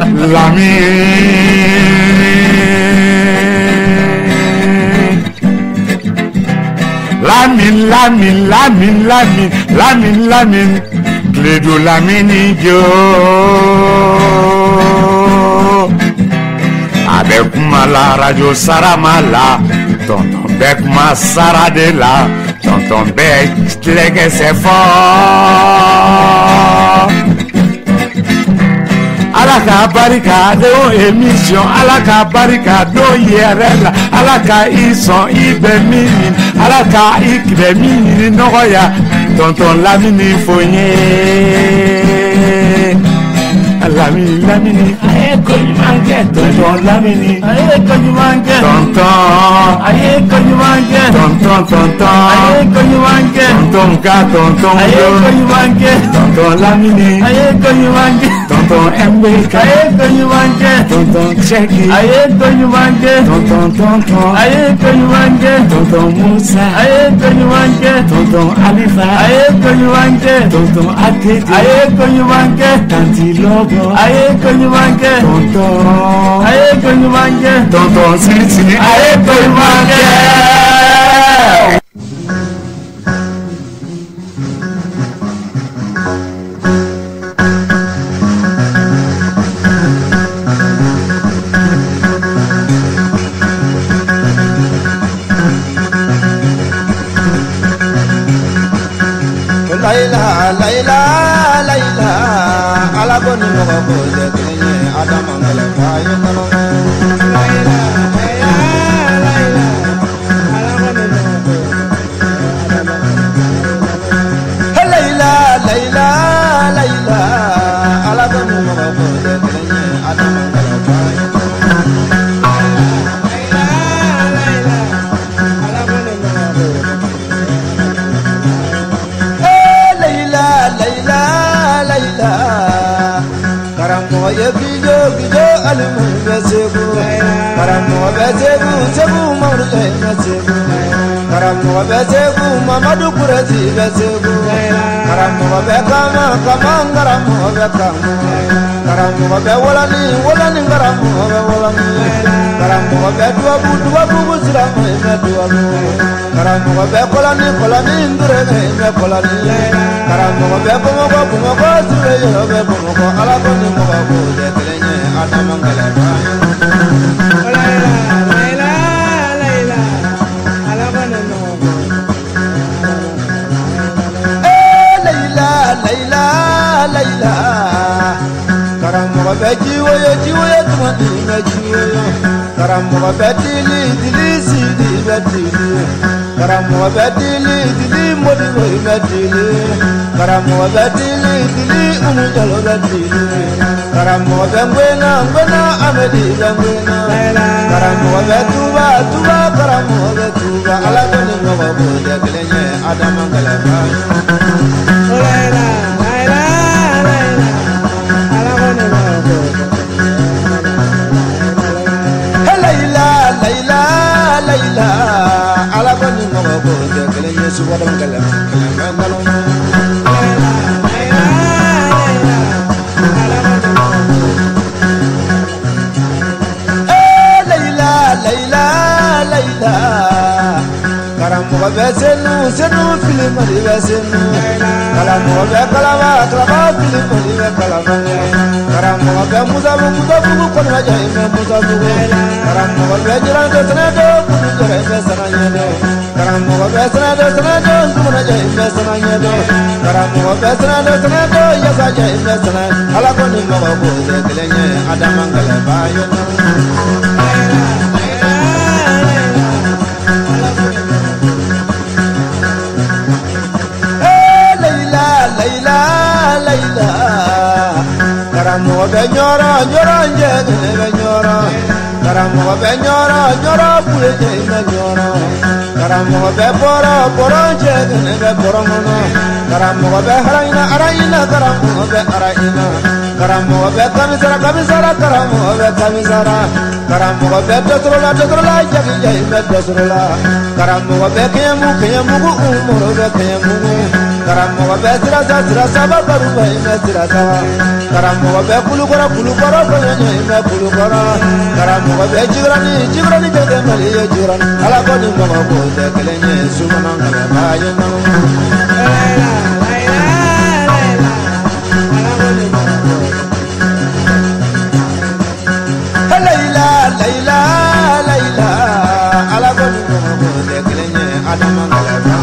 Lamini Lamini Lamini Lamini Lamini Lamini Lamini Kledu Lamini jo a bɛ kuma la radio Sarama la tonton bɛ kuma sara de la tonton bɛ tilɛkɛsɛ fɔ Ala ka barika don émission Ala ka barika don yɛrɛ la Ala ka i sɔn i bɛ min ɲini Ala ka i bɛ min ɲini nɔgɔya tonton Lamini fo n ye Lamini Lamini a ye ko ɲuman kɛ tonton Lamini a ye ko ɲuman kɛ tonton a ye ko ɲuman kɛ tonton tonton a ye ko ɲuman kɛ tonton ka tonton a ye ko ɲuman kɛ tonton Lamini a ye ko ɲuman kɛ tonton MBK a ye ko ɲuman kɛ tonton Cheki a ye ko ɲuman kɛ tonton tonton a ye ko ɲuman kɛ tonton Musa a ye ko ɲuman kɛ tonton Alifa a ye ko ɲuman kɛ tonton Atete a ye ko ɲuman kɛ tanti Lobo a ye ko ɲuman kɛ tonton a ye ko ɲuman kɛ tonton Sisi a ye ko ɲuman kɛ. Layla Layla Layla Ala ko ni mɔgɔ ko tɛ kelen ye Adama kɛlɛ fa ye kɔnɔ. Layla Layla Layla Ala ko ni mɔgɔ ko Adama kɛlɛ fa ye kɔnɔ. Layla Layla Layla Ala ko ni mɔgɔ ko tɛ kelen ye Adama kɛlɛ fa ye kɔnɔ. Layla Layla Ala ko ni mɔgɔ ko tɛ kelen ye Adama kɛlɛ fa ye kɔnɔ. Layla Layla Layla karamɔgɔ ye gijo gijo alimu bɛ Segu karamɔgɔ bɛ Segu Segu Mamadu bɛ Segu karamɔgɔ bɛ Segu Mamadu Kurɛsi bɛ Segu karamɔgɔ bɛ Kama Kama karamɔgɔ bɛ Kama karamɔgɔ bɛ Wɔlɔni Wɔlɔni karamɔgɔ bɛ Wɔlɔni karamɔgɔ bɛ Dubabu Dubabugu silamɛ bɛ Dubabu karamɔgɔ bɛ Kɔlɔni Kɔlɔni Ndurɛmɛ bɛ Kɔlɔni karamɔgɔ bɛ Bamakɔ Bamakɔ Sire yɔrɔ bɛ Bamakɔ Ala ko ni mɔgɔ ko tɛ kelen ye Adama kɛlɛ fa ye. Layla Layla Layla Ala ko ni mɔgɔ ko tɛ kelen ye Adama kɛlɛ fa ye kɔnɔ. Layla Layla Layla karamɔgɔ bɛ jiwoyo jiwoyo tuma ni bɛ jiwoyo karamɔgɔ bɛ dili dili sidi bɛ dili karamɔgɔ bɛ dili dili modibo bɛ dili karamɔgɔ bɛ dili dili umu jalo bɛ dili karamɔgɔ bɛ ŋwena ŋwena amedi bɛ ŋwena karamɔgɔ bɛ tuba tuba karamɔgɔ bɛ tuba Ala ko ni mɔgɔ ko tɛ kelen ye Adama kɛlɛ fa ye. Layla Layla Layla Ala ko ni mɔgɔ ko tɛ kelen ye Adama kɛlɛ fa ye kɔnɔ. Layla Layla Layla Ala ko ni mɔgɔ ko tɛ kelen ye sukaro kɛlɛ kɛlɛ bɛ nkalon. Layla Layla Layla Ala ko ni mɔgɔ ko tɛ kelen ye Adama kɛlɛ fa ye kɔnɔ. Layla Layla Layla karamɔgɔ bɛ Senu Senu filimali bɛ Senu karamɔgɔ bɛ Kalaba Kalaba filimali bɛ Kalaba karamɔgɔ bɛ Musabugu Musabugu kɔnɔja bɛ Musabugu karamɔgɔ bɛ Jiranto Sɛnɛdo Kunujɛrɛ bɛ Sanaɲɛdɔ karamɔgɔ bɛ Sɛnɛdo Sɛnɛdo Ntumunajɛ bɛ Sanaɲɛdɔ karamɔgɔ bɛ Sɛnɛdo Sɛnɛdo Yasajɛ bɛ Sɛnɛ Ala ko ni mɔgɔ ko tɛ kelen ye Adama kɛlɛ fa ye. Layla Layla Layla Ala ko ni mɔgɔ ko tɛ kelen ye Adama kɛlɛ fa ye kɔnɔ. Layla Layla Layla karamɔgɔ bɛ Ɲɔrɔ Ɲɔrɔ njɛgɛnɛ bɛ Ɲɔrɔ karamɔgɔ bɛ Ɲɔrɔ Ɲɔrɔ kulejɛ bɛ Ɲɔrɔ karamɔgɔ bɛ Bɔrɔ Bɔrɔ njɛgɛnɛ bɛ Bɔrɔ kɔnɔ karamɔgɔ bɛ Harayina Harayina karamɔgɔ bɛ Harayina Karamɔgɔ bɛ kamisara kamisara karamɔgɔ bɛ kamisara karamɔgɔ bɛ dɔtɔrɔ la dɔtɔrɔ la jakija i bɛ dɔtɔrɔ la karamɔgɔ bɛ kɛɲɛmugu kɛɲɛmugu umoro bɛ kɛɲɛmugu karamɔgɔ bɛ sirasa sirasaba baruba i bɛ sirasaba karamɔgɔ bɛ kulukɔrɔ kulukɔrɔ kɔɲɔɲɔ i bɛ kulukɔrɔ karamɔgɔ bɛ jikɔrɔni jikɔrɔni jɛgɛ mali ye jikɔrɔni ala ko ni mɔgɔ ko tɛ kelen ye sumana ŋɛlɛba ye nɔ. Layila layila layila ala ko ni mɔgɔ ko tɛ kelen ye adama ŋɛlɛba.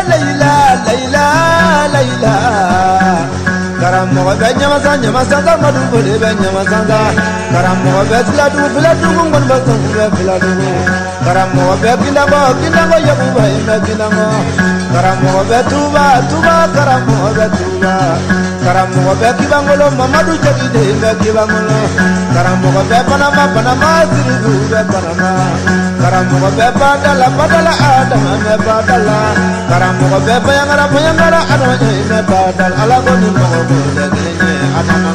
Layila layila layila karamɔgɔ bɛ ɲamasa ɲamasa madu boli bɛ ɲamasa karamɔgɔ bɛ filadugu filadugu ŋɔniba sɔn bɛ filadugu karamɔgɔ bɛ kinabɔ kinabɔ yakuba i bɛ kinabɔ karamɔgɔ bɛ tuba tuba karamɔgɔ bɛ tuba karamɔgɔ bɛ kibangolo mamadu jakite i bɛ kibangolo karamɔgɔ bɛ panama panama siridu bɛ panama karamɔgɔ bɛ badala badala adama bɛ badala karamɔgɔ bɛ bayangara bayangara adama i bɛ badala ala ko ni mɔgɔ ko tɛ kelen ye adama.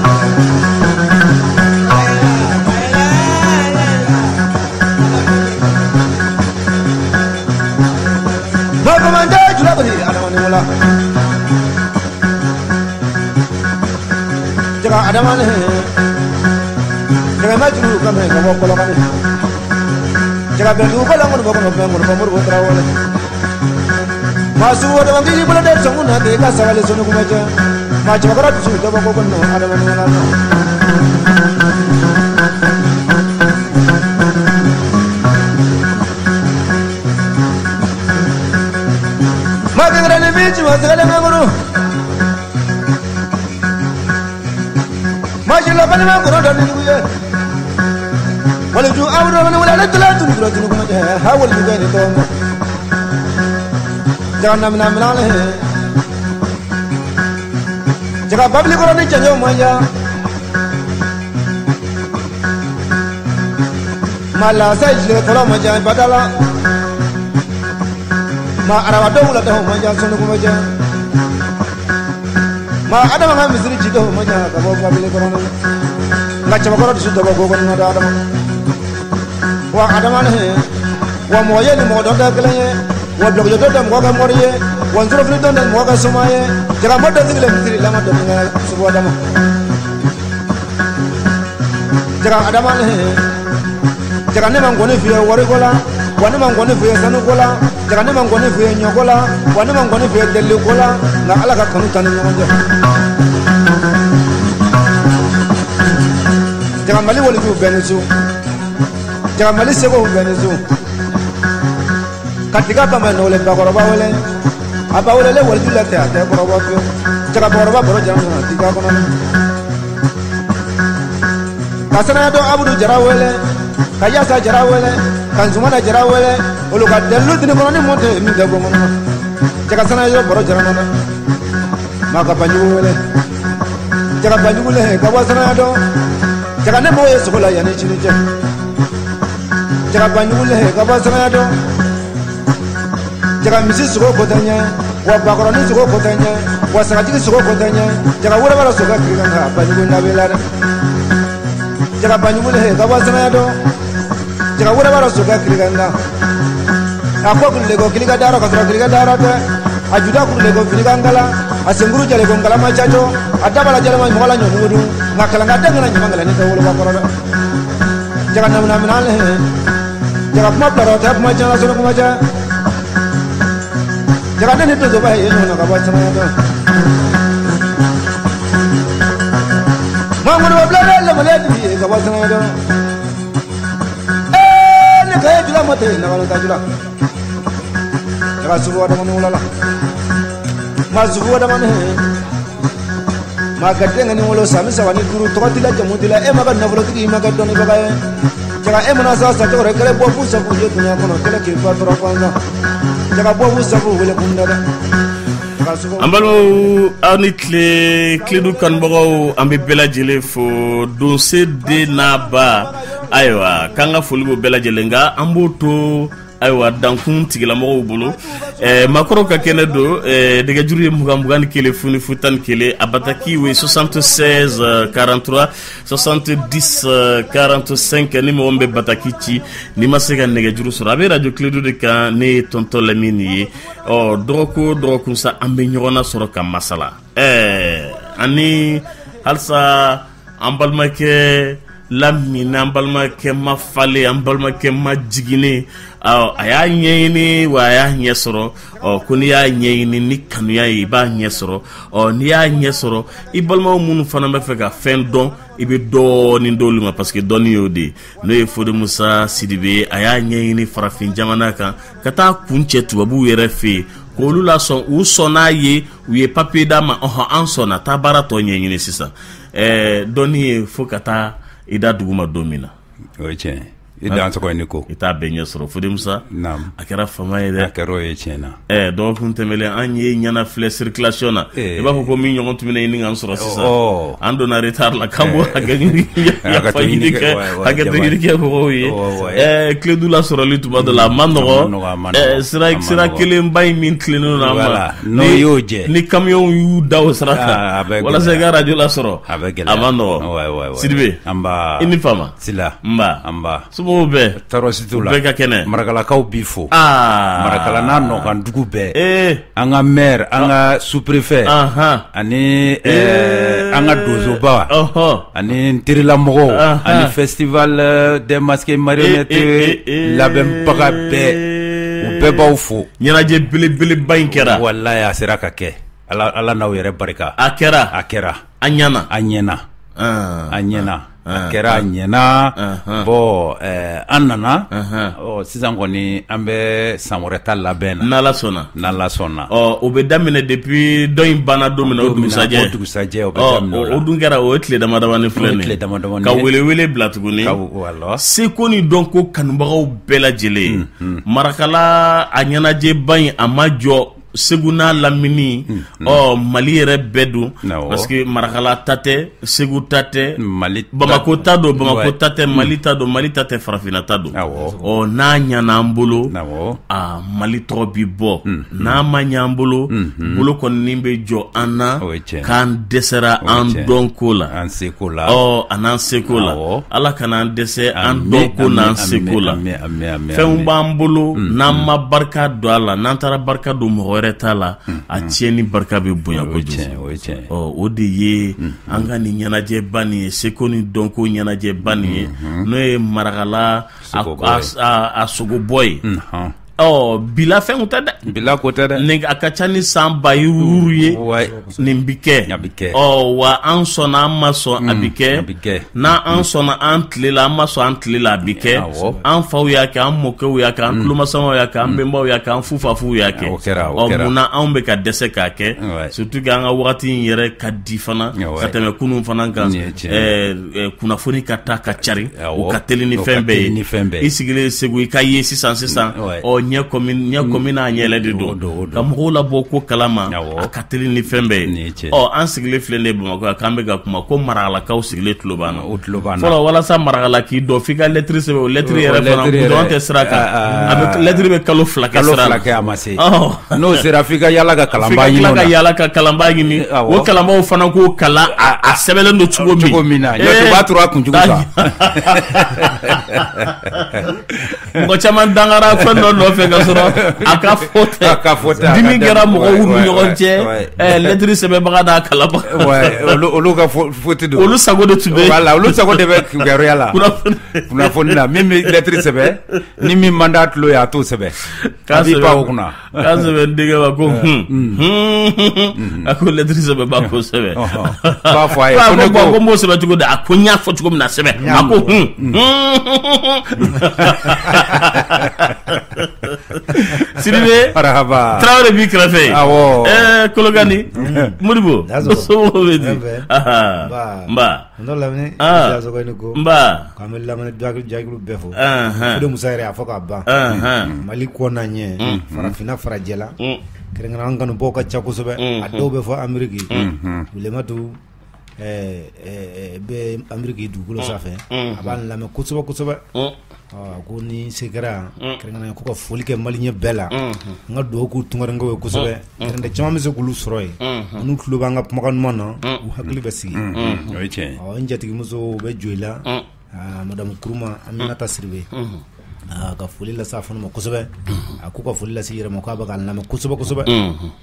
Jaga adama ne jaga majuru kame ka bɔ kɔlɔkani jaga bɛndugu ko la ŋɔni bɔ kɔnɔ fɛn ŋɔni bɔ moribo tarawele maa sugu wɛrɛ man k'i bolo dɛ sɔngu na k'i ka sabali sɔnni kuma cɛ maa cɛbakɔrɔ dusu dɔ bɔ ko ko nɔ adama ni ɲɔgɔn na. Maa kɛnɛrɛ ni min ci ma sɛgɛlɛ ŋa Majila balima kɔrɔ dɔ ni dugu ye waliju awuro ni wala ne tula tunu tula tunu kuma jɛ ha waliju bɛ ni tɔn jaga namina mina le jaga babili kɔrɔ ni cɛncɛnw ma ya ma lasa jile kɔrɔ ma ja badala ma araba dɔw la dɔw ma ja sɔnni kuma jɛ ma adama ka misiri ci dɔw ma ja ka bɔ babili kɔrɔ nka cɛbakɔrɔ dusu dɔ bɔ ko kɔnɔ da adama wa adama ne wa mɔgɔ ye ni mɔgɔ dɔ tɛ kelen ye wa bilakoro dɔ tɛ mɔgɔ kɛ mɔri ye wa nsorofili dɔ tɛ mɔgɔ kɛ soma ye jagamɔ dɔ sigilen misiri lama dɔ kɛ sugu adama jaga adama ne jaga ne ma nkɔni f'i ye wariko la wa ne ma nkɔni f'i ye sanuko la jaga ne ma nkɔni f'i ye ɲɔko la wa ne ma nkɔni f'i ye deliko la nka ala ka kanu t'an ni ɲɔgɔn cɛ. Jaga mali walijuw bɛɛ ni so jaga mali segow bɛɛ ni so ka tiga bama nɔgɔlen bakɔrɔba wele a ba welelen waliju la tɛ a tɛ kɔrɔbɔ fiyewu jaga bakɔrɔba baro jara nana tiga kɔnɔ ka sanayadɔ abudu jara wele ka yasa jara wele ka nzumana jara wele olu ka dalilu dini kɔnɔ ni mɔn tɛ min tɛ bɔ kɔnɔ jaga sanayadɔ baro jara nana maa ka banjugu wele jaga banjugu le ka bɔ sanayadɔ jaga ne mɔgɔ ye sogo la yanni sini cɛ jaga banjugu le ka bɔ sanayadɔ jaga misi sogo ko tɛ ɲɛ wa bakɔrɔni sogo ko tɛ ɲɛ wa sagajigi sogo ko tɛ ɲɛ jaga wɛrɛ b'a la sogo kiri kan ka banjugu labɛn la dɛ jaga banjugu le ka bɔ sanayadɔ jaga wɛrɛ b'a la sogo kiri kan na a ko kurulen ko kili ka dayɔrɔ ka sɔrɔ kili ka dayɔrɔ tɛ a juda kurulen ko fili ka nkala a senkuru jalen ko nkalama cacɔ a dabala jalama mɔgɔ la ɲɔmugu dun nka kalanka den kana ɲama kalan ne tɛ woloba kɔrɔ dɛ jaga namina mina le jaga kuma bilara o tɛ kuma tiɲɛna sɔnni kuma cɛ jaga ne ni donsoba ye ɲɔgɔn na ka bɔ sanayadɔ maa ŋɔnibɔ bila dɛ lamɔlen di ye ka bɔ sanayadɔ ee ne ka ye jula mɔ tɛ nagalo ta jula jaga sugu adama wula la ma sugu adama ne ma ka den ni wolo sami saba ni duuru tɔgɔ t'i la jamu t'i la e ma ka nafolotigi i ma kɛ dɔnnibaga ye jaga e mana sa sacogo rɔ kɛlɛ bɔ fu safu ye dunuya kɔnɔ kɛlɛ k'i fa tɔɔrɔ fantan jaga bɔ fu safu wele kun da dɛ. An balimaw aw ni tile Kledu kanubagaw an bɛ bɛɛ lajɛlen fo donse den n'a ba ayiwa k'an ka foli b'o bɛɛ lajɛlen kan an b'o to Ayiwa, dankun tigilamɔgɔw bolo, maakɔrɔw ka kɛnɛ don. Nɛgɛjuru ye 20 21 00 11. A bataki o ye 76 43 70 45. Ni mɔgɔ min bɛ bataki ci, n'i ma se ka nɛgɛjuru sɔrɔ, a bɛ radio Kiledu de kan. Ne ye tonton Lamini ye. Ɔ, dɔgɔkun o dɔgɔkun sa, an bɛ ɲɔgɔn nasɔrɔ ka masala. Ani halisa an balimakɛ Lamini, an balimakɛ ma falen, an balimakɛ ma jiginnen, a y'a ɲɛɲini wa a y'a ɲɛ sɔrɔ. Ɔ, ko n'i y'a ɲɛɲini ni kanuya ye, i b'a ɲɛ sɔrɔ. Ɔ, n'i y'a ɲɛ sɔrɔ, i balimaw minnu fana bɛ fɛ ka fɛn dɔn, i bɛ dɔɔnin d'olu ma, parce que dɔnni y'o de ye. N'o ye Fode Musa Sidibe, a y'a ɲɛɲini farafin jamana kan ka taa kun cɛ tubabuw yɛrɛ fɛ yen, k'olu lasɔn. U sɔnn'a ye, u ye papier d'a ma. Ɔhɔn, an sɔnna, taa baara tɔ ɲɛɲini sisan. Dɔnni ye fo ka taa i da dugu ma don min na. O ye tiɲɛ ye, i dan tɔgɔ ye ne ko. I t'a bɛɛ ɲɛ sɔrɔ. Fode Musa, a kɛra fama ye dɛ. A kɛra o ye tiɲɛ na. Dɔgɔkun tɛmɛlen, an ye ɲɛna filɛ circulation na, i b'a fɔ ko min ɲɔgɔn tun bɛna ɲini k'an sɔrɔ sisan. An donna retard la, k'an b'o hakɛ ɲini, yafa ɲini kɛ, hakɛ ɲini kɛ mɔgɔw ye. Kiledu lasɔrɔli tuma dɔ la a ma nɔgɔ. Sira kelenba in min tilennen don an ma, n'o y'o jɛ, ni camion y'u da o sira kan walasa i ka radio lasɔrɔ, a bɛ gɛlɛya, a ma nɔgɔ. Sidibe, anba, i ni fama. Sila. Nba. Anba. Somɔgɔw bɛɛ? Tɔɔrɔ si t'u la. Bɛɛ ka kɛnɛ? Marakalakaw b'i fo. Marakala n'a nɔkan dugu bɛɛ, an ka maire, an ka sous-préfet, ani an ka donsoba, ani n terilamɔgɔw, ani festival des masques marionnettes labɛnbaga bɛɛ, u bɛɛ b'aw fo. Ɲɛnajɛ belebeleba in kɛra. Walayi, a sera ka kɛ. Ala, Ala n'aw yɛrɛ barika. A kɛra. A kɛra. A ɲɛna. A ɲɛna, a ɲɛna, a kɛra, a ɲɛna. Bon, an nana. Ɔ, sisan kɔni, an bɛ san wɛrɛ ta labɛn na. N'Ala sɔnna. N'Ala sɔnna. Ɔ, o bɛ daminɛ depuis dɔ in banna don min na, o dugusajɛ. O dugusajɛ, o bɛ daminɛ o la. O dun kɛra, o ye tile dama damani filɛ nin ye. Tile dama damani. Ka welewele bila tuguni. Ka seko ni dɔnko kanubagaw bɛɛ lajɛlen. Marakala a ɲɛnajɛba in, a ma jɔ Segu n'a lamini, ɔ, Mali yɛrɛ bɛɛ don, parce que Marakala ta tɛ, Segu ta tɛ, Mali, Bamako ta don, Bamako ta tɛ, Mali ta don, Mali ta tɛ, farafinna ta don. Ɔ, n'a ɲana an bolo, a Mali tɔgɔ bi bɔ. N'a ma ɲɛ an bolo, bolo kɔni bɛ jɔ an na k'an dɛsɛra an dɔnko la, an seko la. Ɔ, a n'an seko la. Ala kana an dɛsɛ an dɔnko n'an seko la. Fɛnw b'an bolo, n'an ma barika don a la, n'an taara barika don mɔgɔ wɛrɛ t'a la, a tiɲɛni barika bɛ bonya kojugu. Ɔ, o de ye an ka nin ɲɛnajɛba nin ye, seko ni dɔnko ɲɛnajɛba nin ye, n'o ye Marakala a sogobɔ ye. Ɔ, bila fɛnw tɛ dɛ. Bila ko tɛ dɛ. Nin a ka ca ni san 2000 ye. Nin bi kɛ. A bi kɛ. Ɔ, wa an sɔnna, an ma sɔn, a bi kɛ. N'an sɔnna an tile la, an ma sɔn an tile la, a bi kɛ. An faw y'a kɛ, an mɔkɛw y'a kɛ, an tulomasamaw y'a kɛ, an bɛnbaw y'a kɛ, an fufafuw y'a kɛ. Ɔ, munna anw bɛ ka dɛsɛ k'a kɛ? Surtout que an ka wagati in yɛrɛ ka di fana ka tɛmɛ kunun fana kan. Kunnafoni ka taa ka cari, o ka teli ni fɛn bɛɛ ye. I sigilen Segu, i ka ye sisan sisan. Ɔ, ɲɛ kɔmi n'a ɲɛlɛ de don ka mɔgɔw labɔ ko kalama, a ka teli ni fɛn bɛɛ ye. Ɔ, an sigilen filɛ nin ye Bamakɔ, k'an bɛ ka kuma ko Marakalakaw sigilen tulo b'an na. Fɔlɔ, walasa Marakala k'i dɔn, f'i ka lɛtiri sɛbɛn. O lɛtiri yɛrɛ fana, goudron tɛ sira kan, a bɛ lɛtiri bɛ kalo 2 kɛ sira la. Kalo 2 kɛ, a ma se. N'o sera, f'i ka yala ka kalanbaa ɲini. F'i ka tila ka yala ka kalanbaa ɲini. O kalanbaaw fana k'o kalan a sɛbɛnlen don cogo min. Cogo min na, n'o tɛ, o b'a turu a kunjugu kan. Mɔgɔ caman dangara fɛn dɔ nɔfɛ ka sɔrɔ a ka fɔ tɛ. A ka fɔ tɛ. Dimi kɛra mɔgɔw ni ɲɔgɔn cɛ. Lɛtiri sɛbɛnbaga n'a kalanbaga. Olu ka faute don. Olu sago de tun bɛ. Voilà, olu sago de bɛ kibaruya la. Kunnafoni na, min bɛ lɛtiri sɛbɛn, ni min man d'a tulo ye, a t'o sɛbɛn. A b'i pan o kunna. K'a sɛbɛn denkɛ ma ko a ko lɛtiri sɛbɛnba ko sɛbɛn. B'a fɔ a ye ko ne ko n b'o sɛbɛn cogo di? A ko n y'a fɔ cogo min na sɛbɛn. A ko Sidibe. Marahaba. Tarawele b'i kɛrɛfɛ. Awɔ. Kolokani. Modibo. Somɔgɔw bɛ di? Nba. Tonton Lamini. Nba. K'an bɛ lamɛnni jɛkulu bɛɛ fo. Fode Musa yɛrɛ, a fɔ k'a ban. Mali kɔ n'a ɲɛ, farafinna, farajɛla, kɛrɛnkɛrɛn, an kanubaw ka ca kosɛbɛ. A dɔw bɛ fɔ Ameriki. Wulematu. Bɛ Ameriki dugukolo sanfɛ, a b'an lamɛn kosɛbɛ kosɛbɛ. Ko ni se kɛra kɛrɛnkɛrɛnnenya ko ka foli kɛ malien bɛɛ la, n ka dugawu k'u tunkarankew ye kosɛbɛ. Kɛrɛnkɛrɛn caman bɛ se k'olu sɔrɔ yen, n'u tulo b'an ka kumakan ɲuman na, u hakili bɛ sigi. O ye tiɲɛ ye. N jatigimuso bɛ Joyila, madame Kuruma Aminata Siribe, ka foli lase a fana ma kosɛbɛ. A ko ka foli lase i yɛrɛ ma, k'a bɛ k'a lamɛn kosɛbɛ kosɛbɛ.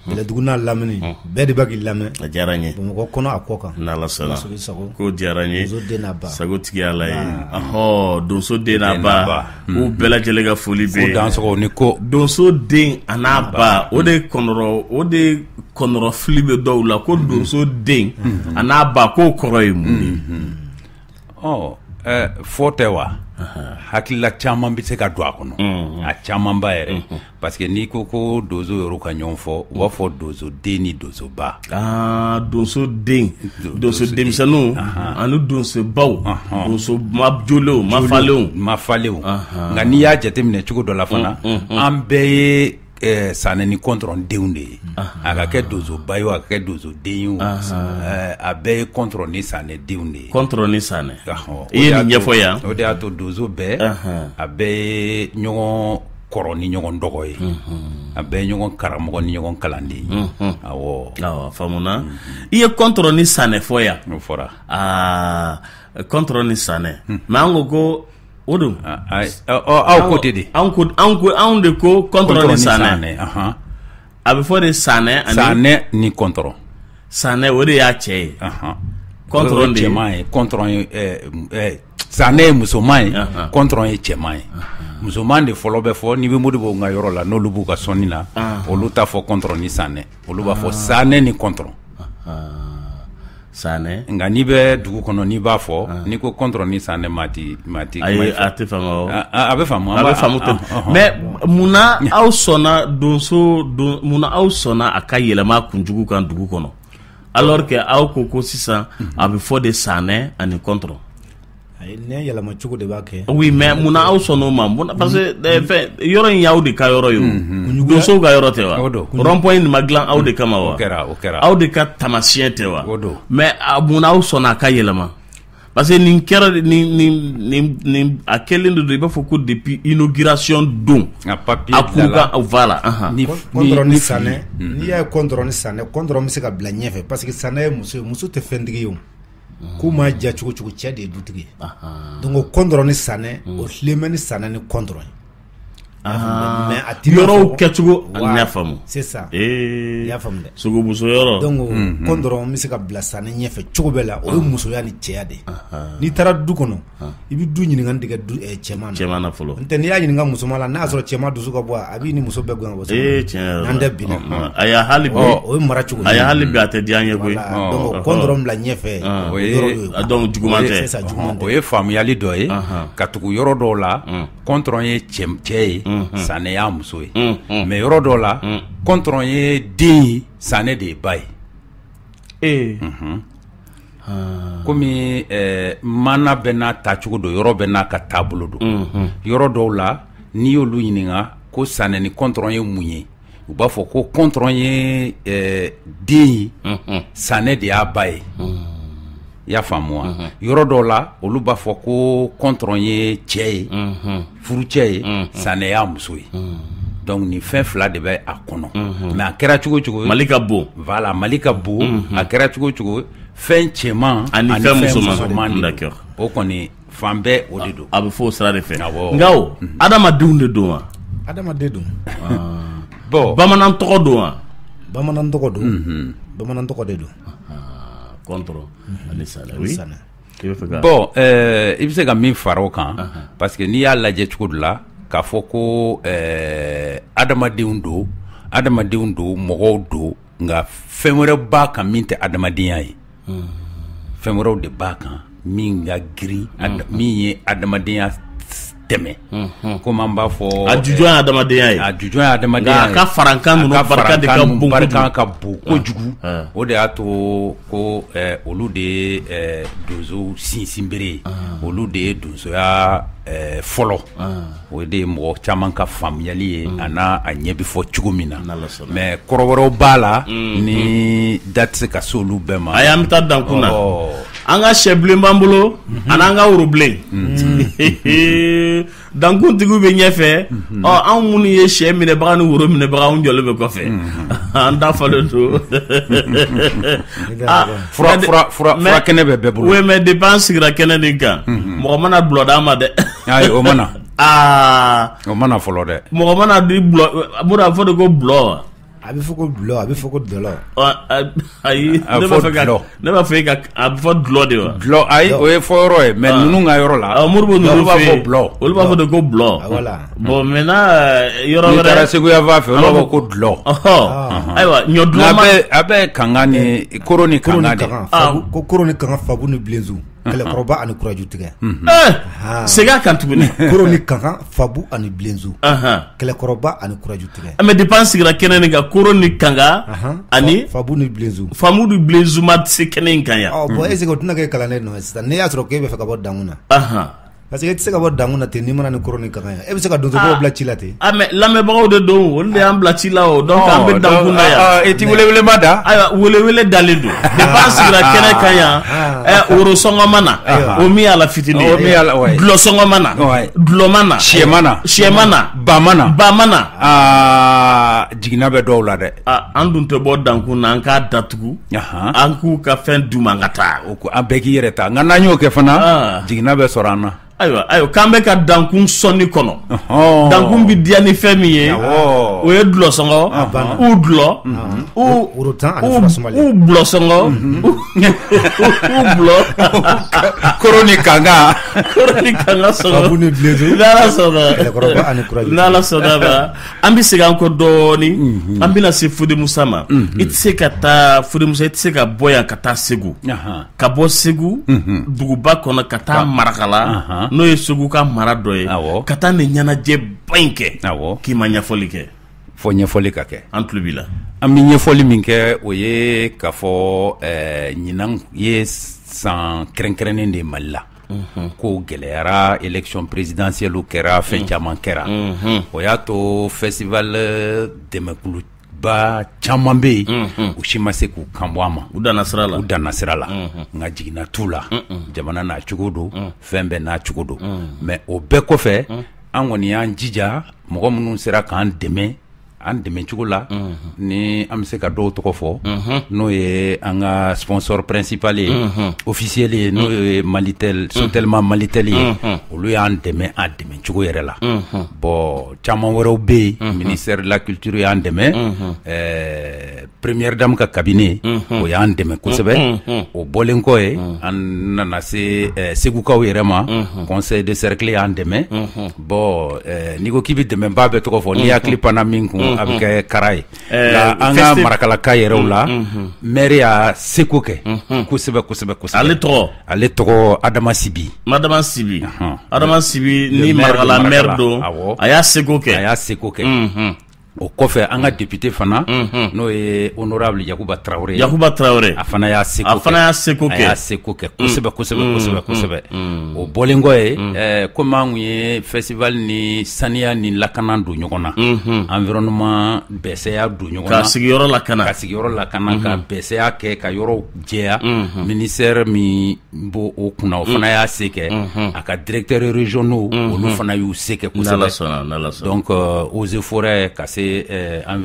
Bɛlɛdugu n'a lamini bɛɛ de bɛ k'i lamɛn. A diyara n ye. Bamakɔ kɔnɔ a kɔ kan. N'Ala sɔnna. Sago Ko diyara n ye. Donso den n'a ba. Sago tigi Ala ye. Ɔhɔ, donso den n'a ba. U bɛɛ lajɛlen ka foli bɛ yen. Ko dansɔgɔ ni ko. Donso den a n'a ba, o de kɔnɔrɔ, o de kɔnɔrɔ fili bɛ dɔw la ko donso den a n'a ba, k'o kɔrɔ ye mun ye? Ɔ fɔ tɛ wa, hakilila caman bɛ se ka don a kɔnɔ, a camanba yɛrɛ, parce que n'i ko ko donso yɛrɛ ka ɲɔgɔn fɔ, u b'a fɔ donso den ni donso ba. Donso den, donso denmisɛnninw ani donso baw, donso jolenw, mafalenw. Nka n'i y'a jateminɛ cogo dɔ la fana, an bɛɛ ye sanɛ ni kɔntɔrɔn denw de ye. A ka kɛ donsoba ye o, a ka kɛ donso den ye o, a bɛɛ ye kɔntɔrɔn ni sanɛ denw de ye. Kɔntɔrɔn ni sanɛ. I ye nin ɲɛfɔ yan. O de y'a to donso bɛɛ, a bɛɛ ye ɲɔgɔn kɔrɔ ni ɲɔgɔn dɔgɔ ye, a bɛɛ ye ɲɔgɔn karamɔgɔ ni ɲɔgɔn kalanden ye. Awɔ. Awɔ, faamuna. I ye kɔntɔrɔn ni sanɛ fɔ yan. O fɔra. Aa, kɔntɔrɔn ni sanɛ. Mais an ko o don. Aw ko ten de. Anw de ko kɔntɔrɔn ni sanɛ. A bɛ fɔ de sanɛ ani. Sanɛ ni kɔntɔrɔn. Sanɛ o de y'a cɛ ye. Kɔntɔrɔn de ye cɛman ye. Kɔntɔrɔn ye sanɛ ye musoman ye, kɔntɔrɔn ye cɛman ye. Musoman de fɔlɔ bɛ fɔ n'i bɛ Modibo ka yɔrɔ la, n'olu b'u ka sɔnni na, olu t'a fɔ kɔntɔrɔn ni sanɛ, olu b'a fɔ sanɛ ni kɔntɔrɔn. Sanɛ. Nka n'i bɛ dugu kɔnɔ, n'i b'a fɔ n'i ko kɔntɔrɔn ni sanɛ, maa ti ayi, a tɛ faamu. A bɛ faamu, a bɛ faamu ten. Mais munna aw sɔnna donso, munna aw sɔnna a ka yɛlɛma kunjugu kan dugu kɔnɔ, alors que aw ko sisan a bɛ fɔ de sanɛ ani kɔntɔrɔn? Ne yɛlɛma cogo de b'a kɛ. Oui, mais munna aw sɔnn'o ma? Parce que fɛn yɔrɔ in y'aw de ka yɔrɔ ye o, donsow ka yɔrɔ tɛ wa? Rond point nin ma dilan aw de kama wa? O kɛra, o kɛra. Aw de ka taamasiyɛn tɛ wa? Mais munna aw sɔnna a ka yɛlɛma? Parce que nin kɛra nin a kɛlen de don, i b'a fɔ ko depuis inauguration don. A papier a kunkan, voilà. Kɔntɔrɔn ni sanɛ, n'i y'a ye kɔntɔrɔn ni sanɛ, kɔntɔrɔn bɛ se ka bila ɲɛfɛ parce que sanɛ ye muso ye, muso tɛ fɛntigi ye o. K'u ma ja cogo cogo, cɛ de ye dutigi ye. Donc kɔntɔrɔn ni sanɛ, o tilen ni sanɛ ni kɔntɔrɔn ye. Mais a ti yɔrɔw kɛcogo n y'a faamu. C'est ça. I y'a faamu dɛ. Sogomuso yɔrɔ. Donc kɔntɔrɔn bɛ se ka bila sanɛ ɲɛfɛ cogo bɛɛ la, o ye musoya ni cɛya de ye. N'i taara du kɔnɔ, i bɛ du ɲininkali de kɛ cɛman na. Cɛman na fɔlɔ. N tɛ n'i y'a ɲininka musoman la, n'a y'a sɔrɔ cɛman dusu ka bɔ, a b'i ni muso bɛɛ gɛn ka bɔ. Ee, tiɲɛ yɛrɛ la. N'an tɛ bi dɛ. Ayi, hali bi. O ye mara cogo ye. Ayi, hali bi a tɛ diya n ye koyi. Donc kɔntɔrɔn bila ɲɛfɛ. O ye donc juguman tɛ. C'est ça, juguman tɛ. O ye faamuyali dɔ ye. Ka tugu yɔrɔ dɔw la, kɔntɔrɔn ye cɛ ye, sanɛ y'a muso ye. Mais yɔrɔ dɔw la, kɔntɔrɔn ye den ye, sanɛ de ye ba ye. Ee. Komi mana bɛɛ n'a tacogo don, yɔrɔ bɛɛ n'a ka taabolo don. Yɔrɔ dɔw la, n'i y'olu ɲininka ko sanɛ ni kɔntɔrɔn ye mun ye, u b'a fɔ ko kɔntɔrɔn ye den ye, sanɛ de y'a ba ye. I y'a faamu wa? Yɔrɔ dɔw la, olu b'a fɔ ko kɔntɔrɔn ye cɛ ye, furucɛ ye, sanɛ y'a muso ye. Donc nin fɛn fila de bɛ a kɔnɔ. Mais a kɛra cogo cogo, Mali ka bon. Voilà, Mali ka bon. A kɛra cogo cogo, fɛn cɛman ani fɛn musoman. D'accord. O kɔni fan bɛɛ o de don. A bɛ fɔ o sira de fɛ. Nka o, adamadenw de don wa? Adamaden don. Bon, bamanan tɔgɔ don wa? Bamanan tɔgɔ don. Bamanan tɔgɔ de don. Kɔntɔrɔn ani sanɛ. Oui. Bon, i bɛ se ka min fara o kan, parce que n'i y'a lajɛ cogo dɔ la, k'a fɔ ko adamadenw don, adamadenw don, mɔgɔw don, nka fɛn wɛrɛ b'a kan min tɛ adamadenya ye. Fɛn wɛrɛw de b'a kan min ka girin, min ye adamadenya dɛmɛ komi an b'a fɔ a jujɔn ye adamadenya ye, a jujɔn ye adamadenya ye, a ka farankan ninnu barika de ka bon, barika ka bon kojugu. O de y'a to ko olu de ye donsow sinsinbere ye, olu de ye donsoya fɔlɔ. O de ye mɔgɔ caman ka faamuyali ye a n'a a ɲɛ bɛ fɔ cogo min na, mais kɔrɔ wɛrɛw b'a la ni da tɛ se ka se olu bɛɛ ma. Ayi, an bɛ taa dankun na. An ka sɛbilen b'an bolo ani an ka worobilen. Dankuntigiw bɛ ɲɛfɛ, ɔ anw minnu ye sɛ minɛbaga ni woro minɛbaga, anw jɔlen bɛ kɔfɛ, an da falen don. Fura kɛnɛ bɛ bɛɛ bolo. Oui, mais depuis an sigira kɛnɛ nin kan, mɔgɔ mana bulɔ d'an ma dɛ. Ayi, o mana. O mana fɔlɔ dɛ. Mɔgɔ mana di bulɔ, a bɛ fɔ de ko bulɔ wa? A bɛ fɔ ko dulɔ, a bɛ fɔ ko dɔlɔ. Ayi, ne b'a fɛ ka, ne b'a fɛ ka, a bɛ fɔ dulɔ de wa? Dulɔ, ayi, o ye fɔyɔrɔ ye, mais ninnu ka yɔrɔ la. Moribo ninnu b'a fɔ bulɔ. Olu b'a fɔ de ko bulɔ. Voilà. Bon, maintenant yɔrɔ wɛrɛ. N'i taara Segu yan fan fɛ, olu b'a fɔ ko dulɔ. Ayiwa, ɲɔ dulɔ ma. A bɛ kanga ni koro ni kanga de. Ko koro ni kanga, fabu ni bilenzu, kɛlɛkɔrɔba ani kuraju tigɛ. Segin a kan tuguni. Koro ni kanga, fabu ani bilenzu, kɛlɛkɔrɔba ani kuraju tigɛ. Mais depuis an sigira kɛnɛ nin kan, koro ni kanga ani fabu ni bilenzu. Fabu ni bilenzu ma se kɛnɛ in kan yan. Ɔ bon, est ce que o tɛna kɛ kalanden nɔ ye sisan n'i y'a sɔrɔ k'e bɛ fɛ ka bɔ dankun na? Parce que e tɛ se ka bɔ dankun na ten n'i mana ni koro ni kanga ye. E bɛ se ka donsobaw bila ci la ten. Ah, mais lamɛnbagaw de don, olu de y'an bila ci la o, donc an bɛ dankun na yan. E ti welewele ma da. Ayiwa, welewele dalen don. Depuis an sigira kɛnɛ kan yan, woro sɔngɔ ma na, o min y'a la fitinin ye. O min y'a la, ouais. Dulɔ sɔngɔ ma na, dulɔ ma na, sɛ ma na, sɛ ma na, ba ma na, ba ma na. Aa, jiginna bɛ dɔw la dɛ. An dun tɛ bɔ dankun na, an k'a datugu. An k'u ka fɛn d'u ma, an ka taa. O ko an bɛɛ k'i yɛrɛ ta, nka n'an y'o kɛ fana, jiginna bɛ sɔrɔ an na. Ayiwa, ayiwa, k'an bɛ ka dankun sɔnni kɔnɔ. Dankun bɛ diya ni fɛn min ye, o ye dulɔ sɔngɔ, u dulɔ, u u bulɔ sɔngɔ, u bulɔ. Koro ni kanga. Koro ni kanga sɔngɔ. Fabu ni bilenzu. N'Ala sɔnna. N'Ala sɔnna ma. An bɛ segin an kɔ dɔɔni. An bɛna se Fode Musa ma. I tɛ se ka taa Fode Musa, i tɛ se ka bɔ yan ka taa Segu. Ka bɔ Segu duguba kɔnɔ ka taa Marakala, n'o ye Segu ka mara dɔ ye, ka taa nin ɲɛnajɛba in kɛ, k'i ma ɲɛfɔli kɛ. Fɔ ɲɛfɔli ka kɛ. An tulo b'i la. An bɛ ɲɛfɔli min kɛ, o ye k'a fɔ ɲinan ye san kɛrɛnkɛrɛnnen de ye Mali la. Ko gɛlɛyara, élection présidentielle kɛra, fɛn caman kɛra. O y'a to festival dɛmɛkulu ba caman bɛ yen, u si ma se k'u kan bɔ a ma. U danna sira la. U danna sira la. Nka jiginna t'u la. Jamana n'a cogo don, fɛn bɛɛ n'a cogo don. Mais o bɛɛ kɔfɛ, an kɔni y'an jija, mɔgɔ minnu sera k'an dɛmɛ, an dɛmɛ cogo la, ni an bɛ se ka dɔw tɔgɔ fɔ, n'o ye an ka sponsor principal ye, officiel ye, n'o ye Malitel, Sotelma Malitel ye, olu y'an dɛmɛ a dɛmɛ cogo yɛrɛ la. Bon, caman wɛrɛw bɛ yen, ministère de la culture y'an dɛmɛ, première dame ka cabinet, o y'an dɛmɛ kosɛbɛ. O bɔlen kɔ ye, an nana se Segukaw yɛrɛ ma, conseil de cercle y'an dɛmɛ. Bon, n'i ko k'i bɛ dɛmɛbaa bɛɛ tɔgɔ fɔ, n'i hakili panna min kun, a bɛ kɛ kara ye. Nka an ka Marakalaka yɛrɛw la, maire y'a seko kɛ kosɛbɛ kosɛbɛ kosɛbɛ. Ale tɔgɔ Adama Sibi. Adama Sibi. Adama Sibi ni Marakala maire don, a y'a seko kɛ. A y'a seko kɛ. O kɔfɛ, an ka député fana, n'o ye honorable Yakuba Traoré. Yakuba Traoré. A fana y'a seko kɛ. A fana y'a seko kɛ. A y'a seko kɛ kosɛbɛ kosɛbɛ kosɛbɛ kosɛbɛ. O bɔlen kɔ ye, komi an kun ye festival ni saniya ni lakana don ɲɔgɔn na. Environnement bɛsɛya don ɲɔgɔn na. Ka sigiyɔrɔ lakana. Ka sigiyɔrɔ lakana, ka bɛsɛya kɛ, ka yɔrɔw jɛya. Ministère min b'o o kunna, o fana y'a se kɛ. A ka directeur régionaux, olu fana y'u se kɛ kosɛbɛ. N'Ala sɔnna, n'Ala sɔnna. Donc eaux et forêts, ka se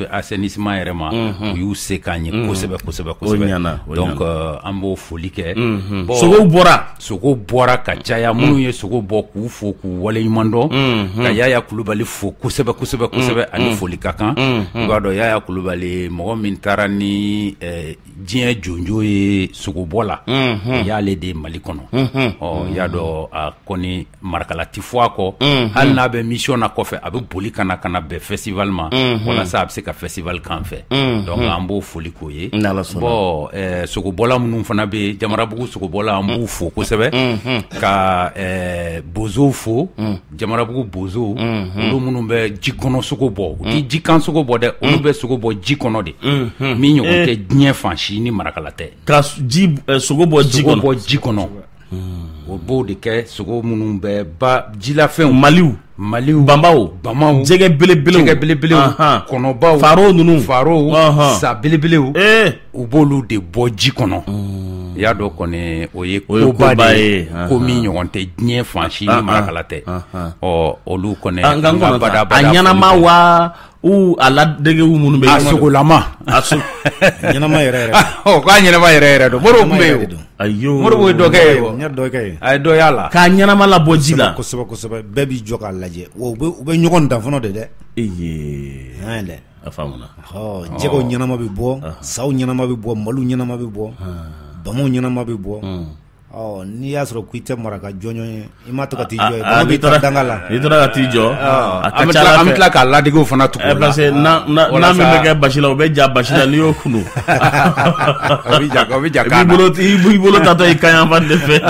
assainissement yɛrɛ ma, u y'u se k'an ye kosɛbɛ kosɛbɛ kosɛbɛ. Donc an b'o foli kɛ. Sogow bɔra. Sogow bɔra ka caya, minnu ye sogo bɔ k'u fo k'u waleɲuman dɔn, ka Yaya Kulubali fo kosɛbɛ kosɛbɛ kosɛbɛ, ani foli ka kan. I b'a dɔn Yaya Kulubali, mɔgɔ min taara ni diɲɛ jonjo ye sogobɔ la, o y'ale de ye Mali kɔnɔ. Ɔ, i y'a dɔn a kɔni Marakala ti fɔ a kɔ, hali n'a bɛ mission na kɔfɛ, a bɛ boli ka na bɛn festival ma. Walasa a bɛ se ka festival k'an fɛ. Donc an b'o foli k'o ye. Bon, sogobɔla minnu fana bɛ yen, Jamarabugu sogobɔla, an b'u fo kosɛbɛ. Ka bozow fo, Jamarabugu bozow, olu minnu bɛ ji kɔnɔ sogo bɔ, u tɛ jikan sogo bɔ dɛ, olu bɛ sogo bɔ ji kɔnɔ de. Min ɲɔgɔn tɛ diɲɛ fan si ni Marakala tɛ. Ka ji sogo bɔ ji kɔnɔ. Sogo bɔ ji kɔnɔ. O b'o de kɛ sogo minnu bɛ ba jilafɛnw. Maliw, bamaw, jɛgɛ belebelew, kɔnɔbaw, faro ninnu, farow, sa belebelew, u b'olu de bɔ ji kɔnɔ. I y'a dɔn kɔni o ye koba de ye, ko min ɲɔgɔn tɛ diɲɛ fan si ni Marakala tɛ. Ɔ olu kɔni an ka a ɲɛnama wa ou a ladegew minnu bɛ a sogolama, a ɲɛnama yɛrɛ yɛrɛ. Ɔ k'a ɲɛnama yɛrɛ yɛrɛ don. Moribo tun bɛ yen o. Ayo, Moribo ye dɔ kɛ ye o. N ye dɔ kɛ ye. A ye dɔ y'a la. K'a ɲɛnama labɔ ji la. Kosɛbɛ kosɛbɛ, bɛɛ b'i jɔ k'a lajɛ. Wa u bɛ ɲɔgɔn dan fana de dɛ. Ee. An dɛ. A faamuna. Ɔ jɛgɛw ɲɛnama bɛ bɔ, saw ɲɛnama bɛ bɔ, maliw ɲɛnama bɛ bɔ, bamaw ɲɛnama bɛ bɔ. Ɔ n'i y'a sɔrɔ k'i tɛ maraka jɔnjɔn ye, i ma to ka t'i jɔ yen, bama b'i ta danga la. N'i taara ka t'i jɔ, a ka ca ala fɛ. An bɛ tila k'a ladegew fana tugu o la. Parce que na min bɛ kɛ basi la, o bɛ ja basi la n'i y'o kunu. O bɛ ja kan na. I b'i bolo tatɔ i kan yanfan de fɛ.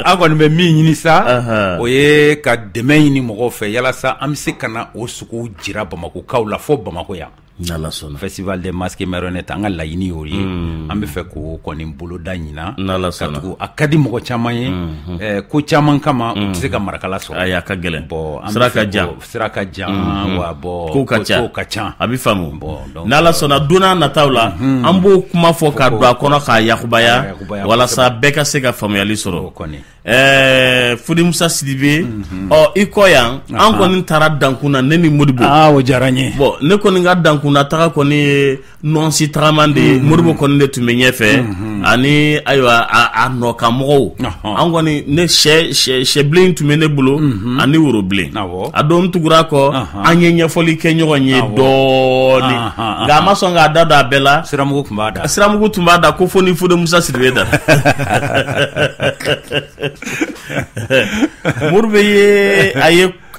An kɔni bɛ min ɲini sa, o ye ka dɛmɛ ɲini mɔgɔw fɛ yalasa an bɛ se ka na o sogow jira Bamakɔkaw la fo Bamakɔ yan. N'Ala sɔnna. Festival des masques marionnettes, an ka laɲini y'o ye. An bɛ fɛ k'o kɔni boloda ɲina. N'Ala sɔnna. Ka tugu a ka di mɔgɔ caman ye. Ko caman kama u tɛ se ka Marakala sɔrɔ. Ayi, a ka gɛlɛn. Bon, sira ka jan. Sira ka jan wa bon. Kow ka ca. Kow ka ca. A bɛ faamu. N'Ala sɔnna, don n'a nataw la, an b'o kuma fɔ ka don a kɔnɔ k'a yakubaya walasa bɛɛ ka se ka faamuyali sɔrɔ. O kɔni. Fode Musa Sidibe, ɔ i kɔ yan, an kɔni taara dankun na, ne ni Modibo. Ah, o diyara n ye. Bon, ne kɔni ka dankunna taga kɔni ye nɔnsi tagaman de ye. Modibo kɔni de tun bɛ ɲɛfɛ, ani ayiwa a nɔkanmɔgɔw. An kɔni ne sɛbilen tun bɛ ne bolo ani worobilen. A don n tugura kɔ, an ye ɲɛfɔli kɛ ɲɔgɔn ye dɔɔni. Nka a ma sɔn k'a da don a bɛɛ la. Siramugu tun b'a da. Siramugu tun b'a da ko fo ni Fode Musa Sidibe da. Moribo ye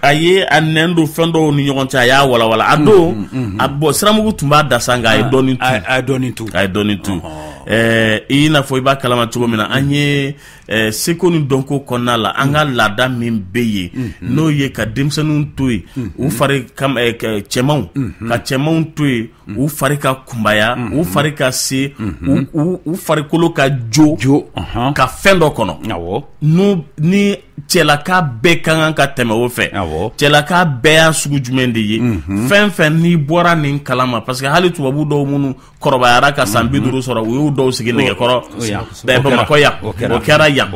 a ye a nɛn don fɛn dɔw ni ɲɔgɔn cɛ, a y'a walawala a don. A bɔn siramugu tun b'a da sa, nka a ye dɔɔnin tu. A ye dɔɔnin tu. I n'a fɔ i b'a kalama cogo min na, an ye seko ni dɔnko kɔnɔna la, an ka laada min bɛ yen, n'o ye ka denmisɛnninw to yen u fari cɛmanw, ka cɛmanw to yen u fari ka kunbaya, u fari ka se, u farikolo ka jo ka fɛn dɔ kɔnɔ. Ni cɛlaka bɛɛ ka kan ka tɛmɛ o fɛ. Cɛlaka bɛɛ y'a sugu jumɛn de ye? Fɛn fɛn n'i bɔra nin kalama, parce que hali tubabu dɔw minnu kɔrɔbayara ka san 50 sɔrɔ, u y'u dɔw sigi nɛgɛkɔrɔ Bamakɔ yan, o kɛra yan,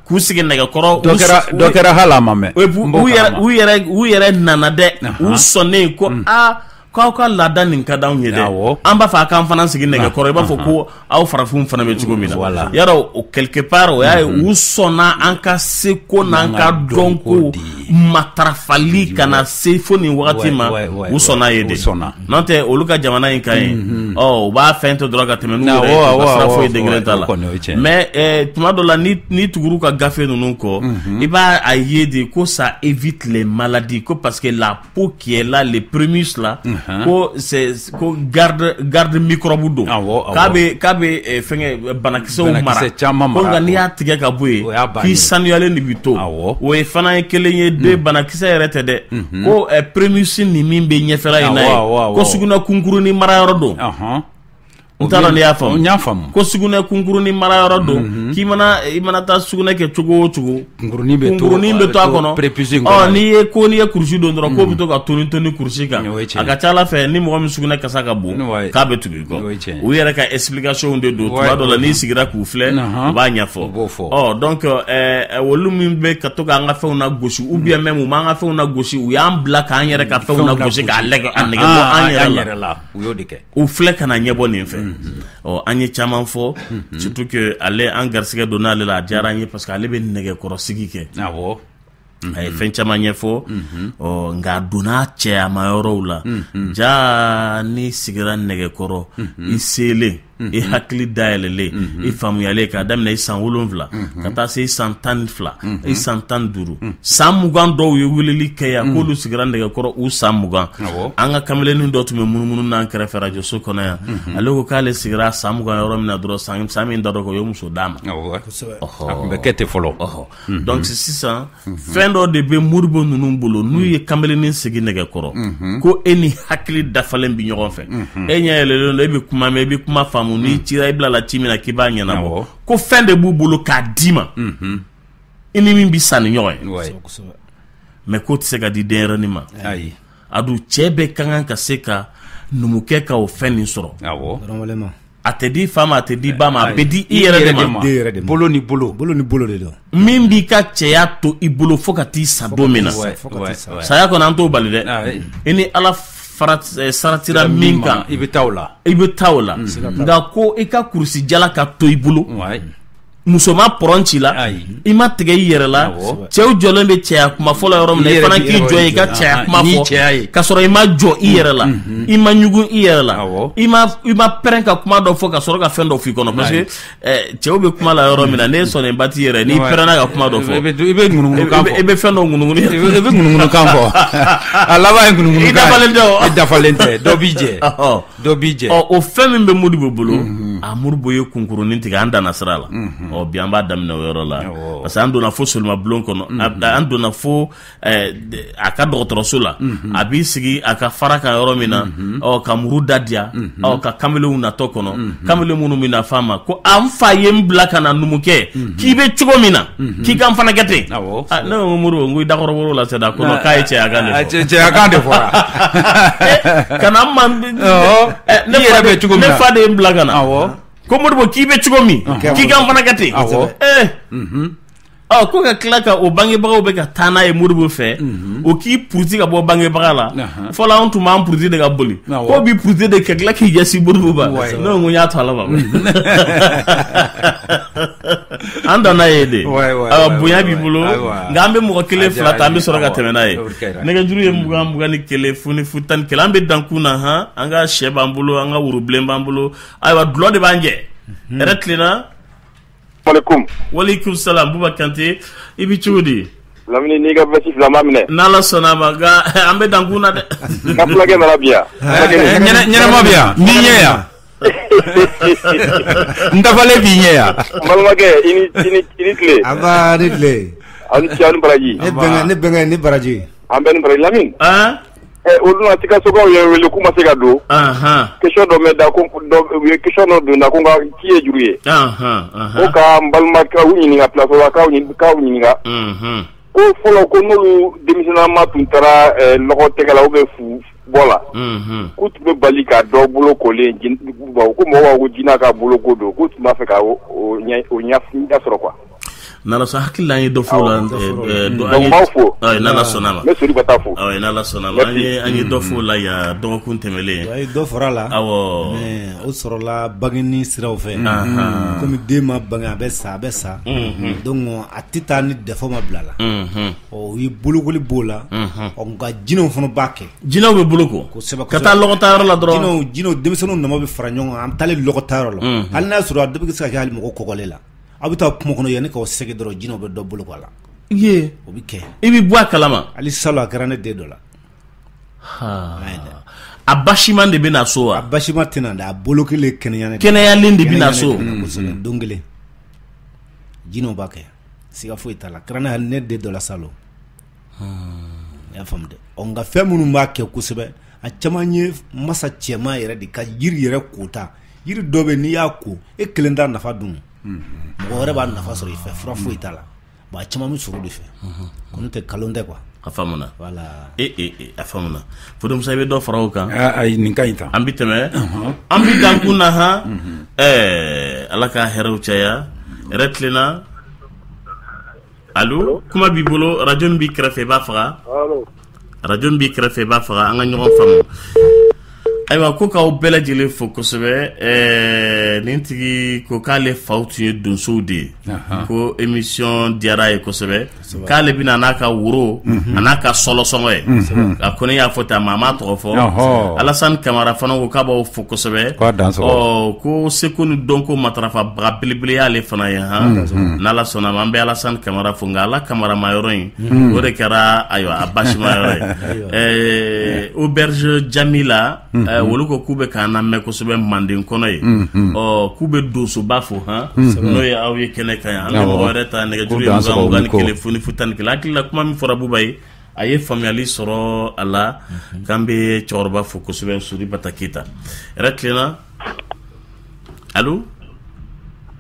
k'u sigi nɛgɛkɔrɔ. Dɔ kɛra hali a ma mɛn. U yɛrɛ nana dɛ, u sɔnnen ko aa k'aw ka laada nin ka d'anw ye dɛ, an b'a fɔ a k'an fana sigi nɛgɛkɔrɔ, i b'a fɔ ko aw farafinw fana bɛ cogo min na. Yarɔ o quelque part o y'a ye u sɔnna an ka seko n'an ka dɔnko matarafali ka na se fo nin wagati ma, u sɔnna ye de. N'o tɛ olu ka jamana in ka ɲi, ɔ u b'a fɛn to dɔrɔn ka tɛmɛ n'u yɛrɛ ye, ka sira foyi den kelen t'a la. Mais tuma dɔ la ni tugur'u ka gafe ninnu kɔ, i b'a a ye de ko ça évite les maladies, ko parce que la peau qui est là, les prémices là, ko c'est ko garde microbe don, k'a bɛ fɛngɛ banakisɛw mara, ko nka n'i y'a tigɛ ka bɔ yen k'i sanuyalen de bi to. O ye fana ye kelen ye de, banakisɛ yɛrɛ tɛ dɛ, ko prémices ni min bɛ ɲɛfɛla in na ye, ko sugunɛ kunkurunin mara yɔrɔ don. N t'a dɔn n'i y'a faamu. N y'a faamu. Ko sugunɛ kunkurunin mara yɔrɔ don, k'i mana taa sugunɛ kɛ cogo o cogo, kunkurunin bɛ to a kɔnɔ. Ɔ n'i ye kurusi don dɔrɔn, k'o bɛ to ka toni kurusi kan. A ka ca ala fɛ ni mɔgɔ min sugunɛ kasa ka bon, k'a bɛ tugu i kɔ. U yɛrɛ ka explication de don. Tuma dɔ la n'i sigira k'u filɛ, u b'a ɲɛfɔ. Ɔ donc olu min bɛ ka to k'an ka fɛnw nagosi, ou bien même u m'an ka fɛnw nagosi, u y'an bila k'an yɛrɛ ka fɛnw nagosi k'a nɛgɛ bɔ an yɛrɛ la. U y'o de kɛ. U filɛ ka na ɲɛbɔ nin fɛ. Ɔ an ye caman fɔ, surtout que ale an garisɛgɛ donna ale la, a diyara an ye parce que ale bɛ nɛgɛkɔrɔsigi kɛ. A ye fɛn caman ɲɛfɔ. Ɔ nka a donna cɛyama yɔrɔw la. Ja n'i sigira nɛgɛkɔrɔ, i selen I hakili dayɛlɛlen, i faamuyalen, k'a daminɛ i san 7 ka taa se i san 12, i san 15, san 20. Dɔw ye weleli kɛ yan k'olu sigira nɛgɛkɔrɔ u san 20. An ka kamelennin dɔ tun bɛ munumunu n'an kɛrɛfɛ rajoso kɔnɔ yan, ale ko k'ale sigira san 20 yɔrɔ min na dɔrɔn, san min da dɔ kan, o ye muso d'a ma. A tun bɛ kɛ ten fɔlɔ. Donc sisan fɛn dɔ de bɛ Modibo ninnu bolo, n'u ye kamelennin sigi nɛgɛkɔrɔ ko e ni hakili dafalen bɛ ɲɔgɔn fɛ, e ɲɛ yɛlɛlen don, e bɛ kuma mɛn, i bɛ kuma faamu, n'i cira i bila la ci min na k'i b'a ɲɛnabɔ, ko fɛn de b'u bolo k'a d'i ma, i ni min bɛ san ni ɲɔgɔn ye. Mais k'o tɛ se ka di denyɛrɛnin ma. A dun cɛ bɛɛ ka kan ka se ka numukɛ ka o fɛn nin sɔrɔ. A tɛ di fa ma, a tɛ di ba ma, a bɛ di i yɛrɛ de ma. Bolo ni bolo. Bolo ni bolo de don. Min b'i ka cɛya to i bolo fo ka t'i sa don min na. Saya kɔni an t'o bali dɛ. I ni Ala saratira min kan, i bɛ taa o la. I bɛ taa o la. Nka ko i ka kurusi jala ka to i bolo. Muso ma pɔrɔn ci la, i ma tigɛ i yɛrɛ la, cɛw jɔlen bɛ cɛya kuma fɔlɔ yɔrɔ min na, i fana k'i jɔ i ka cɛya kuma fɔ, ka sɔrɔ i ma jɔ i yɛrɛ la, i ma ɲugun i yɛrɛ la, i ma pɛrɛn ka kuma dɔ fɔ ka sɔrɔ ka fɛn dɔ f'i kɔnɔ, parce que cɛw bɛ kuma la yɔrɔ min na, n'e sɔnnen ba t'i yɛrɛ, n'i pɛrɛnna ka kuma dɔ fɔ, i bɛ ŋunuŋunukan fɔ, i bɛ fɛn dɔ ŋunuŋunu, i bɛ ŋunuŋunukan fɔ, a laban ye ŋunuŋunukan ye, i dafalen tɛ o, i dafalen tɛ, dɔ b'i jɛ, dɔ b'i jɛ. Ɔ, o fɛn min bɛ Modibo bolo, a Modibo ye kunkurunin tigɛ, an danna sira la. Ɔ, bi an b'a daminɛ o yɔrɔ la, parce que an donna fo solimabulon kɔnɔ, an donna fo a ka dɔgɔtɔrɔso la, a b'i sigi a ka fara kan yɔrɔ min na, ɔ, ka muru da diya, ɔ, ka kamelenw natɔ kɔnɔ, kamalen minnu bɛ na f'a ma ko an fa ye n bila ka na numukɛ, k'i bɛ cogo min na k'i ka n fana kɛ ten. Ne ko Modibo, n ko i dakɔrɔbɔrɔ la sɛda ko k'a ye cɛyakan de fɔ. Cɛyakan de fɔra. Ka na n ma, ne yɛrɛ bɛ cogo min na, ne fa de ye n bila ka na. Ko Modibo k'i bɛ cogo min k'i ka n fana kɛ ten. Ɔ, ko ka tila ka o bangebagaw bɛ ka taa n'a ye Modibo fɛ, o k'i puruti ka bɔ bangebaga la. Fɔlɔ an tun b'an puruti de ka boli, k'o b'i puruti de ka tila k'i ɲɛsin Modibo ma. Ne ko n y'a to Ala ma. An danna ye de. Bonya b'i bolo, nka an bɛ mɔgɔ kelen fila ta, an bɛ sɔrɔ ka tɛmɛ n'a ye. Nɛgɛjuru ye 20 21 0 0 11. An bɛ dankun na han, an ka sɛ b'an bolo, an ka worobilen b'an bolo, ayiwa dulɔ de b'an jɛ. Hɛrɛ tilenna. Walekum salam. Buba Kante, i bɛ cogo di? Lamini, n'i ka veste fila ma minɛ. N'Ala sɔnna a ma, nka an bɛ dankun na dɛ. N ka fulakɛ nana bi yan. Ɲɛnama bi yan, n b'i ɲɛ yan. N dafalen b'i ɲɛ yan. N balimakɛ, i ni tile. An ba ni tile. Aw ni ce, aw ni baraji. Ne bɛnkɛ ni baraji. An bɛɛ ni baraji. Lamini. O dun Sikasokaw ye wele k'u ma se ka don. Question dɔ bɛ da ko u ye question dɔ don da ko nka ci ye juru ye. Ko ka n balimakɛw ɲininka plateau la, k'aw ɲininka. Ko fɔlɔ ko n'olu denmisɛnninma tun taara lɔgɔ tɛgɛ la ou bien fu bɔ la. K'u tun bɛ bali ka dɔ bolo kolen, ko mɔgɔw b'a fɔ ko jinɛ ka boloko don, k'u tun b'a fɛ ka o ɲɛ sɔrɔ quoi. N'Ala sɔnna, hakili an ye dɔ fɔ la. Donc n b'aw fo. N'Ala sɔnna ma. N bɛ soli ka taa fo. N'Ala sɔnna ma. An ye dɔ fɔ la yan dɔgɔkun tɛmɛlen. A ye dɔ fara la. Awɔ. Mais o sɔrɔla bangeni siraw fɛ. Komi den ma bange, a bɛ sa, a bɛ sa. Donc a tɛ taa ni défaut ma bila la. Ɔ, u ye bolokoli b'o la. Ɔ, nka jinɛw fana b'a kɛ. Jinɛw bɛ boloko. Kosɛbɛ. Ka taa lɔgɔtayɔrɔ la dɔrɔn. Jinɛw denmisɛnninw nama bɛ fara ɲɔgɔn kan, an taalen lɔgɔtayɔrɔ la. Hali n'a sɔrɔ a dɔ bɛ se ka kɛ hali mɔgɔ kɔgɔlen la. A bɛ taa kungo kɔnɔ yanni k'aw sɛgɛ dɔrɔn, jinɛw bɛ dɔ boloko a la. Ye. O bɛ kɛ. I bɛ bɔ a kalama. Hali salon a kɛra ne den dɔ la. A basiman de bɛ na so wa? A basiman tɛ na dɛ, a bolo kelen kɛnɛyalen. Kɛnɛyalen de bɛ na so. Kosɛbɛ, don kelen. Jinɛw b'a kɛ. Siga foyi t'a la. Kɛra ne den dɔ la salon. I y'a faamu dɛ. Ɔ, nka fɛn minnu b'a kɛ kosɛbɛ, a caman ye masa cɛman yɛrɛ de ka jiri yɛrɛ kota. Jiri dɔ bɛ n'i y'a ko, e kelen t'a nafa dun. Mɔgɔ wɛrɛ b'a nafa sɔrɔ i fɛ, fura foyi t'a la. Bon, a caman bɛ sɔrɔ de fɛ. Ko n'o tɛ kalon tɛ quoi. A faamuna. Voilà. A faamuna. Fode Musa, i bɛ dɔ fara o kan. Ayi, nin ka ɲi tan. An bɛ tɛmɛ. An bɛ dankun na han. Ala ka hɛrɛw caya. Hɛrɛ tilenna. Allo, kuma b'i bolo, radio min b'i kɛrɛfɛ i b'a faga. Radio min b'i kɛrɛfɛ i b'a faga, an ka ɲɔgɔn faamu. Ayiwa, ko k'aw bɛɛ lajɛlen fo kosɛbɛ. Nin tigi ko k'ale faw tun ye donsow de ye, ko émission diyara a ye kosɛbɛ, k'ale bɛna n'a ka woro a n'a ka sɔlɔsɔngɔ ye. A ko ne y'a fɔ ten, a ma tɔgɔ fɔ. Alassane Kamara fana ko k'a b'aw fo kosɛbɛ. Ɔ, ko seko ni dɔnko matarafabaga belebele y'ale fana ye. Han, n'Ala sɔnna ma, an bɛ Alassane Kamara fo. Nka Ala Kamara ma yɔrɔ in, o de kɛra ayiwa a basima yɔrɔ ye. Auberge Jamila, olu ko k'u bɛ k'an lamɛn kosɛbɛ Manden kɔnɔ ye. Ɔ, k'u bɛ donsoba fo, han, n'o ye aw ye kɛnɛ kan yan. An bɛ mɔgɔ wɛrɛ ta. Nɛgɛjuru ye 20 21 00 11. Hakili la, kuma min fɔra Buba ye, a ye faamuyali sɔrɔ a la. K'an bɛ cɛkɔrɔba fo kosɛbɛ, Sori Bata Keyita. Yɛrɛ tilenna. Allo?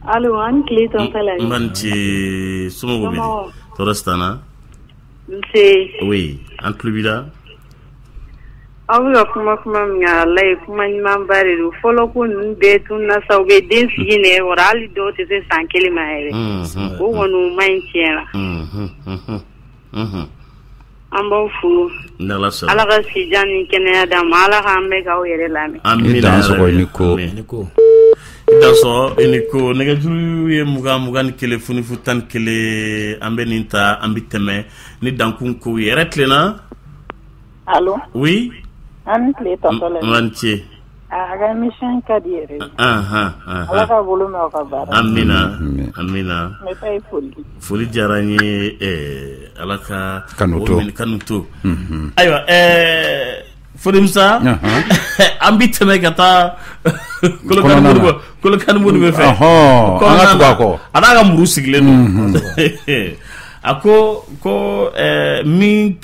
Allo, an tile, tonton Lamini. N ba ni ce. Somɔgɔw bɛ di? Tɔɔrɔ si t'an na. Nse. Oui, an tulo b'i la. Aw bɛ ka kuma min kan, walayi, kuma ɲumanba de don. Fɔlɔ ko ninnu bɛɛ tununa sa. U bɛ den sigi nɛgɛ kɔrɔ, hali dɔw tɛ se san 1 ma yɛrɛ. O kɔni, o man ɲi tiɲɛ la. An b'aw fo. N'Ala sɔnna. Ala ka sijan ni kɛnɛya d'an ma. Ala k'an bɛɛ k'aw yɛrɛ lamɛn. Amina. I ni ko. I dansɔgɔ, i ni ko. Nɛgɛjuru ye 20 21 00 11. An bɛ nin ta, an bɛ tɛmɛ ni dankun kow ye. Yɛrɛ tilenna. Allo? Oui. An ni tile, tonton Lamini. N ba ni ce. A ka émission ka di yɛrɛ de. Ala ka bolo mɛn aw ka baara. Amina, amina. N bɛ taa i foli. Foli diyara n ye. Ala ka kanu to. Kanu to. Ayiwa, Fodimisa, an bɛ tɛmɛ ka taa Kolokani Modibo bɛ fɛ. An ka tugu a kɔ. A n'a ka muru sigilen don. A ko min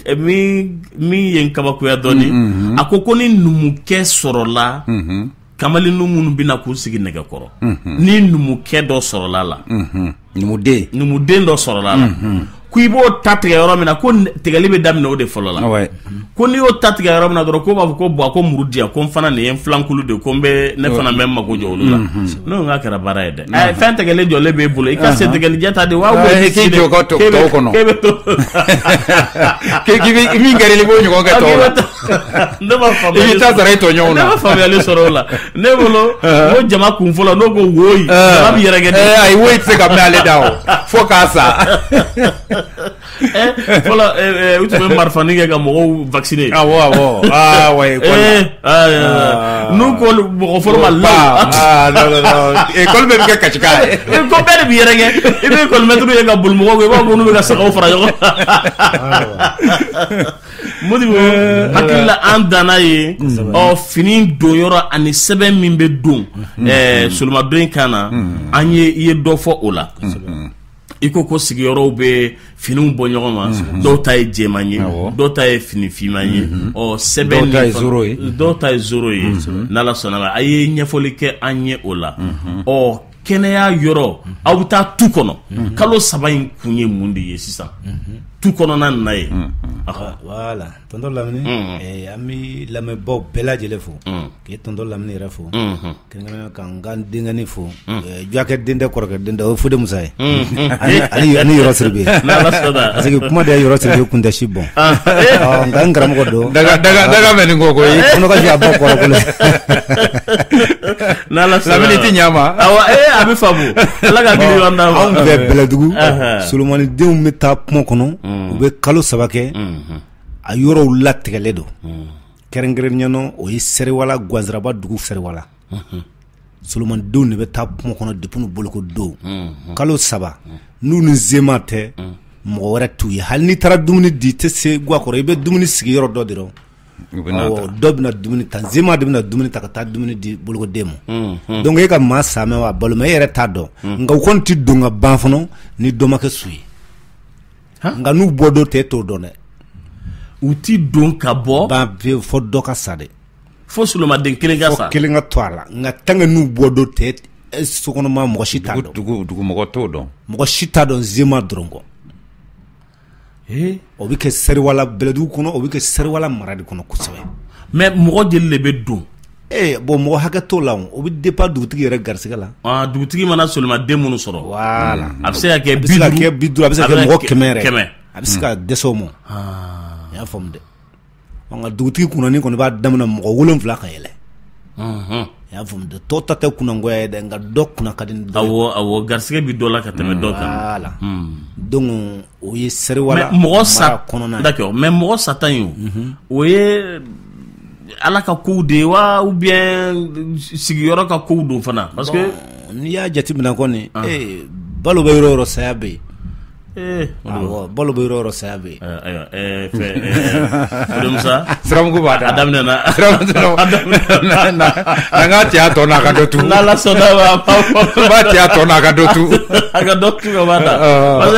ye n kabakoya dɔɔni, a ko ni numukɛ sɔrɔla, kamalennin minnu bɛna k'u sigi nɛgɛkɔrɔ, ni numukɛ dɔ sɔrɔla la, numuden dɔ sɔrɔla la, ko i b'o ta tigɛ yɔrɔ min na, ko tigɛli bɛ daminɛ o de fɔlɔ la. Ko n'i y'o ta tigɛ yɔrɔ min na dɔrɔn, ko b'a fɔ ko bon, ko muru di yan, ko n fana nin ye n filankulu de, ko n bɛ ne fana bɛ n mago jɔ olu la. Ne ko k'a kɛra baara ye dɛ. Fɛn tigɛlen jɔlen b'e bolo, i ka sen tigɛlijɛ ta de wa? K'i jɔ ka tɔw kɔnɔ, k'i bɛ min kɛra i b'o ɲɔgɔn kɛ tɔw la. Ne ma faamuyali, i bɛ taa sara i tɔɲɔgɔnw na. Ne ma faamuyali sɔrɔ o la. Ne bolo, n ko jama kun fɔlɔ n'o ko woyi, jama bɛ yɛrɛkɛ de. Ayi, woyi tɛ se ka mɛn ale da o, fo k'a sa. Fɔlɔ, u tun bɛ marifanin kɛ ka mɔgɔw vacciner. Awɔ, ah ouais. N'u ko mɔgɔ fɔlɔ ma law. Ah non non non, école bɛɛ bɛ kɛ kacikan ye. Ko bɛɛ de bɛ yɛrɛkɛ. I bɛ école maître ye ka boli mɔgɔw kan, i b'a fɔ ko n'u bɛ ka sagaw fara ɲɔgɔn kan. Modibo, hakili la, an danna ye. Ɔ, fini don yɔrɔ ani sɛbɛn min bɛ don solomadon kan na, an ye, i ye dɔ fɔ o la. I ko sigiyɔrɔw bɛ finiw bɔ ɲɔgɔn ma, dɔw ta ye jɛman ye, dɔw ta ye fini finman ye. Ɔ, sɛbɛn dɔw ta ye zoro ye. Dɔw ta ye zoro ye. N'Ala sɔnna ma, a ye ɲɛfɔli kɛ an ye o la. Ɔ, kɛnɛya yɔrɔ, aw bɛ taa tu kɔnɔ kalo 3 in kun ye mun de ye sisan tu kɔnɔna nin na ye? Voilà, tonton Lamini, an bɛ lamɛnbaaw bɛɛ lajɛlen fo, k'i tonton Lamini yɛrɛ fo, kɛrɛnkɛrɛnnenya ka n ka denkɛnin fo, Jɔkɛ den tɛ, kɔrɔkɛ den tɛ, o ye Fode Musa ye, ani Yɔrɔ Siribe, parce que kuma de ye Yɔrɔ Siribe kun tɛ si bɔn. Nka n karamɔgɔ don. Daga daga mɛ nin ko koyi. Kɔnɔ ka a bɔ kɔrɔ kolo. N'Ala sɔnna. Lamini ti ɲa ma. Awɔ, a bɛ faamu. Ala ka hakili ɲuman d'an ma. Anw fɛ Bɛlɛdugu, Solomanidenw bɛ taa kungo kɔnɔ, u bɛ kalo 3 kɛ, a yɔrɔw latigɛlen don. Kɛrɛnkɛrɛnnenya, o ye Seriwala, Ganzaraba dugu Seriwala. Solomanidenw de bɛ taa kungo kɔnɔ depuis n'u boloko don. Kalo 3, n'u ni zema tɛ, mɔgɔ wɛrɛ t'u ye. Hali n'i taara dumuni di, i tɛ se ga kɔrɔ, i bɛ dumuni sigi yɔrɔ dɔ dɔrɔn. Dɔ bɛna dumuni ta, zema de bɛna dumuni ta ka taa dumuni di bolokoden ma. Donc e ka maa sa mɛn wa balo ma, e yɛrɛ t'a dɔn. Nka u kɔni tɛ don ka ban fɔlɔ ni dɔ ma kɛ su ye. Nka n'u bɔ don tɛ, e t'o dɔn dɛ. U ti don ka bɔ. Ban pewu, fo dɔ ka sa dɛ. Fo solomaden kelen ka sa. Fo kelen ka to a la. Nka tant que n'u bɔ don tɛ, sokɔnɔma mɔgɔ si t'a dɔn. Dugumɔgɔ t'o dɔn. Mɔgɔ si t'a dɔn zema dɔrɔn kɔ. O bɛ kɛ Seriwala Bɛlɛdugu kɔnɔ, o bɛ kɛ Seriwala mara de kɔnɔ kosɛbɛ. Mais mɔgɔ jeli de bɛ don? Bon, mɔgɔ hakɛ t'o la, o bɛ dépend dugutigi yɛrɛ garisɛgɛ la. Dugutigi mana solomaden minnu sɔrɔ. Voilà. A bɛ se ka kɛ 50, a bɛ se ka kɛ 50, a bɛ se ka kɛ mɔgɔ 100 yɛrɛ. 100. A bɛ se ka dɛsɛ o ma. I y'a faamu dɛ. Nka dugutigi kunnani kɔni b'a daminɛ mɔgɔ 7 ka yɛlɛ. I y'a faamu, tɔw ta tɛ kunnangoya ye dɛ, nka dɔ kunna ka di ni dɔ ye. Awɔ, garisɛgɛ bɛ dɔ la ka tɛmɛ dɔ kan. Voilà, donc o ye Seriwala mɔgɔ sa kɔnɔna ye. D'accord, mais mɔgɔ sata in o ye Ala ka kow de ye wa, ou bien sigiyɔrɔ ka kow don fana? Parce que n'i y'a jateminɛ kɔni, balo bɛ yɔrɔ o yɔrɔ, saya bɛ yen. Awɔ, balo bɛ yɔrɔ o yɔrɔ, saya bɛ yen. Ayiwa, fɛn Musa, siramugu b'a da a daminɛna. An k'a cɛya tɔ n'a ka dɔ tu. N'Ala sɔnna ma, n b'a cɛya tɔ n'a ka dɔ tu. A ka dɔ tu ka b'a da. Parce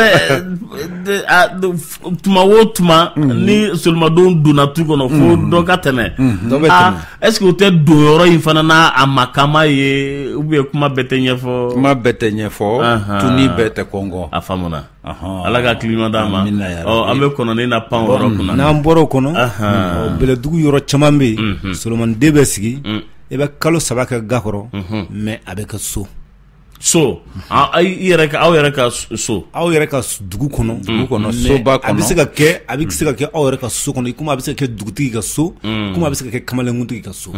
que tuma o tuma ni solimadenw donna tu kɔnɔ, fo dɔ ka tɛmɛ. Dɔ bɛ tɛmɛ. Est-ce que o tɛ don yɔrɔ in fana n'a a makama ye, ou bien kuma bɛɛ tɛ ɲɛfɔ? Kuma bɛɛ tɛ ɲɛfɔ, tuni bɛɛ tɛ kɔngɔ. A faamuna. Ala ka hakili ɲuman d'an ma. Ɔ, an bɛ kɔnɔni na pan o yɔrɔ kunna. N'an bɔra o kɔnɔ, Bɛlɛdugu yɔrɔ caman bɛ yen, solomanden bɛ sigi, i bɛ kalo 3 kɛ ga kɔrɔ, mais a bɛ kɛ so. So, aw yɛrɛ ka so. Aw yɛrɛ ka dugu kɔnɔ. Dugu kɔnɔ, soba kɔnɔ. A bɛ se ka kɛ, a bɛ se ka kɛ aw yɛrɛ ka so kɔnɔ, komi a bɛ se ka kɛ dugutigi ka so, komi a bɛ se ka kɛ kamalenkuntigi ka so.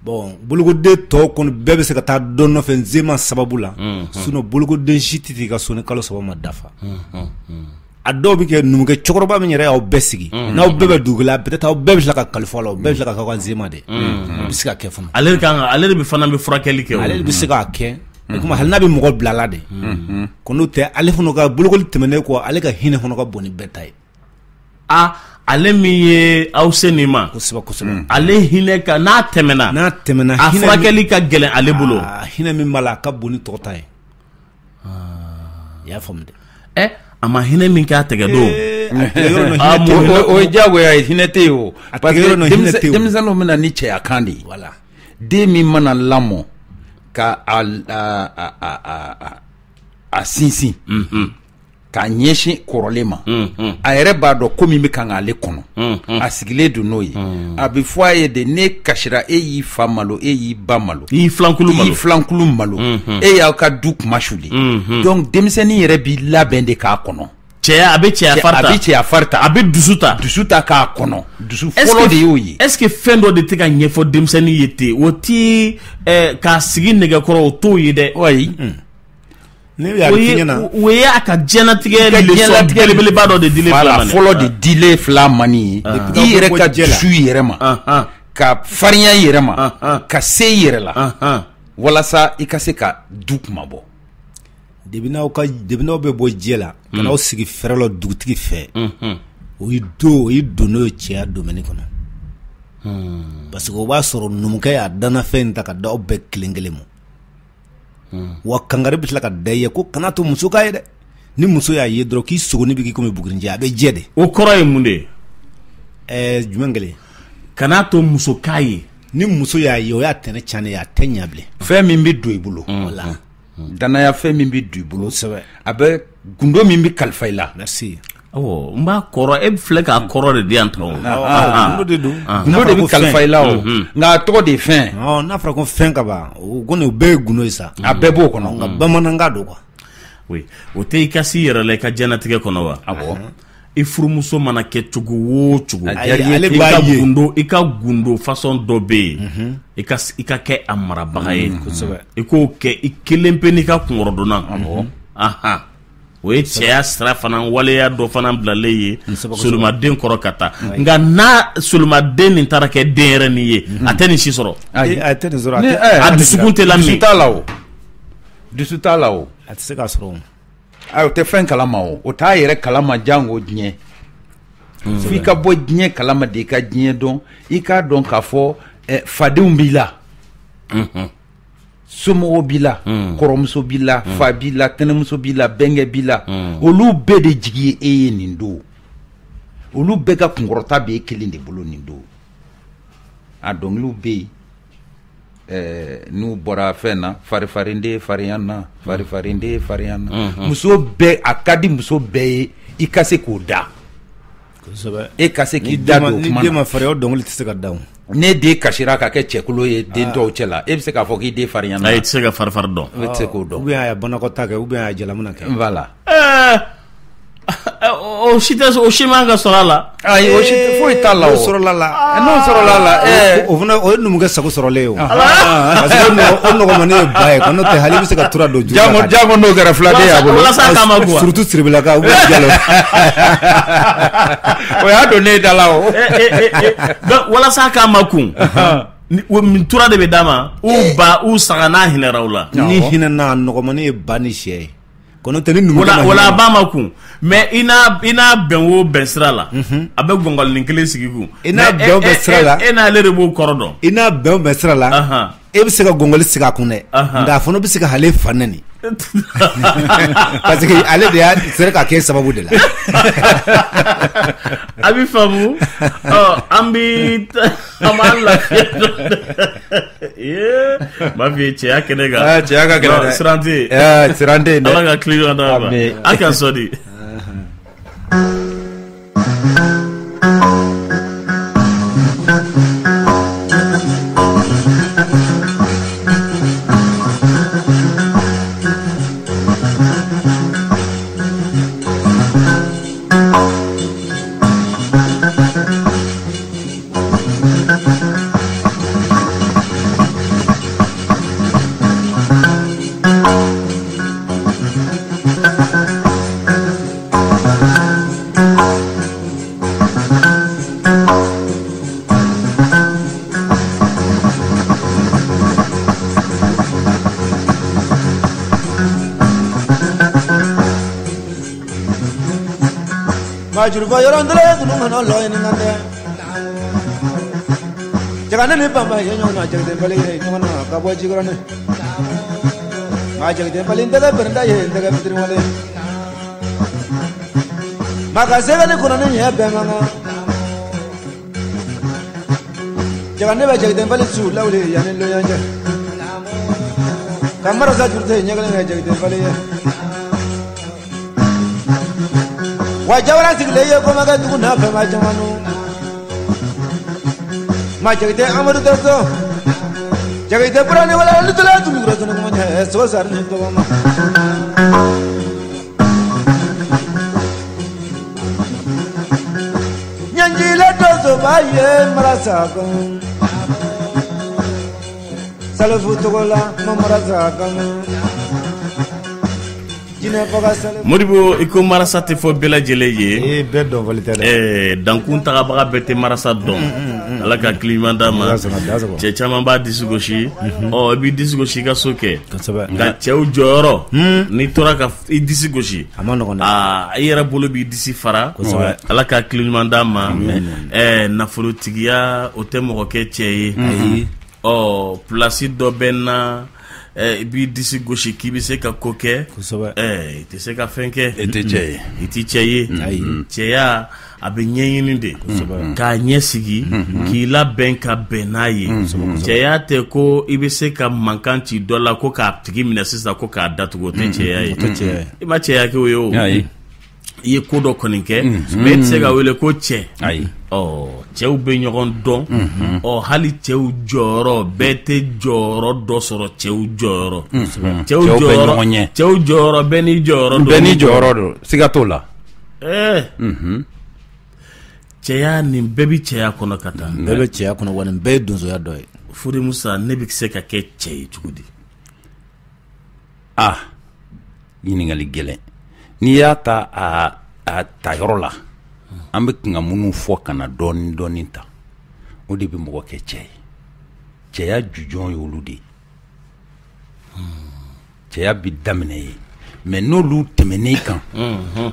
Bon, bolokoden tɔw kɔni bɛɛ bɛ se ka taa dɔ nɔfɛ nzema sababu la, sinon bolokoden si tɛ t'i ka so ni kalo 3 ma dafa. A dɔw bɛ kɛ numukɛ cɛkɔrɔba min yɛrɛ y'aw bɛɛ sigi, n'aw bɛɛ bɛ dugu la, peut-être aw bɛɛ bɛ tila ka kalifa la, o bɛɛ bɛ tila ka k'aw ka nzema de. O bɛ se ka kɛ fana. Ale de bɛ fana bɛ furakɛli kɛ. Ale de bɛ se k'a kɛ. Komi hali n'a bɛ mɔgɔ bila la de. Ko n'o tɛ, ale fana ka bolokoli tɛmɛnen kɔ, ale ka hinɛ fana ka bon ni bɛɛ ta ye. Ah, ale min ye aw se nin ma. Kosɛbɛ kosɛbɛ. Ale hinɛ ka n'a tɛmɛna. N'a tɛmɛna. A furakɛli ka gɛlɛn ale bolo. Hinɛ min b'a la, a ka bon ni tɔgɔ ta ye. I y'a faamu dɛ. A ma hinɛ min k'a tɛgɛ don. O ye diyagoya ye, hinɛ tɛ yen o. Parce que denmisɛnninw bɛ na ni cɛya kan de ye. Voilà. Den min mana lamɔ ka a sinsin. K'a ɲɛsin kɔrɔlen ma, a yɛrɛ b'a dɔn ko min bɛ kan k'ale kɔnɔ, a sigilen don n'o ye. A bɛ fɔ a ye de, ne kasira, e y'i fa malo, e y'i ba malo, i y'i filankulu malo, i y'i filankulu malo, e y'aw ka du kuma suli. Donc denmisɛnnin yɛrɛ b'i labɛn de k'a kɔnɔ. Cɛya, a bɛ cɛya fari ta, a bɛ cɛya fari ta, a bɛ dusu ta, dusu ta k'a kɔnɔ. Dusu fɔlɔ de y'o ye. Est-ce que fɛn dɔ de tɛ ka ɲɛfɔ denmisɛnnin ye ten, o ti k'a sigi nɛgɛkɔrɔ, o t'o ye dɛ. Wayi. O ye a ka diɲɛlatigɛ leçon belebeleba dɔ de dilen fila mani. Fɔlɔ de dilen fila mani ye. I yɛrɛ ka dusu i yɛrɛ ma, ka farinya i yɛrɛ ma, ka se i yɛrɛ la, walasa i ka se ka du kuma bɔ. Depuis n'aw bɛ bɔ jɛ la, ka n'aw sigi fɛrɛ la dugutigi fɛ, o ye don ye cɛya domaine kɔnɔ. Parce que o b'a sɔrɔ numukɛ y'a dannafɛn in ta ka d'aw bɛɛ kelen kelen ma. Wa kangari bɛ tila ka da i ye ko kana to muso k'a ye dɛ. Ni muso y'a ye dɔrɔn k'i sogoni bɛ k'i komi bugurinjɛ, a bɛ jɛ de. O kɔrɔ ye mun de ye? Jumɛn kelen? Kana to muso k'a ye. Ni muso y'a ye, o y'a tɛnɛ cannen ye, a tɛ ɲɛ bilen. Fɛn min bɛ don i bolo. Voilà. Danaya fɛn min bɛ don i bolo. Kosɛbɛ. A bɛ gundo min bɛ kalifa i la. Merci. Awɔ, n b'a kɔrɔ, e filɛ k'a kɔrɔ de di yan tɔn. Gundo de don. Gundo de bɛ kalifa i la o. Nka a tɔgɔ de ye fɛn. N'a fɔra ko fɛn ka ban, o kɔni o bɛɛ ye gundo ye sa. A bɛɛ b'o kɔnɔ. Nka bamanankan don quoi. Oui, o tɛ i ka s'i yɛrɛ la i ka diɲɛlatigɛ kɔnɔ wa? Awɔ. I furumuso mana kɛ cogo o cogo, ale b'a ye. I ka gundo façon dɔ bɛ yen, i ka kɛ a marabaga ye. Kosɛbɛ. I k'o kɛ i kelen pe n'i ka kunkɔrɔdonna. Awɔ. O ye cɛya sira fana waleya dɔ fana bilalen ye solomaden kɔrɔ ka taa. Nka n'a solomaden nin taara kɛ denyɛrɛnin ye, a tɛ nin si sɔrɔ. A tɛ nin sɔrɔ. A dusukun tɛ lamin. Dusu t'a la o. Dusu t'a la o. A tɛ se k'a sɔrɔ o. Ayi, o tɛ fɛn kalama o. O t'a yɛrɛ kalama jango diɲɛ. F'i ka bɔ diɲɛ kalama de, i ka diɲɛ dɔn, i k'a dɔn k'a fɔ fadenw b'i la. Somɔgɔw b'i la, kɔrɔmuso b'i la, fa b'i la, tɛnɛmuso b'i la, bɛnkɛ b'i la. Olu bɛɛ de jigi ye e ye nin don. Olu bɛɛ ka kunkɔrɔta bɛ e kelen de bolo nin don. A dɔnkiliw bɛ yen. N'u bɔra fɛn na, farifariden farinya na, farifariden farinya na. Muso bɛɛ, a ka di muso bɛɛ ye i ka se k'o da. Kosɛbɛ. E ka se k'i da don o kuma na. Ni den ma farinya, o dɔnkili tɛ se ka da o. Ne den kasira ka kɛ cɛkolo ye den tɔw cɛ la, e bɛ se k'a fɔ k'i den farinya na? E tɛ se ka farifari dɔn. E tɛ se k'o dɔn. Ou bien a ye banakɔtaa kɛ, ou bien a ye jalamuna kɛ. Voilà. O si tɛ, o si man ka sɔrɔ a la. Ayi, o si foyi t'a la. O sɔrɔla la. N'o sɔrɔla la, o fana o ye numukɛ sago sɔrɔlen ye o. Parce que o nɔgɔmani ye ba ye, n'o tɛ hali i bɛ se ka tura don juru la. Jango n'o kɛra filaden y'a bolo. Walasa k'a ma quoi. Surtout Siribilaka ou bien Jalo. O y'a don ne da la o. Donc walasa k'a ma kun. Min tura de bɛ d'a ma, u ba u saga n'a hinɛra o la. Ni hinɛna, nɔgɔmani ye ba ni sɛ ye. Kɔnɔ tɛ ni numukɛ. Wala a ba ma kun, mais i n'a bɛn o bɛn sira la, a bɛ gɔngɔlinin kelen sigi kun. I n'a bɛn o bɛn sira la. E n'ale de b'o kɔrɔ dɔn. I n'a bɛn o bɛn sira la. E bɛ se ka gɔngɔli sigi a kun dɛ, nka a fana bɛ se ka ale fa nɛni. Parce que ale de y'a sera ka kɛ sababu de la. A bɛ faamu. An bɛ an b'an lafiya dɔɔnin. N b'a f'i ye cɛya kɛnɛ kan. Cɛya ka gɛlɛn dɛ. Siran tɛ yen. Siran tɛ yen dɛ. Ala ka tile ɲuman d'an ma. A ka sɔn di. Juruba yɔrɔ ntɛlɛ tunu kana lɔ ɲininka dɛ. Jagane ni Bamba ye ɲɔgɔn na, Jagate Bali ye ɲɔgɔn na ka bɔ Jikɔrɔni. Nka Jagate Bali n tɛgɛ bɛrɛnda ye n tɛgɛ fitiriwale. Maka sɛgɛ ni kɔnɔ ni ɲɛ bɛɛ man kan. Jagane bɛ Jagate Bali su lawuli yanni loyan cɛ. Ka marasa juru tɛ ɲɛ kelen kɛ Jagate Bali ye. Wa jawara sigilen ye komakɛ dugu n'a fɛn ma jamanu. Ma Jagate Amadu Dɔsɔ. Jagate bɔra ni wala ni tula tunu kura tunu kuma ɲɛ sogo sari ni tɔgɔ ma. Ɲɛnjile Dɔsɔ b'a ye marasa kan. Salifu tɔgɔ la ma marasa kan. Modibo, i ko marasa tɛ fɔ bɛɛ lajɛlen ye. Ee, bɛɛ dɔnfali tɛ dɛ. Dankun tagabaga bɛɛ tɛ marasa dɔn. Ala ka hakili ɲuman d'a ma. Cɛ caman b'a disi gosi. Ɔ, i b'i disi gosi i ka so kɛ. Nka cɛw jɔyɔrɔ, n'i tora ka i disi gosi, a ma nɔgɔn dɛ. Aa, i yɛrɛ bolo b'i disi fara. Ala ka hakili ɲuman d'a ma. Nafolotigiya o tɛ mɔgɔ kɛ cɛ ye. Ɔ, place dɔ bɛ n na. I b'i disi gosi k'i bɛ se ka ko kɛ, i tɛ se ka fɛn kɛ, i tɛ cɛ ye, i tɛ cɛ ye. Cɛya a bɛ ɲɛɲini de, k'a ɲɛ sigi, k'i labɛn ka bɛn n'a ye. Cɛya tɛ ko i bɛ se ka mankan ci dɔ la ko k'a tigi minɛ sisan ko k'a datugu, o tɛ cɛya ye. I ma cɛya kɛ o ye o. I ye ko dɔ kɔni kɛ, mais e tɛ se ka wele ko cɛ. Ɔ, cɛw bɛ ɲɔgɔn dɔn. Ɔ, hali cɛw jɔyɔrɔ bɛɛ tɛ jɔyɔrɔ dɔ sɔrɔ. Cɛw jɔyɔrɔ, cɛw jɔyɔrɔ, cɛw jɔyɔrɔ bɛɛ n'i jɔyɔrɔ don. Bɛɛ n'i jɔyɔrɔ don, siga t'o la. Cɛya nin bɛɛ bɛ cɛya kɔnɔ ka taa. Bɛɛ bɛ cɛya kɔnɔ, wa nin bɛɛ ye donsoya dɔ ye. Fode Musa, ne bɛ se ka kɛ cɛ ye cogo di? Ah, ɲininkali gɛlɛn. N'i y'a ta a ta yɔrɔ la, an bɛ kun ka minnu fɔ ka na dɔɔni dɔɔni ta, o de bɛ mɔgɔ kɛ cɛ ye. Cɛya jujɔn ye olu de ye. Cɛya bɛ daminɛ ye, mais n'olu tɛmɛn'i kan,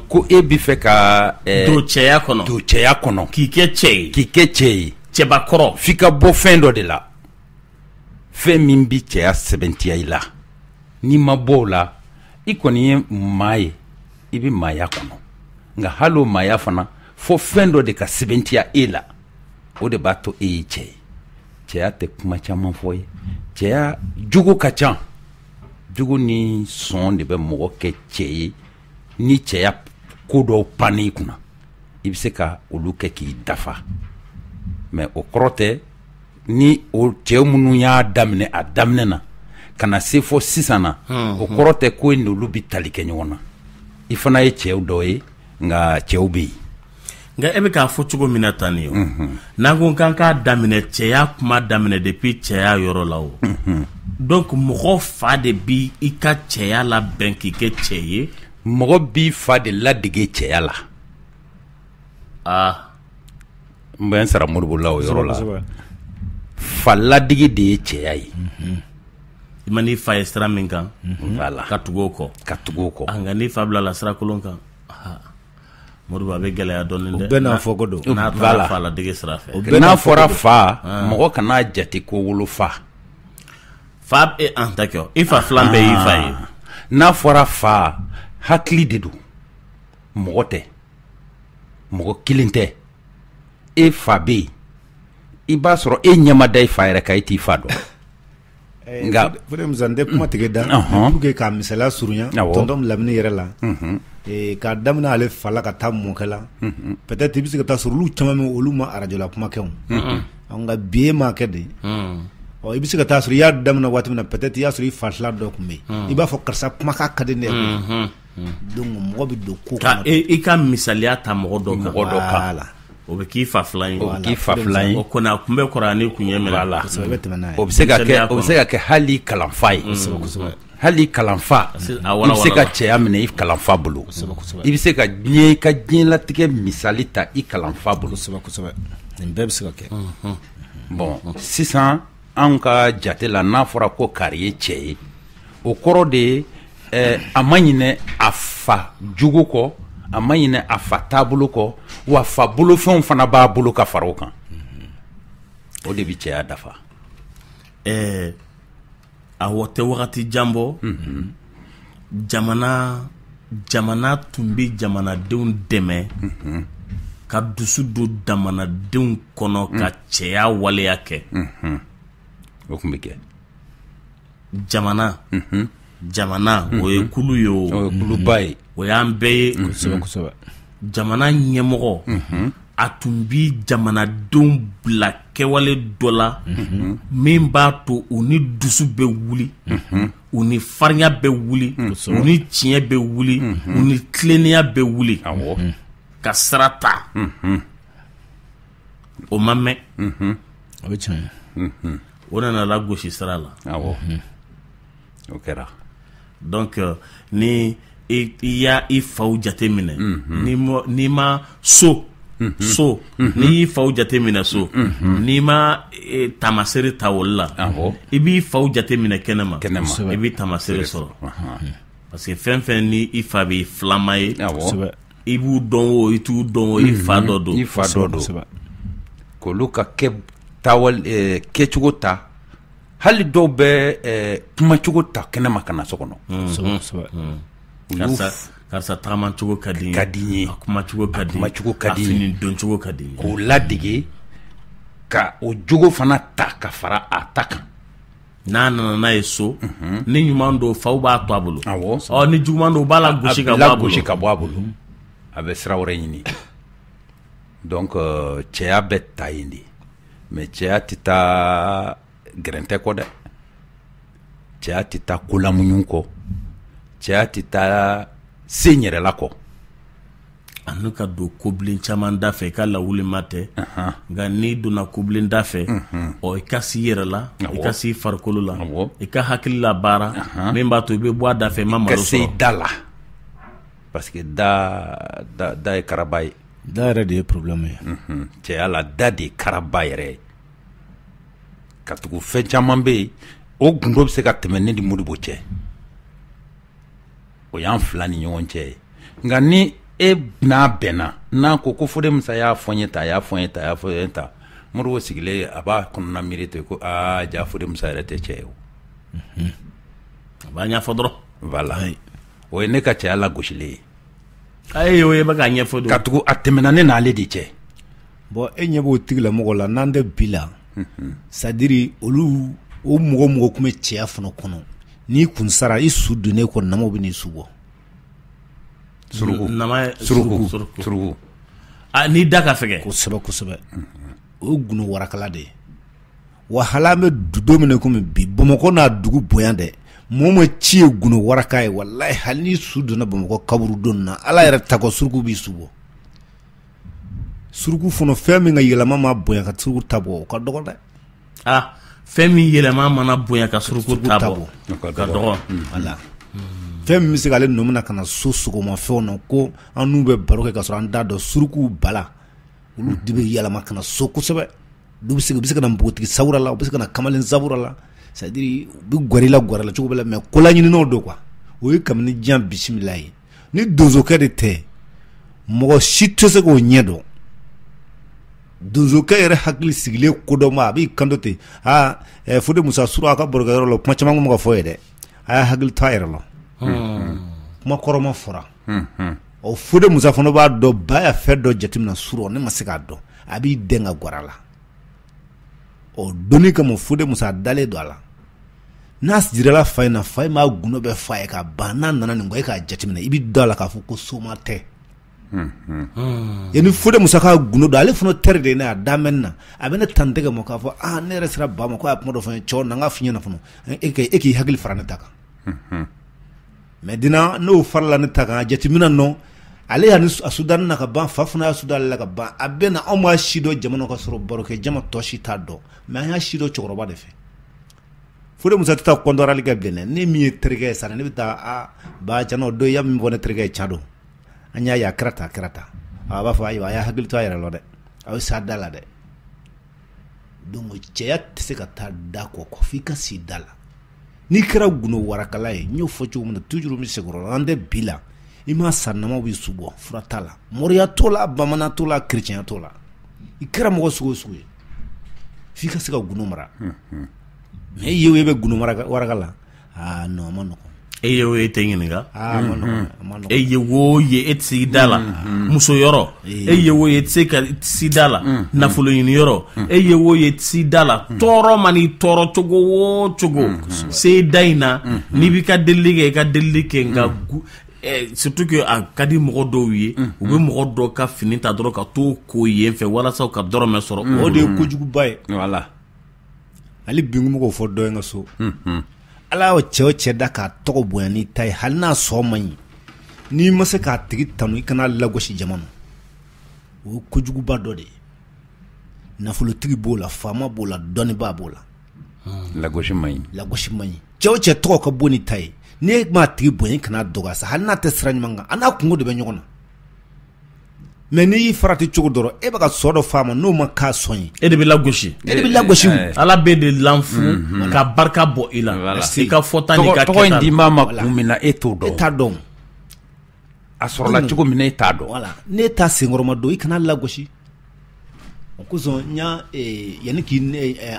ko e bɛ fɛ ka don cɛya kɔnɔ, don cɛya kɔnɔ, k'i kɛ cɛ ye, k'i kɛ cɛ ye, cɛbakɔrɔ, f'i ka bɔ fɛn dɔ de la, fɛn min bɛ cɛya sɛbɛntiya i la. N'i ma bɔ o la, i kɔni ye maa ye, i bɛ maaya kɔnɔ. Nka hali o maaya fana, fo fɛn dɔ de ka sɛbɛntiya e la, o de b'a to e ye cɛ ye. Cɛya tɛ kuma caman fɔ ye. Cɛya jogo ka ca. Jogo ni sɔn de bɛ mɔgɔ kɛ cɛ ye. Ni cɛya ko dɔw pann'i kunna, i bɛ se ka olu kɛ k'i dafa. Mais o kɔrɔ tɛ ni o cɛ minnu y'a daminɛ a daminɛ na ka na se fɔ sisan na, o kɔrɔ tɛ ko n'olu bɛ tali kɛ ɲɔgɔn na. I fana ye cɛw dɔ ye, Nka cɛw bɛ yen. Nka e bɛ k'a fɔ cogo min na tan nin ye, n'an ko k'an k'a daminɛ cɛya kuma daminɛ depuis cɛya yɔrɔ la o, donc mɔgɔ fa de bi i ka cɛya labɛn k'i kɛ cɛ ye. Mɔgɔ b'i fa de ladege cɛya la. Aa, n bɛ n sara Modibo la o yɔrɔ la. Fa ladege de ye cɛya ye. I ma n'i fa ye sira min kan, voilà, ka tugu o kɔ. Ka tugu o kɔ. Nka n'i fa bilala sira kolon kan, Modibo, a bɛ gɛlɛya dɔɔnin dɛ. O bɛɛ n'a fɔ ko don. N'a taara fa ladege sira fɛ. N'a fɔra fa, mɔgɔ kan'a jate ko wolofa. Fa an ta kɛ, i fa filan bɛɛ y'i fa ye. N'a fɔra fa, hakili de don, mɔgɔ tɛ, mɔgɔ kelen tɛ. E fa bɛ yen, i b'a sɔrɔ e ɲɛ ma da i fa yɛrɛ kan, e t'i fa dɔn. Nka Fode Musa, n tɛ kuma tigɛ da pour que ka misaliya surunya tonton Lamini yɛrɛ la, k'a daminɛ ale fa la ka taa mɔkɛ la, peut-être i bɛ se ka taa sɔrɔ olu caman bɛ, olu ma arajo la kuma kɛ o, nka bi e m'a kɛ de. Ɔ, i bɛ se ka taa sɔrɔ i y'a daminɛ waati min na, peut-être i y'a sɔrɔ i fa fila dɔ tun bɛ yen, i b'a fɔ karisa kumakan ka di ne ye. Donc mɔgɔ bɛ don ko kɔnɔ. I ka misaliya ta mɔgɔ dɔ kan. Mɔgɔ dɔ kan. O bɛ k'i fa filan ye. O bɛ k'i fa filan ye. O kɔni a kun bɛ kɔrɔ ani kun ye minɛ. Voilà. O bɛ se ka kɛ, o bɛ se ka kɛ hali kalanfa ye. Hali kalanfa. I bɛ se ka cɛya minɛ i kalanfa bolo. I bɛ se ka diɲɛ, i ka diɲɛlatigɛ misali ta i kalanfa bolo. Kosɛbɛ. Nin bɛɛ bɛ se ka kɛ. Bon, sisan anw ka jate la, n'a fɔra ko kari ye cɛ ye, o kɔrɔ de ye a ma ɲinɛ a fa jogo kɔ, a ma ɲinɛ a fa taabolo kɔ, wa fa bolofɛnw fana b'a bolo ka fara o kan. O de bɛ cɛya dafa. A tɛ wagati jan bɔ, jamana tun bɛ jamanadenw dɛmɛ ka dusu don jamanadenw kɔnɔ ka cɛya waleya kɛ. O tun bɛ kɛ. Jamana o ye kulu ye, o ye kuluba ye, o y'an bɛɛ ye. Kosɛbɛ. Jamana ɲɛmɔgɔ, a tun bi jamanadenw bila kɛwale dɔ la min b'a to u ni dusu bɛ wuli, u ni farinya bɛ wuli, u ni tiɲɛ bɛ wuli, u ni tilennenya bɛ wuli ka sira ta. O ma mɛn. O bɛ tiɲɛ. O nana lagosi sira la. Awɔ, o kɛra. Donc ni i y'a i faw jate minɛ, n'i ma so n'i y'i faw jate minɛ so, n'i ma taamasere ta olu la, i b'i faw jate minɛ kɛnɛma, i b'i taamasere sɔrɔ. Parce que fɛn fɛn ni i fa b'i filama ye, i b'u dɔn o, i t'u dɔn o, i fa dɔ don. I fa dɔ don. K'olu ka kɛcogo ta, hali dɔw bɛ kumacogo ta kɛnɛma ka na so kɔnɔ. Karisa tagamacogo ka di ka di n ye, a kumacogo ka di, kumacogo ka di, a fini doncogo ka di. K'o ladege, ka o jogo fana ta ka fara a ta kan. N'a nana n'a ye so, ni ɲuman don faw b'a to a bolo. Awɔ. Ɔ, ni juguman don u b'a lagosi ka bɔ a bolo. Lagosi ka bɔ a bolo. A bɛ sira wɛrɛ ɲini. Donc cɛya bɛ ta yen de. Mais cɛya tɛ taa gɛrɛntɛ kɔ dɛ. Cɛya tɛ taa kolamuɲu kɔ. Cɛya tɛ taa sen yɛrɛla kɔ. A n'u ka don kobilen caman da fɛ, i ka lawuli ma tɛ. Nka n'i donna kobilen da fɛ, ɔ, i ka s'i yɛrɛ la, i ka s'i farikolo la, i ka hakili la baara min b'a to i bɛ bɔ a da fɛ, i ma malo sɔrɔ. I ka se da la, parce que da ye karaba ye. Da yɛrɛ de ye problème ye. Cɛya la, da de ye karaba yɛrɛ ye. Ka tugu fɛn caman bɛ yen, o gundo bɛ se ka tɛmɛ ne ni Modibo cɛ. O y'an fila ni ɲɔgɔn cɛ ye. Nka ni e n'a bɛnna, n'a ko ko Fode Musa y'a fɔ n ye tan, a y'a fɔ n ye tan, a y'a fɔ n ye tan, Modibo sigilen a b'a kɔnɔna miiri ten ko aa ja Fode Musa yɛrɛ tɛ cɛ ye o. A b'a ɲɛfɔ dɔrɔn. Voilà. O ye ne ka cɛya lagosilen ye. Ayi, o ye bɛ k'a ɲɛfɔ de. Ka tugu a tɛmɛna ne n'ale de cɛ. Bon, e ɲɛ b'o tigilamɔgɔ la n'an tɛ bi la, c'est à dire olu o mɔgɔ tun bɛ cɛya fana kɔnɔ. N'i kun sara, i su donnen kɔ, namaw bɛ n'i su bɔ. Suruku. Nama suruku. Ah, n'i da ka fɛgɛ. Kosɛbɛ kosɛbɛ. O ye gundo warakala de ye. Wa hali an bɛ don min na komi bi, Bamakɔ n'a dugu bonya dɛ, Mɔgɔ ma ci ye gundo waraka ye, walayi hali ni su donna Bamakɔ kaburu don na, Ala yɛrɛ ta kɔ suruku b'i su bɔ. Suruku fana fɛn min ka yɛlɛma ma bonya ka suruku ta bɔ, o ka dɔgɔ dɛ. Ah, fɛn min yɛlɛma mana bonya ka suruku ta bɔ, ka dɔgɔ. Voilà. Fɛn min bɛ se k'ale nɔ minɛ ka na so sogomafɛnw na ko an n'u bɛ baro kɛ ka sɔrɔ an t'a dɔn, suruku bala olu de bɛ yɛlɛma ka na so kosɛbɛ. U bɛ se ka na npogotigi sawura la, u bɛ se ka na kamalen sawura la, c'est à dire u bɛ gwɛrɛ i la gwɛrɛ la cogo bɛɛ la, mais kolaɲininaw don quoi. O ye kabini diɲɛ bisimila ye. Ni donsokɛ de tɛ, mɔgɔ si tɛ se k'o ɲɛ dɔn. Donsokɛ yɛrɛ hakili sigilen kodɔn ma, a b'i kanto ten, aa Fode Musa sura a ka barokɛyɔrɔ la, kuma caman kun bɛ ka fɔ ye dɛ, a y'a hakili to a yɛrɛ la. Kuma kɔrɔma fɔra. Ɔ Fode Musa fana b'a dɔn, ba y'a fɛn dɔ jateminɛ surɔ, ne ma se k'a dɔn, a b'i dɛn ka gwɛrɛ a la. Ɔ donni kama Fode Musa dalen don a la. N'a jirala fa in na, fa in b'a gundo bɛɛ f'a ye ka ban. N'a nana nin kɔ, e k'a jateminɛ, i bɛ da a la k'a fɔ ko soma tɛ. Ni Fode Musa ka gundo don, ale fana teri de ye ne ye, a da mɛn na, a bɛ ne tan tɛgɛ ma k'a fɔ aa ne yɛrɛ sera ba ma ko a ye kuma dɔ fɔ n ye, cɛw na n ka f'i ɲɛna fana, e k'i hakili fara ne ta kan. Maintenant n'o farala ne ta kan, a jateminɛ nɔ, ale y'a ni a sudani na ka ban, fa fana y'a suda ale la ka ban. A bɛ na, anw b'a si dɔn jamana ka sɔrɔ barokɛ jama tɔ si t'a dɔn, mais an y'a si dɔn cɛkɔrɔba de fɛ. Fode Musa tɛ taa kɔntɔrali kɛ bilen dɛ. Ne min ye terikɛ ye sa, ne bɛ taa a ba cɛn o don, ya min fɔ ne terikɛ ye ca don, an y'a ye a kɛra tan, a kɛra tan. A b'a fɔ ayiwa a y'a hakili to a yɛrɛ la dɛ, a bɛ s'a da la dɛ. Donc cɛya tɛ se ka taa da kɔ f'i ka s'i da la. N'i kɛra gundo warakala ye, n y'o fɔ cogo min na toujours n bɛ segin o la, an tɛ bi la, i ma sanamaw b'i su bɔ, fura t'a la, moriya t'o la, bamanan t'o la, chrétien t'o la. I kɛra mɔgɔ sugu o sugu ye, f'i ka se ka gundo mara. Mais e ye o ye bɛ gundo waraka la, aa non, a ma nɔgɔn. E ye o ye tɛ ɲininka. Aa, a ma nɔgɔn, a ma nɔgɔn. E ye o ye e tɛ s'i da la, muso yɔrɔ, e ye o ye e tɛ se ka s'i da la, nafolo ɲini yɔrɔ, e ye o ye e tɛ s'i da la, tɔɔrɔ man'i tɔɔrɔ cogo o cogo, se da in na, n'i b'i ka delili kɛ, i ka delili kɛ, nka surtout que a ka di mɔgɔ dɔw ye, u bɛ mɔgɔ dɔw ka fini ta dɔrɔn ka t'o ko yen fɛ walasa u ka dɔrɔmɛ sɔrɔ. O de ye kojuguba ye. Voilà. Ale bi n k'o fɔ dɔ in ka so. Ala y'o cɛ o cɛ da k'a tɔgɔ bonya n'i ta ye, hali n'a sɔn man ɲi, n'i ma se k'a tigi tanu, i kana lagosi jama ma. O ye kojuguba dɔ de ye. Nafolotigi b'o la, faama b'o la, dɔnnibaa b'o la. Lagosi man ɲi. Lagosi man ɲi. Cɛ o cɛ tɔgɔ ka bon n'i ta ye, n'e m'a tigi bonya, i kana dɔgɔya sa, hali n'a tɛ sira ɲuman kan, a n'a kungo de bɛ ɲɔgɔn na. Mais n'i y'i farati cogo dɔrɔn, e bɛ ka sɔ dɔ f'a ma n'o ma k'a sɔn ye, e de bɛ lagosi. E de bɛ lagosi. Ala bɛ de lanfu ka barika bɔ i la. I ka fɔta n'i ka kɛta. Tɔgɔ in di maa ma kun min na, e t'o dɔn. E t'a dɔn. A sɔrɔla cogo min na, e t'a dɔn. Voilà. N'e t'a senkɔrɔma don, i kana lagosi. O kosɔn n y'a yanni k'i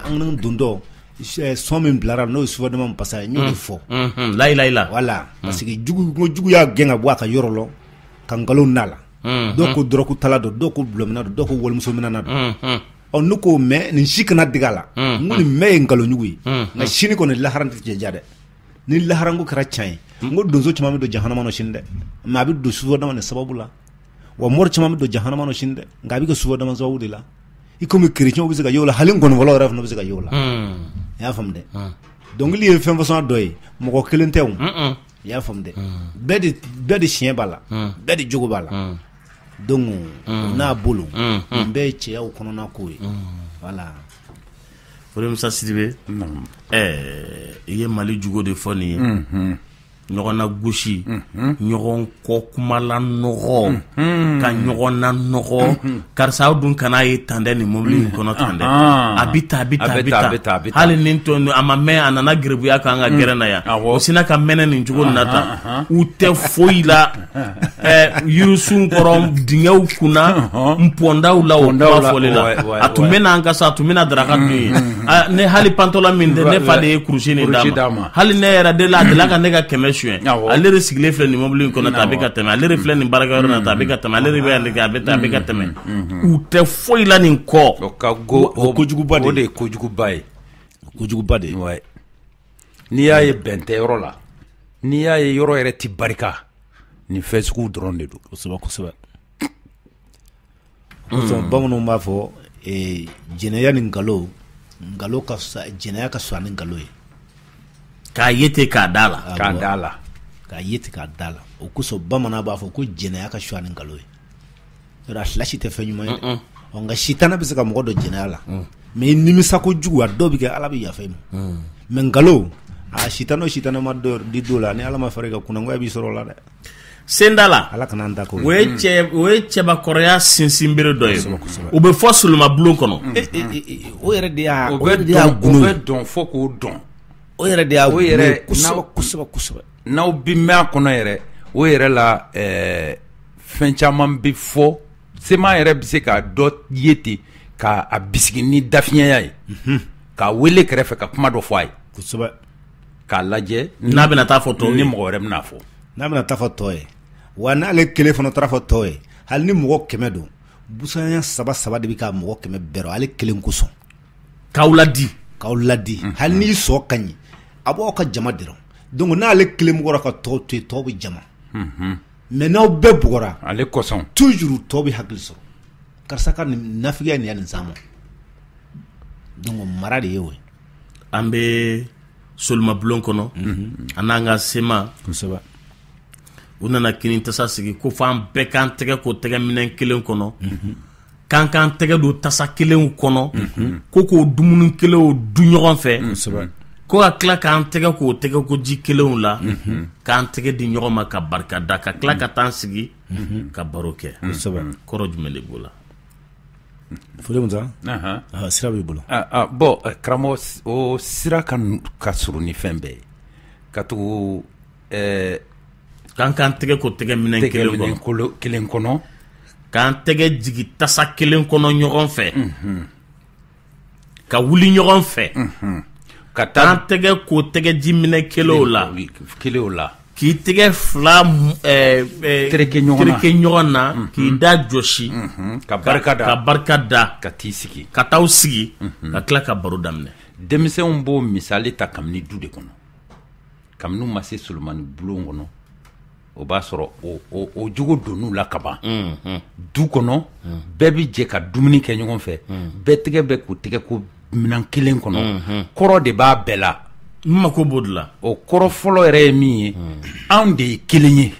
an don dɔ sɔn min bilara n'o ye sufadama pasa ye, n y'o de fɔ. Layi. Voilà. Parce que jugu y'a gɛn ka bɔ a ka yɔrɔ la, ka nkalon d'a la. Dɔw ko dɔrɔkutala don, dɔw ko bulɔmina don, dɔw ko walimusominɛna don. Ɔ ne ko mais nin si kana digi a la. N ko nin mɛn ye nkalonjugu ye. Nka sini kɔni lahara tɛ cɛ ja dɛ. Ni laharanko kɛra tiɲɛ ye, n ko donso caman bɛ don jahanama nɔ sini dɛ. Mais a bɛ don sufadama nin sababu la. Wa mori caman bɛ don jahanama nɔ sini dɛ. Nka a bɛ kɛ sufadama sababu de la. I komi chrétien bɛ se ka y'o la, hali nkɔnifɔlaw yɛrɛ fana bɛ se ka y'o la. I y'a faamu dɛ. Dɔnkili ye fɛn fasɔn dɔ ye, mɔgɔ kelen tɛ o. I y'a faamu dɛ. Bɛɛ de siɲɛ b'a la, bɛɛ de jogo b'a la. Donc n'a bolo, nin bɛɛ ye cɛyaw kɔnɔna ko ye. Voilà. Fode Musa Sidibe, i ye Mali jugo de fɔ nin ye. Ɲɔgɔn na gosi, ɲɔgɔn kɔ kumala nɔgɔ, ka ɲɔgɔn na nɔgɔ, karisa aw dun kana ye tan dɛ nin mobili in kɔnɔ tan dɛ. A bɛ ta, a bɛ ta, a bɛ ta. Hali ni to a ma mɛn, a nana geribuya k'an ka gɛrɛn na yan. O sina ka mɛnɛ nin cogo nin na tan. U tɛ foyi la, yirisun kɔrɔ, dingɛw kunna, npɔndaw la, o kuma fɔli la. A tun bɛ na an ka sa, a tun bɛ na daraka dun ye. Ne hali pantɔla min tɛ, ne fa de ye kurusi nin d'a ma. Hali ne yɛrɛ de la, a delila ka ne ka 100 suɲɛ. Ale de sigilen filɛ nin mobili in kɔnɔ tan, a bɛ ka tɛmɛ. Ale de filɛ nin baarakɛyɔrɔ in na tan, a bɛ ka tɛmɛ. Ale de bɛ yan a bɛ tan, a bɛ ka tɛmɛ. U tɛ foyi la nin kɔ. O kojuguba de ye. O de ye kojuguba ye. Kojuguba de ye. N'i y'a ye bɛn tɛ yɔrɔ la, n'i y'a ye yɔrɔ yɛrɛ tɛ barika, nin fɛn sugu dɔrɔn de don. Kosɛbɛ kosɛbɛ. Bamananw b'a fɔ jɛnɛya ni nkalon, nkalon ka fisa, jɛnɛya ka fisa ni nkalon ye. K'a ye ten k'a da la. K'a da la. K'a ye ten k'a da la. O kosɔn bamanan b'a fɔ ko jɛnɛya ka suwa ni nkalon ye. Yɔrɔ a fila si tɛ fɛn ɲuman ye dɛ. Ɔ nka sitanɛ bɛ se ka mɔgɔ dɔ jɛnɛya la. Mais i nimisa kojugu a dɔw bɛ kɛ Ala bɛ yafa i ma. Mais nkalon a sitanɛ o sitanɛ ma dɔ di dɔw la ni Ala ma fara i kan kunangoya b'i sɔrɔ o la dɛ. Senda la. Ala kana an ta k'o ye. O ye cɛbakɔrɔya sinsinbere dɔ ye. O bɛ fɔ solomabulon kɔnɔ. O yɛrɛ de y'a o yɛrɛ de y'a gundo ye. O bɛ dɔn fo k'o dɔn. O yɛrɛ de y'a gundo ye kosɛbɛ kosɛbɛ kosɛbɛ. N'aw bi mɛn a kɔnɔ yɛrɛ, o yɛrɛ la fɛn caman bɛ fɔ. Sema yɛrɛ bɛ se k'a dɔ ye ten k'a bisigi ni dafiɲɛya ye. K'a wele kɛrɛfɛ ka kuma dɔ fɔ a ye. Kosɛbɛ. K'a lajɛ. N'a bɛna taa fɔ tɔw ye. Ni mɔgɔ wɛrɛ bɛna fɔ. N'a bɛna taa fɔ tɔ ye. Wa n'ale kelen fana taara fɔ tɔ ye, hali ni mɔgɔ 100 don, busanya 3 de bɛ ka mɔgɔ 100 bɛrɛ ale kelen kosɔn. K'aw ladi. K'aw ladi. Hali n'i sɔn ka ɲi, a b'aw ka jama dɔrɔn. Donc n'ale kelen bugɔra ka tɔw to yen, tɔw bɛ jama. Mais n'aw bɛɛ bugɔra. Ale kosɔn. Toujours tɔw bɛ hakili sɔrɔ. Karisa ka nin nafigiya nin ya nin s'an ma. Donc mara de ye o ye. An bɛ solomabulon kɔnɔ. An n'an ka sema. Kosɛbɛ. U nana kini tasa sigi ko f'an bɛɛ k'an tɛgɛ ko tɛgɛ minɛn kelen kɔnɔ. K'an k'an tɛgɛ don tasa kelenw kɔnɔ. Ko k'o dumuni kelenw dun ɲɔgɔn fɛ. Ko ka tila k'an tɛgɛ k'o tɛgɛ ko ji kelenw la. K'an tɛgɛ di ɲɔgɔn ma ka barika da, ka tila ka taa sigi ka baro kɛ. Kɔrɔ jumɛn de b'o la? Fode Musa, sira b'i bolo. Bon, karamɔgɔ, o sira ka surun ni fɛn bɛɛ ye. Ka tugu k'an k'an tɛgɛ ko tɛgɛ minɛn kelen kɔnɔ. K'an tɛgɛ jigi tasa kelen kɔnɔ ɲɔgɔn fɛ. Ka wuli ɲɔgɔn fɛ. Ka taa k'an tɛgɛ ko tɛgɛ ji minɛ kelenw la. K'i tɛgɛ fila tereke ɲɔgɔn na. K'i da jɔsi. Ka barika da. Ka t'i sigi. Ka t'aw sigi. Ka tila ka baro daminɛ. Denmisɛnw b'o misali ta kabini du de kɔnɔ. Kabini u ma se solomani bulon kɔnɔ. O b'a sɔrɔ o jogo donn'u la kaban. Du kɔnɔ, bɛɛ bɛ jɛ ka dumuni kɛ ɲɔgɔn fɛ. Bɛɛ tɛgɛ bɛ k'u tɛgɛ ko minɛn kelen kɔnɔ. Kɔrɔ de b'a bɛɛ la. N mako b'o de la. O kɔrɔ fɔlɔ yɛrɛ ye min ye, anw de ye kelen ye.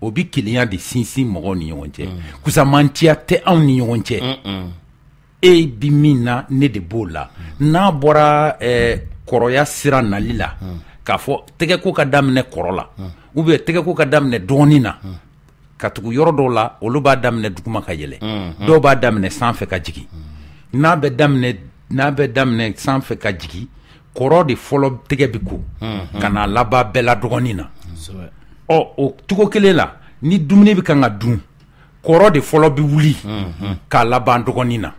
O bɛ kelenya de sinsin mɔgɔw ni ɲɔgɔn cɛ. Kusamantiya tɛ anw ni ɲɔgɔn cɛ. E bi min na, ne de b'o la. N'a bɔra kɔrɔya sira nali la, k'a fɔ tɛgɛko ka daminɛ kɔrɔ la, ou bien tɛgɛko ka daminɛ dɔgɔnin na, ka tugu yɔrɔ dɔw la, olu b'a daminɛ duguma ka yɛlɛ. Dɔw b'a daminɛ sanfɛ ka jigin. N'a bɛ daminɛ sanfɛ ka jigin, kɔrɔ de fɔlɔ tɛgɛ bɛ ko ka n'a laban bɛɛ la dɔgɔnin na. Ɔ o cogo kelen la, ni dumuni bɛ kan ka dun, kɔrɔ de fɔlɔ bɛ wuli k'a laban dɔgɔnin na.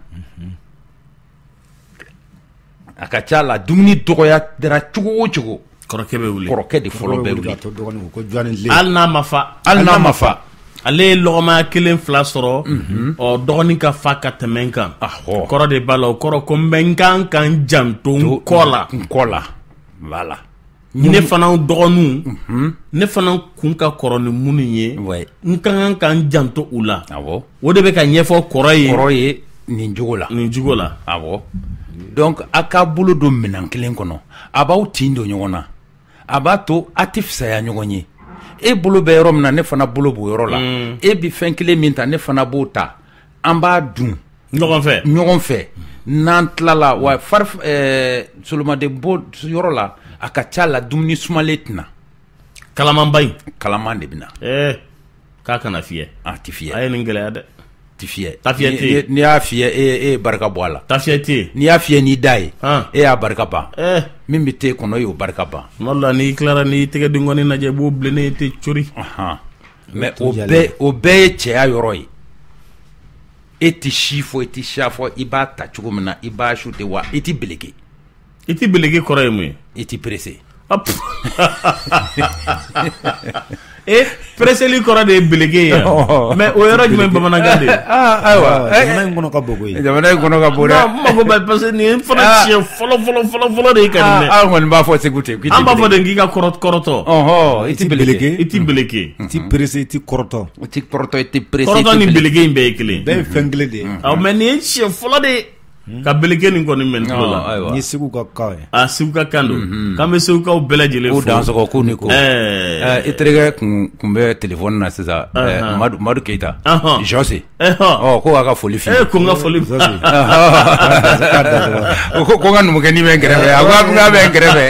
A ka ca la, dumuni dɔgɔya dara cogo o cogo, kɔrɔkɛ bɛ wuli. Kɔrɔkɛ de fɔlɔ bɛ wuli. Hali n'a ma fa. Ale ye lɔgɔmaya kelen fila sɔrɔ. Ɔ dɔgɔnin ka fa ka tɛmɛ n kan. Kɔrɔ de b'a la, o kɔrɔ ko n bɛ n kan ka n janto n kɔ la. N kɔ la. Voilà. Ne fana dɔgɔninw, ne fana kun ka kɔrɔ ni minnu ye, n ka kan ka n janto u la. O de bɛ ka ɲɛfɔ kɔrɔ ye. Kɔrɔ ye nin jogo la. Nin jogo la. Awɔ. Donc a k'a bolo don minɛn kelen kɔnɔ, a b'aw tin don ɲɔgɔn na, a b'a to a tɛ fisaya ɲɔgɔn ye. E bolo bɛ yɔrɔ min na, ne fana bolo b'o yɔrɔ la. E bɛ fɛn kelen min ta, ne fana b'o ta. An b'a dun ɲɔgɔn fɛ. N'an tilala wa fari solomaden bo yɔrɔ la, a ka ca la dumuni sumalen tɛna. Kalamanba in. Kalaman de bɛ na. K'a kana fiyɛ. A tɛ fiyɛ. A ye nin gɛlɛya dɛ. Tɛ fiyɛ. Ta fiyɛ tɛ yen. N'i y'a fiyɛ, e ye barika bɔ a la. Ta fiyɛ tɛ yen. N'i y'a fiyɛ n'i da ye, e y'a barika ban. Min bɛ te kɔnɔ, e y'o barika ban. Tuma dɔ la n'i tilara, n'i tɛgɛ denkɔni lajɛ, i b'o bilennen ye ten cori. Mais o bɛɛ ye cɛya yɔrɔ ye. E tɛ si fɔ, e tɛ siya fɔ, i b'a ta cogo min na, i b'a su ten wa i tɛ beleke. I tɛ beleke kɔrɔ ye mun ye? I tɛ pressé. Presseli kɔrɔ de ye beleke ye. Mais o yɔrɔ jumɛn bamanankan de ye? Ayiwa, jamana in kɔnɔ ka bon koyi. Jamana in kɔnɔ ka bon dɛ. Non, n mako bɛ parce que nin ye fana siɲɛ fɔlɔ de ye ka nin mɛn. An kɔni b'a fɔ Segu ten. An b'a fɔ de k'i ka kɔrɔtɔ. Ɔhɔ, i tɛ beleke. I tɛ beleke. I tɛ pressé, i tɛ kɔrɔtɔ. I tɛ kɔrɔtɔ, i tɛ pressé. Kɔrɔtɔ ni beleke in bɛɛ ye kelen. Bɛɛ ye fɛn kelen de ye. Awɔ, mais nin ye siɲɛ fɔlɔ de ye. Ka beleke nin kɔni mɛn tulo la. Ni Segu ka kan ye. Ah, Segu ka kan don. K'an bɛ Segukaw bɛɛ lajɛlen fo. Ko dansɔgɔ k'u ni ko. I terikɛ kun bɛ téléphone na sisan. Madu Keyita. Jɔse. Ɔ ko k'a ka foli f'i ye. Ko n ka foli. Ko n ka numukɛnin bɛ n kɛrɛfɛ. A ko k'a bɛ n kɛrɛfɛ.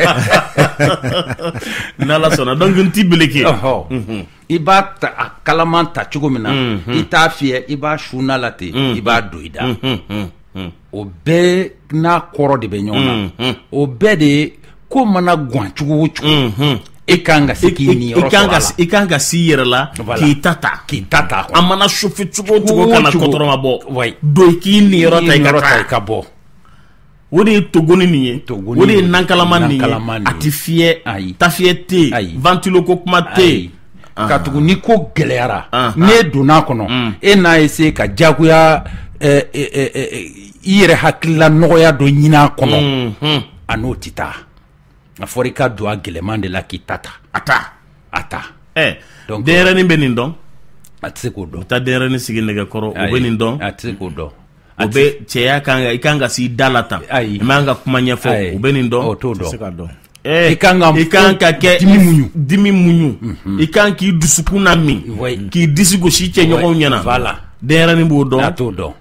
N'Ala sɔnna donc n t'i beleke. I b'a ta a kalaman ta cogo min na. I t'a fiyɛ, i b'a su na la ten. I b'a don i da. O bɛɛ n'a kɔrɔ de bɛ ɲɔgɔn na. O bɛɛ de ye ko mana gan cogo o cogo. E kan ka se k'i niyɔrɔ sɔrɔ a la. I kan ka s'i yɛrɛ la k'i ta ta. K'i ta ta. A mana sufi cogo o cogo kana kɔtɔrɔma bɔ. Don i k'i niyɔrɔ ta i ka taa. I ka bɔ. O de ye togoni nin ye. O de ye nankalama nin ye. A ti fiyɛ. Tafiyɛ tɛ yen. Ventilo ko kuma tɛ yen. Ka tugu ni ko gɛlɛyara. N'e donna a kɔnɔ. E n'a essayer ka diyagoya i yɛrɛ hakilila nɔgɔya dɔ ɲini a kɔnɔ. A n'o tɛ taa. A fɔra i ka don a gɛlɛman de la k'i ta ta. A ta. A ta. Donc denyɛrɛnin bɛ nin dɔn. A tɛ se k'o dɔn. U taa denyɛrɛnin sigi nɛgɛkɔrɔ o bɛ nin dɔn. A tɛ se k'o dɔn. O bɛ cɛya kan i kan ka s'i da la tan. Ayi. I man ka kuma ɲɛfɔ o bɛ nin dɔn. O t'o dɔn. I kan ka kɛ dimi muɲu. I kan k'i dusukun na min. K'i disi gosi i cɛɲɔgɔnw ɲɛna. Voilà. Denyɛrɛnin b'o dɔn. A t'o dɔn.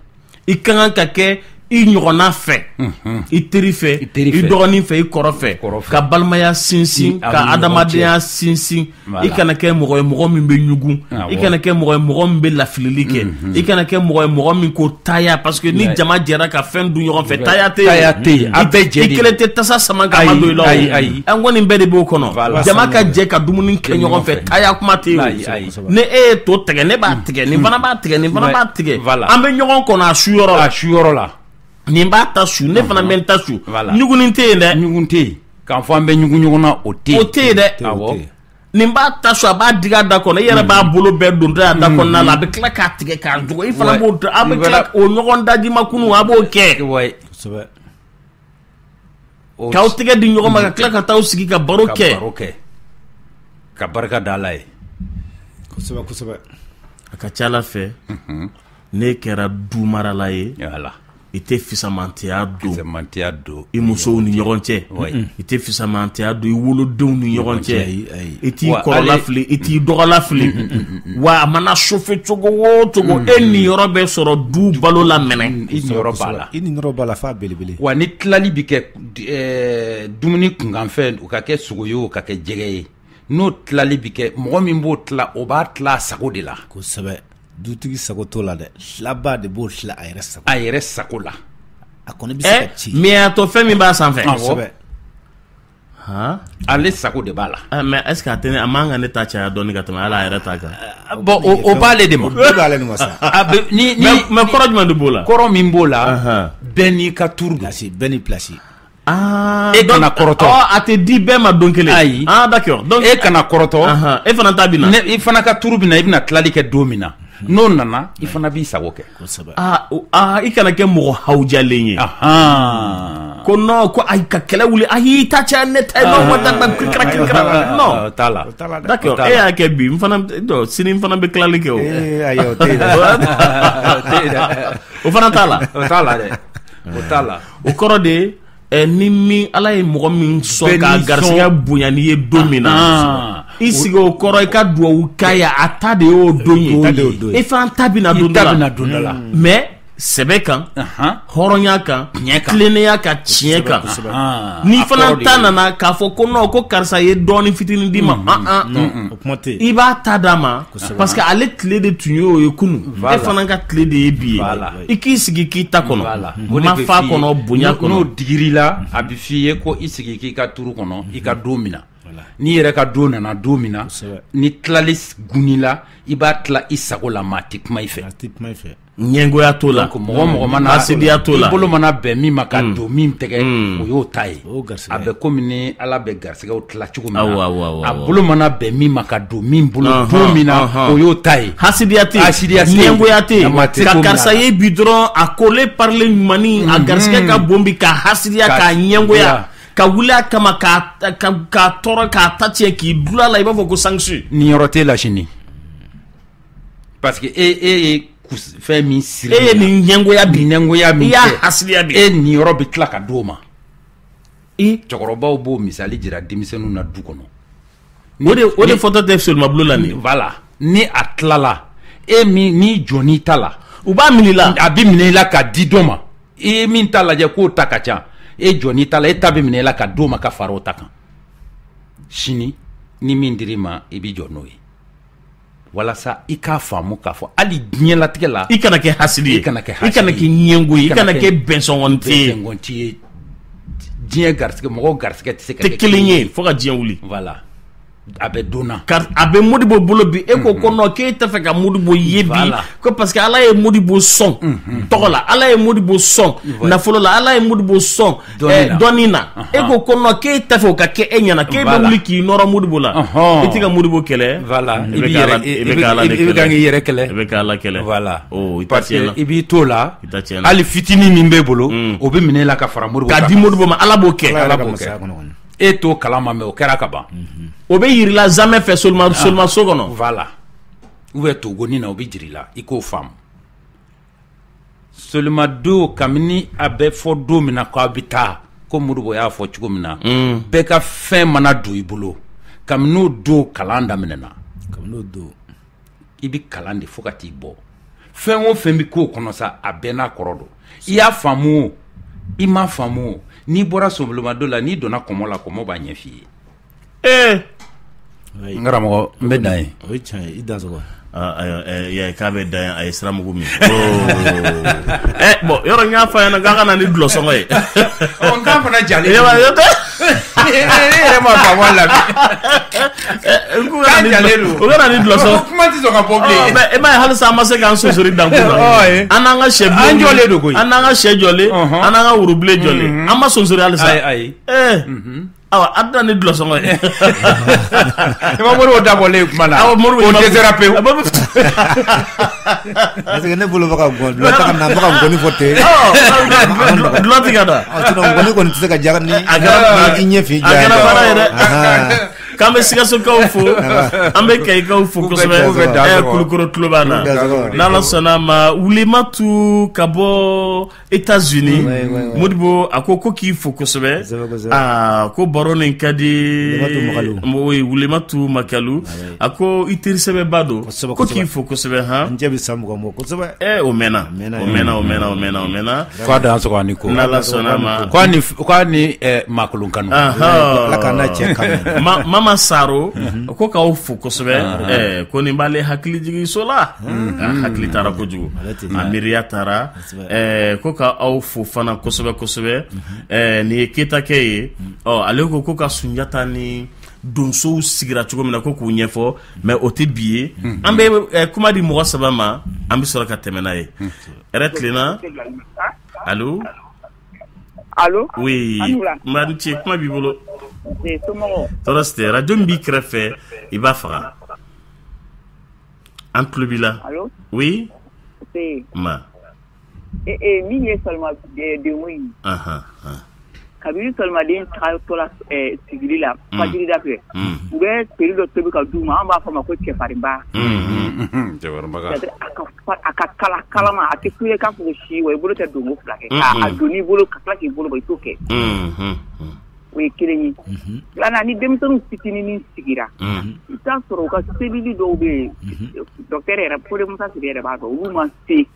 I kan ka kɛ i ɲɔgɔnna fɛ, i teri fɛ, i dɔgɔnin fɛ, i kɔrɔ fɛ, ka balimaya sinsin, ka adamadenya sinsin. I kana kɛ mɔgɔ ye mɔgɔ min bɛ ɲugun, i kana kɛ mɔgɔ ye mɔgɔ min bɛ lafilili kɛ, i kana kɛ mɔgɔ ye mɔgɔ min ko taya, parce que ni jama jɛra ka fɛn dun ɲɔgɔn fɛ, taya tɛ yen. A bɛɛ jɛ de. I kelen tɛ tasa sama ka ma don i la o. An kɔni bɛɛ de b'o kɔnɔ. Jama ka jɛ ka dumuni kɛ ɲɔgɔn fɛ, taya kuma tɛ yen. Ni e ye to tigɛ, ne b'a tigɛ, nin fana b'a tigɛ, nin fana b'a tigɛ. An bɛ ɲɔgɔn kɔnɔ a suyɔrɔ la. A suyɔrɔ la. Nin b'a ta su, ne fana bɛ n ta su. Ɲugunin tɛ yen dɛ. Ɲugun tɛ yen. K'a fɔ an bɛ ɲugun ɲɔgɔn na, o tɛ yen. O tɛ yen dɛ. Awɔ. Nin b'a ta su, a b'a digi a da kɔnɔ, i yɛrɛ b'a bolo bɛɛ don a da kɔnɔna la, a bɛ tila k'a tigɛ k'a dogo, i fana b'o, a bɛ tila o ɲɔgɔn dajima kunu, a b'o kɛ. Kosɛbɛ. K'aw tɛgɛ di ɲɔgɔn ma ka tila ka t'aw sigi ka baro kɛ. Ka baro kɛ. Ka barika da Ala ye. Kosɛbɛ kosɛbɛ. A ka ca Ala fɛ. Ne kɛra du marala ye. Voilà. I tɛ fisamantiya don i musow ni ɲɔgɔn cɛ, i tɛ fisamantiya don i wolodenw ni ɲɔgɔn cɛ, i t'i kɔrɔla fili, i t'i dɔgɔla fili. Wa a mana sofe cogo o cogo, e niyɔrɔ bɛ sɔrɔ du balo la mɛnɛ. I niyɔrɔ b'a la. I niyɔrɔ b'a la f'a belebele. Wa ni tilali bɛ kɛ dumuni kunkanfɛn, o ka kɛ sogo ye o ka kɛ jɛgɛ ye, n'o tilali bɛ kɛ, mɔgɔ min b'o tila, o b'a tila a sago de la. Kosɛbɛ. Dutigi sago t'o la dɛ, filaba de b'o tila a yɛrɛ sago. A yɛrɛ sago la. A kɔni bɛ se ka ci. Mais a tɔ fɛn min b'a sanfɛ. Kosɛbɛ. Ale sago de b'a la. Mais est-ce que a tɛ a man kan ne ta caya dɔɔni ka tɛmɛ hali a yɛrɛ ta kan. Bon, o b'ale de ma. O b'ale de ma sa. A bɛ ni mais kɔrɔ jumɛn de b'o la? Kɔrɔ min b'o la, bɛɛ n'i ka tour don. Place, bɛɛ n'i place. Ah, e kana kɔrɔtɔ. A tɛ di bɛɛ ma don kelen. Ayi. Ah, d'accord. Donc e kana kɔrɔtɔ. E fana ta bɛ na. I fana ka tour bɛ na, i bɛna tilali kɛ don min na. N'o nana, i fana b'i sago kɛ. Kosɛbɛ. I kana kɛ mɔgɔ hawujalen ye. Ko non, ko ayi ka kɛlɛ wuli, ayi ta caya ne ta ye, non, wa da kira kira. Non. O t'a la. D'accord. E y'a kɛ bi, n fana sini n fana bɛ tilali kɛ o. Ayi, o tɛ yen dɛ. O fana t'a la. O t'a la dɛ. O t'a la. O kɔrɔ de ni min Ala ye mɔgɔ min sɔn k'a garisɛgɛ bonya n'i ye don min na, i sigi o kɔrɔ, i ka duwawu k'a ye, a ta de y'o don ye, i fana ta bɛna don dɔ la, mais sɛbɛ kan, hɔrɔnya kan, tilennenya kan, tiɲɛ kan. N'i fana ta nana k'a fɔ ko non, ko karisa ye dɔɔnin fitinin d'i ma, i b'a ta d'a ma, parce que ale tile de tun y'o ye kunun, e fana ka tile de ye bi ye. I k'i sigi k'i ta kɔnɔ, ma fa kɔnɔ, bonya kɔnɔ. N'o digir'i la, a bɛ f'i ye ko i sigi k'i ka turu kɔnɔ, i ka don min na. N'i yɛrɛ ka don nana don min na, ni tilali gunn'i la, i b'a tila i sago la, maa tɛ kuma i fɛ. Ɲɛngoya t'o la, mɔgɔ mɔgɔ mana hasidiya t'o la, i bolo mana bɛn min ma ka don min tɛgɛ, o y'o ta ye. A bɛ komi ni Ala bɛ garisɛgɛw tila cogo min na, a bolo mana bɛn min ma ka don min bolo don min na, o y'o ta ye. Hasidiya tɛ yen, ɲɛngoya tɛ yen, ka karisa ye bi dɔrɔn a kolen parilen ɲumannin, a garisɛgɛ ka bon bi, ka hasidiya k'a ɲɛngoya, ka wuli a kama k'a tɔɔrɔ k'a ta tiɲɛ k'i dulon a la, i b'a fɔ ko sangsue. Niyɔrɔ t'e la sini, parce que e ye fɛn min siri e ye nin ɲɛngoya bi min i y'a hasidiya bi e niyɔrɔ bɛ tila ka d'o ma. Cɛkɔrɔbaw b'o misali jira denmisɛnninw na du kɔnɔ. O de fɔtɔ tɛ solimabulon la nin. Voilà, ni a tilala e min n'i jɔn'i ta la. U b'a minɛ i la. A bɛ minɛ i la ka di dɔ ma. I ye min ta lajɛ k'o ta ka ca e jɔn'i ta la e ta bɛ minɛ i la ka d'o ma ka fara o ta kan. Sini ni min dir'i ma i b'i jɔ n'o ye. Walasa i k'a faamu k'a fɔ hali diɲɛlatigɛ la. I kana kɛ hasidi ye. I kana kɛ hasidi ye. I kana kɛ ɲɛngo ye. I kana kɛ bɛnsɔngɔnti ye. Diɲɛ garisɛgɛ mɔgɔw garisɛgɛ tɛ se ka kɛ kelen ye fo ka diɲɛ wuli. Voilà. A bɛ donna. A bɛ Modibo bolo bi e ko ko non k'e tɛ fɛ ka Modibo ye bi ko parce que Ala ye Modibo sɔn tɔgɔ la, Ala ye Modibo sɔn nafolo la, Ala ye Modibo sɔn dɔnni na. E ko ko non k'e tɛ fɛ o ka kɛ e ɲɛna k'e bɛ wuli k'i nɔrɔ Modibo la. I tɛ ka Modibo kɛlɛ. Voilà, i bɛ kan k'i yɛrɛ kɛlɛ. I bɛ ka Ala kɛlɛ. Voilà. Oh, parce que i b'i t'o la. Hali fitinin min b'e bolo o bɛ minɛ e la ka fara Modibo kan. Ka di Modibo ma, Ala b'o kɛ. Ala b'o kɛ. E t'o kalama mais o kɛra ka ban. O bɛ yirila zamɛ fɛ solimaso kɔnɔ. Voilà. Ou bien togoni na o bɛ jira i la i k'o faamu. Solimadenw kabini a bɛ fɔ don min na k'a bɛ taa ko Modibo y'a fɔ cogo min na. Bɛɛ ka fɛn mana don i bolo kabini o don kalan daminɛna. Kabini o don. I bɛ kalan de fo ka t'i bɔ. Fɛn o fɛn bɛ k'o kɔnɔ sa a bɛɛ n'a kɔrɔ don. I y'a faamu o i m'a faamu o n'i bɔra solimadon la n'i donna kɔmɔ la kɔmɔ b'a ɲɛ f'i ye. N karamɔgɔ n bɛ dan ye. O ye tiɲɛ ye, i dansɔgɔ. Ayiwa k'a bɛ dan ye, a ye siramugu min. Bon yɔrɔ n y'a fɔ a ɲɛna k'a ka na ni dulɔsɔngɔ ye. Ɔ n k'a fana jalen. E yɛrɛ ma faamu a la bi. K'a jalen don. O ka na ni dulɔsɔngɔ. Kuma tɛ sɔn ka bɔ bilen. Mais e m'a ye halisa an ma se k'an sonsori dankun na. An n'an ka sɛ bilen. An jɔlen don koyi. An n'an ka sɛ jɔlen. An n'an ka worobilen jɔlen. An ma sonsori halisa. Ayi ayi. Awa a bɛ na ni dulɔsɔngɔ ye. I ma Modibo dabɔlen kuma na. Awɔ Modibo o dɛsɛra pewu. Parce que ne bolo bɛ ka gɔn dulɔ tɛ ka na n bɛ ka ngɔni fɔ ten. Dulɔ tɛ ka na. Sinon ngɔni kɔni tɛ se ka ja ni i ɲɛ f'i ja. A kɛra baara ye dɛ. K'an bɛ Sikasokaw fo, an bɛ Kayikaw fo kosɛbɛ. Kulukoro tulo b'an na. N'Ala sɔnna a ma Wulematu ka bɔ États-Unis. Modibo a ko k'i fo kosɛbɛ. Aa ko baro nin ka di. Wulematu Makalu. A ko i teri sɛbɛba don. Ko k'i fo kosɛbɛ han. N cɛ bɛ san 20 bɔ kosɛbɛ. O mɛnna. O mɛnna o mɛnna o mɛnna o mɛnna. K'a dan sɔgɔ ani ko. N'Ala sɔnna a ma. K'a ni maakolon kanu. Ala k'an n'a cɛ kanu. Mama Saro ko k'aw fo kosɛbɛ. Ko nin b'ale hakili jigin so la. A hakili taara kojugu. A miiriya taara. Ko ka aw fo fana kosɛbɛ kosɛbɛ. Nin ye Ketakɛ ye. Ɔ ale ko ka Sunjata ni donsow sigira cogo min na ko k'u ɲɛfɔ mais o tɛ bi ye. An bɛ kuma di mɔgɔ saba ma an bɛ sɔrɔ ka tɛmɛ n'a ye. Hɛrɛ tilenna. Allo. Allo. Oui. N ba ni ce, kuma b'i bolo. Tɔɔrɔ si tɛ, radio min b'i kɛrɛfɛ i b'a faga. An tulo b'i la. Allo. Oui. Ma. Min ye solimadenko ye. Kabini solimaden tagatɔ la sigili la fajirida fɛ u bɛ seri dɔ tobi ka d'u ma, an b'a fɔ a ma ko cɛfarinba. A ka kala kalama a tɛ kule k'a fɔ ko si wa i bolo tɛ donko fila kɛ k'a don i bolo ka tila k'i bolo bɔ i t'o kɛ. O ye kelen ye. Filanan ni denmisɛnninw fitinin sigira i t'a sɔrɔ u ka selili dɔw bɛ yen docteur yɛrɛ Fode Musa Sidibe yɛrɛ b'a dɔn olu ma se.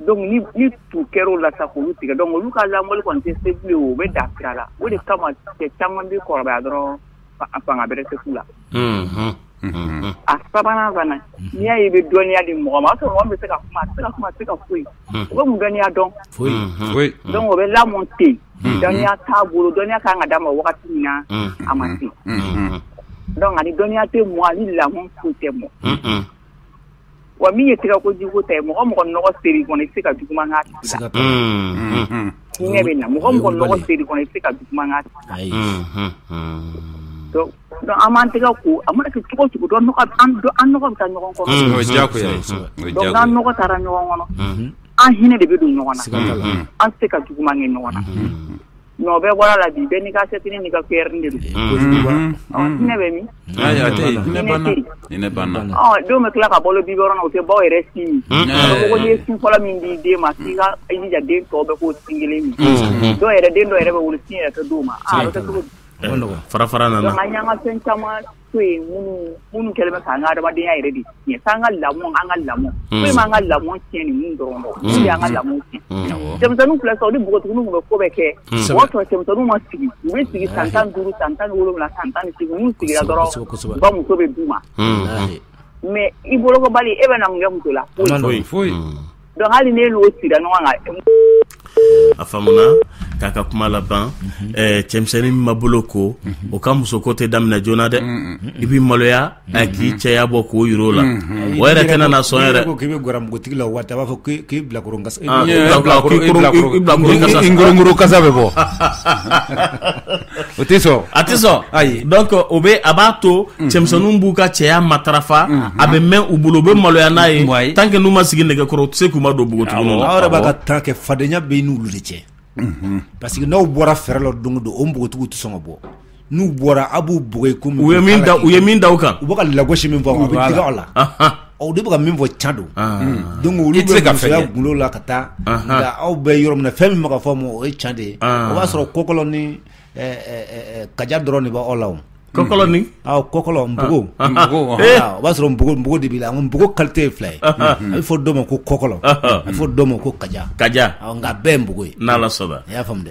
Donc ni tu kɛra o la sa k'olu tigɛ donc olu ka lamɔli kɔni tɛ se bilen o bɛ dan sira la. O de kama cɛ caman bɛ kɔrɔbaya dɔrɔn fanga bɛrɛ tɛ k'u la. A sabanan fana n'i y'a ye i bɛ dɔnniya di mɔgɔ ma o y'a sɔrɔ mɔgɔ min bɛ se ka kuma a tɛ se ka kuma a tɛ se ka foyi o bɛ mun dɔnniya dɔn. Donc o bɛ lamɔ ten dɔnniya t'a bolo dɔnniya kan ka d'a ma wagati min na a ma se. Donc ani dɔnniya tɛ mɔ ani lamɔ foyi tɛ mɔ. Wa min ye tɛgɛko jiko ta ye mɔgɔ mɔgɔ nɔgɔ seri kɔnɔ i tɛ se ka juguman k'a tigi la. Hinɛ bɛ na mɔgɔ mɔgɔ nɔgɔ seri kɔnɔ i tɛ se ka juguman k'a tigi la. Donc an b'an tɛgɛ ko a mana kɛ cogo o cogo dɔ nɔgɔ an nɔgɔ bɛ taa ɲɔgɔn kɔnɔ. Donc n'an nɔgɔ taara ɲɔgɔn kɔnɔ an hinɛ de bɛ don ɲɔgɔn na an tɛ se ka juguman kɛ ɲɔgɔn na. Mais o bɛɛ bɔra la bi, bɛɛ n'i ka setini n'i ka cuillère de don. Hinɛ bɛ min? Ayi, a tɛ yen, hinɛ banna. Hinɛ banna. Denw bɛ tila ka balo biberon na, u tɛ baw yɛrɛ sin min. A ko n'i ye sin fɔlɔ min di den ma, k'i ka i jija den tɔw bɛɛ k'o sin kelen min. Dɔw yɛrɛ, den dɔw yɛrɛ bɛ wolo, sin yɛrɛ tɛ d'u ma. A bɛ kɛ cogo di? Fara fara nana. Donc an y'an ka fɛn caman to yen minnu kɛlen bɛ k'an ka adamadenya yɛrɛ de tiɲɛ. F'an ka lamɔ, an ka lamɔ. Foyi m'an ka lamɔ tiɲɛ ni mun dɔrɔn kɔ. Mun de y'an ka lamɔ tiɲɛ? Cɛmisɛnninw filɛ sisan, u ni npogotigininw tun bɛ ko bɛɛ kɛ. O y'a sɔrɔ cɛmisɛnninw ma sigi. U bɛ sigi san 15, san 17, san 18. N'u sigira dɔrɔn, u ba muso bɛ d'u ma. Mais i bolokobali, e bɛ na mun kɛ muso la? Foyi foyi. Donc hali n'e n'o sira ɲɔgɔn kan. A faamuna k'a ka kuma laban. Cɛmisɛnnin min ma bolo ko, o ka musoko tɛ daminɛ joona dɛ. I b'i maloya k'i cɛya bɔ k'o yir'o la, o yɛrɛ tɛna na sɔn yɛrɛ. Ko k'i bɛ gwara npogotigi la o waati, a b'a fɔ k'i bilakoro kasa. I ngorongoro kasa bɛ bɔ. O tɛ sɔn. A tɛ sɔn. Ayi. Donc o bɛ a b'a to cɛmisɛnninw b'u ka cɛya matarafa, a bɛ mɛn u bolo, u bɛ maloya n'a ye. Tant que n'u ma sigi nɛgɛkɔrɔ, u tɛ se k'u ma don npogotigininw na. Aw yɛrɛ b'a ka temps kɛ, fadenya bɛ i n'olu de cɛ. Parce que n'aw bɔra fɛrɛ la don o don, o npogotigiw tɛ sɔn ka bɔ. N'u bɔra, a b'u bugɔ i komi. U ye min da u kan. U bɛ ka lagosi min fɔ, u bɛ digi aw la. Aw de bɛ ka min fɔ can don. Donc olu bɛ musoya gundo la ka taa. Nka aw bɛ yɔrɔ min na, fɛn min bɛ ka fɔ ma, o ye can de ye. O b'a sɔrɔ kɔkɔlɔ ni kaja dɔrɔn de bɛ aw la o. Kɔkɔlɔ ni? Awɔ, kɔkɔlɔ, npogo. O b'a sɔrɔ npogo de b'i la. Npogo qualité ye fila ye. A bɛ fɔ dɔ ma ko kɔkɔlɔ, a bɛ fɔ dɔ ma ko kaja. Kaja. Nka a bɛɛ ye npogo ye. N'Ala sɔnna. I y'a faamu dɛ.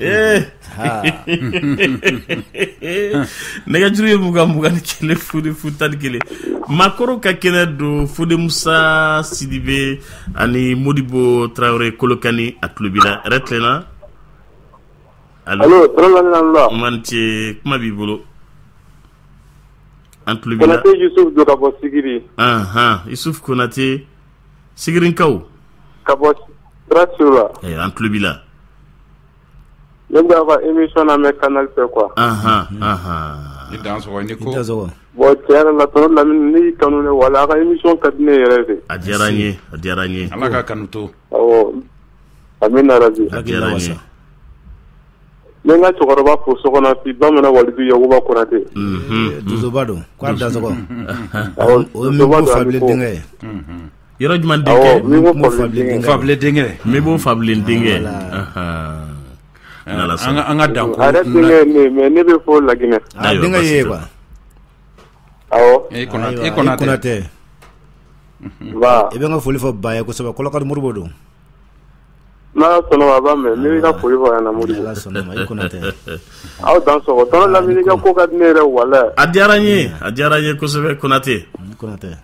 Nɛgɛjuru ye 20 21 0 0 11. Maakɔrɔw ka kɛnɛ don, Fode Musa Sidibe ani Modibo Tarawele Kolokani, a tulo b'i la. Hɛrɛ tilenna. Allo, allo. Man ce, kuma b'i bolo. An tulo b'i la. Konate Yusuf don ka bɔ Sigiri. Yusuf Konate, Sigirinkaw. Ka bɔ Sira la. An tulo b'i la. Ne bɛ ka émission lamɛn canal fɛ quoi. I dansɔgɔ, i ni ko. Bon, tiɲɛ yɛrɛ la, tonton Lamini, ne y'i kanu dɛ, walahi a ka émission ka di ne yɛrɛ de. A diyara n ye, a diyara n ye. Ala ka kanu to. Awɔ. Amina rabi. A diyara n ye. N bɛ n ka cɛkɔrɔba fo so kɔnɔ bi, Bamanan Walidu Yakuba Konate. Donsoba don, k'a dansɔgɔ. O ye Mibo Fabilen denkɛ ye. Yɔrɔ jumɛn denkɛ? Mibo Fabilen denkɛ. Fabilen denkɛ. Mibo Fabilen denkɛ. An ka dan ko. A yɛrɛ denkɛ ye ne ye, mais ne bɛ fo Laginɛ. A denkɛ ye quoi. Awɔ. E Konate. Ba. I bɛ n ka foli fɔ ba ye kosɛbɛ, Kɔlɔkani Modibo don. N'Ala sɔnna ma, a b'a mɛn. Ne b'i ka foli fɔ a ɲɛna Modibo. N'Ala sɔnna ma, i Konate. Aw dansɔgɔ. Tonton Lamini ka ko ka di ne yɛrɛ walahi. A diyara n ye, a diyara n ye kosɛbɛ Konate. Konate.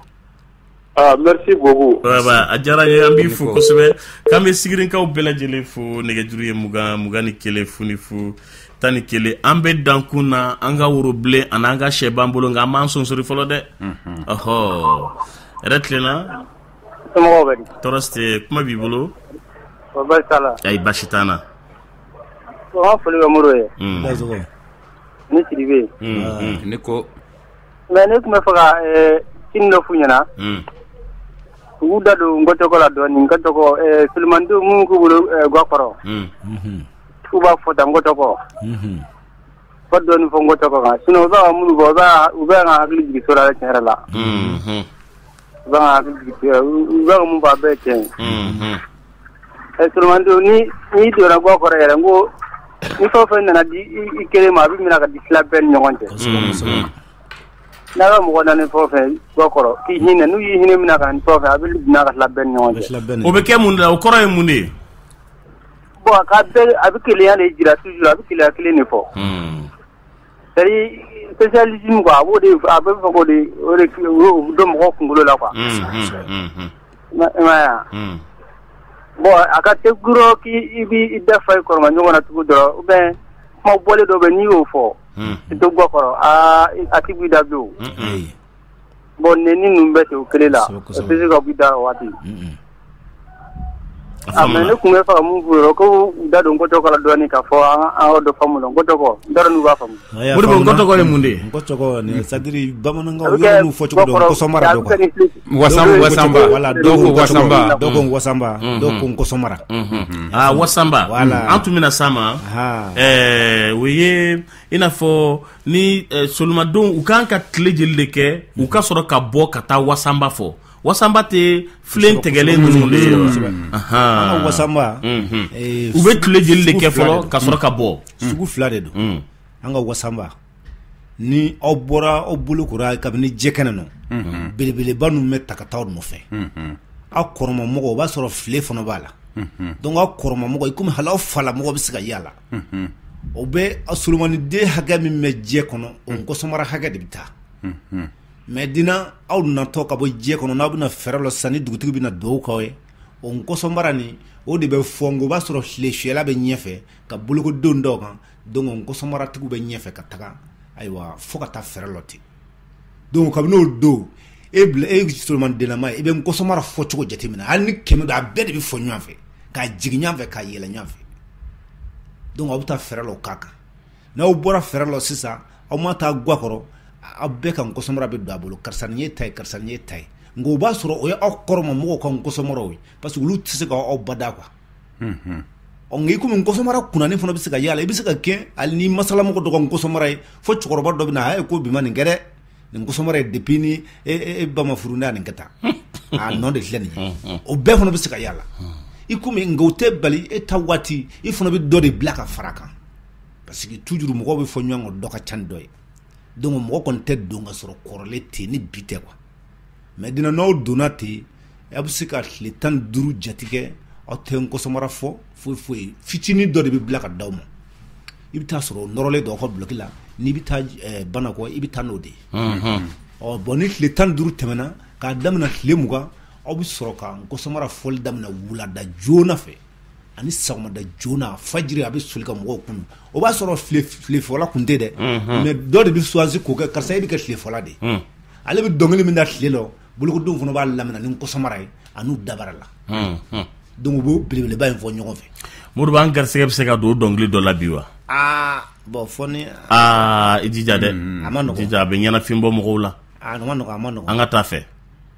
Ah, merci beaucoup. A diyara n ye, an b'i fo kosɛbɛ. K'an bɛ Sigirinkaw bɛɛ lajɛlen fo. Nɛgɛjuru ye 20 21 0 0 11. An bɛ dankun na, an ka worobilen ani an ka sɛ b'an bolo, nka an m'an sonsori fɔlɔ dɛ. Ɔhɔ. Hɛrɛ tilenna. Somɔgɔw bɛ di? Tɔɔrɔ si tɛ, kuma b'i bolo. Baasi t'a la. Ayi, baasi t'an na. N ka foli bɛ Modibo ye. Ni Sidibe. Ne ko. Mais ne tun bɛ fɛ ka sini dɔ f'u ɲɛna. U k'u da don Nkɔtɔkɔ la dɔɔnin. Nkɔtɔkɔ, Sulimandenw minnu k'u bolo ga kɔrɔ. K'u b'a fɔ tan Nkɔtɔkɔ. Fɔ dɔɔnin fɔ Nkɔtɔkɔ kan. Sinon u bɛ ka minnu fɔ, u bɛ ka hakili jigin so la tiɲɛ yɛrɛ la. U bɛ ka hakili jigin, u bɛ ka mun fɔ, a bɛɛ ye tiɲɛ ye. Sulimandenw, n'i donna ga kɔrɔ yɛrɛ, n ko ni fɛn o fɛn nana di i kelen ma, a bɛ minɛ ka di tila bɛɛ ni ɲɔgɔn cɛ. N'a ka mɔgɔ naani fɛn o fɛn ga kɔrɔ k'i hinɛ, n'u y'i hinɛ minɛ ka na ni fɛn o fɛn, a bɛ minɛ ka tila bɛɛ ni ɲɔgɔn cɛ. O bɛ kɛ mun de la? O kɔrɔ ye mun de ye? Bon, a ka bɛɛ, a bɛ kelenya de jira toujours, a bɛ kelenya kelen de fɔ. C'est à dire socialisme quoi, a b'o de, a bɛ fɛ k'o de, o de don mɔgɔw kunkolo la quoi. I m'a ye wa? Bon, a ka tɛ gurɔ k'i b'i da fa i kɔrɔma ɲɔgɔn na tugun dɔrɔn, ou bien kuma bɔlen dɔ bɛ, n'i y'o fɔ, i tɛ gɔ kɔrɔ, aa, a ti b'i da bilen o. Bon, nɛni ninnu bɛɛ tɛ o kelen la, o tɛ se ka b'i da o waati. Mais ne tun bɛ fɛ ka mun f'u ye ko u da don nkɔtɔkɔ la dɔɔnin k'a fɔ an ka dɔ faamu la nkɔtɔkɔ n t'a dɔn n'u b'a faamu. Modibo nkɔtɔkɔ ye mun de ye. Nkɔtɔkɔ nin c'est à dire bamanankanw yɔrɔ n'u fɔcogo dɔn nkɔsɔmara dɔ quoi. Wasanba voilà dɔw ko wasanba dɔw ko wasanba dɔw ko nkɔsɔmara. Ah wasanba an tun bɛna s'a ma. O ye i n'a fɔ ni solumadenw u kan ka tile jeli de kɛ u ka sɔrɔ ka bɔ ka taa wasanba fɔ. Wasanba tɛ filen tɛgɛlen ninnu de ye. An ka wasanba. U bɛ tile jeli de kɛ fɔlɔ ka sɔrɔ ka bɔ. Sugu fila de don. An ka wasanba ni aw bɔra aw bolo kora kabini jɛkɛnɛ nɔ belebeleba ninnu bɛ ta ka taa aw nɔfɛ. Aw kɔrɔmamɔgɔ o b'a sɔrɔ file fana b'a la. Donc aw kɔrɔmamɔgɔ i komi hali aw falamɔgɔ bɛ se ka y'a la. O bɛ solomaniden hakɛ min bɛ jɛ kɔnɔ o nkɔsɔmara hakɛ de bɛ taa. Mais dina aw natɔ ka bɔ jɛ kɔnɔ n'aw bɛna fɛɛrɛ la sisan ni dugutigi bɛna dugawu k'aw ye o nkɔsɔnbara nin o de bɛ fɔ n ko o b'a sɔrɔ tile fiyɛla bɛ ɲɛfɛ ka bolokodenw dɔw kan donc nkɔsɔnbaratigiw bɛ ɲɛfɛ ka taga ayiwa fo ka taa fɛɛrɛ lɔ ten donc kabini o don e bila e solomandenlama ye i bɛ nkɔsɔnbara fɔcogo jateminɛ hali ni 100 don a bɛɛ de bɛ fɔ ɲɔgɔn fɛ k'a jigin ɲɔgɔn fɛ k'a yɛlɛ ɲɔgɔn fɛ donc aw bɛ taa fɛɛrɛ lɔ k'a kan n'aw bɔra fɛɛrɛ lɔ sisan aw ma taa gwa kɔrɔ aw bɛɛ ka nkɔsɔnmara bɛ don a bolo karisa nin ye ta ye karisa nin ye ta ye nka o b'a sɔrɔ o ye aw kɔrɔma mɔgɔw ka nkɔsɔnmaraw ye parce que olu tɛ se ka aw bada quoi. Ɔ nka i komi nkɔsɔnmara kunnanin fana bɛ se ka y'a la i bɛ se ka kɛ hali ni masalamɔgɔ dɔ ka nkɔsɔnmara ye fo cɛkɔrɔba dɔ bɛ na a ye ko bi ma nin kɛ dɛ nin nkɔsɔnmara ye depuis ni e ba ma furu ne y'a nin kɛ tan a nɔ de filɛ nin ye o bɛɛ fana bɛ se ka y'a la i komi nka o tɛ bali e ta waati i fana bɛ dɔ de bila ka fara kan parce que toujours mɔgɔw bɛ fɔ ɲɔgɔn kɔ dɔ ka ca ni dɔ ye. Donc mɔgɔ kɔni tɛ don ka sɔrɔ kɔrɔlen ten ni bi tɛ quoi mais dina n'aw donna ten aw bɛ se ka tile 15 jate kɛ aw tɛ nkɔsɔnmara fɔ foyi foyi fitinin dɔ de bɛ bila ka d'aw ma i bɛ taa sɔrɔ o nɔrɔlen don aw ka bulɔki la n'i bɛ taa Banakɔ i bɛ taa n'o de ye. Ɔ bon ni tile 15 tɛmɛna k'a daminɛ tile 20 aw bɛ sɔrɔ ka nkɔsɔnmara fɔli daminɛ wulada joona fɛ ani sɔgɔmada joona fajiri a bɛ soli ka mɔgɔw kunu o b'a sɔrɔ tilefɔla kun tɛ dɛ mais dɔ de bɛ choisi k'o kɛ karisa e bɛ kɛ tilefɔla de ye ale bɛ dɔnkili min da tile la bolokodenw fana b'a lamina ni nkɔsɔnmara ye a n'u dabara la donc u b'o belebeleba in fɔ ɲɔgɔn fɛ. Modibo an garisɛgɛ bɛ se ka don dɔnkili dɔ la bi wa. Aa bon fɔ ni. Aa i jija dɛ. A ma nɔgɔn jija a bɛ ɲɛnafin bɔ mɔgɔw la. A ma nɔgɔn a ma nɔgɔn. An ka taa fɛ.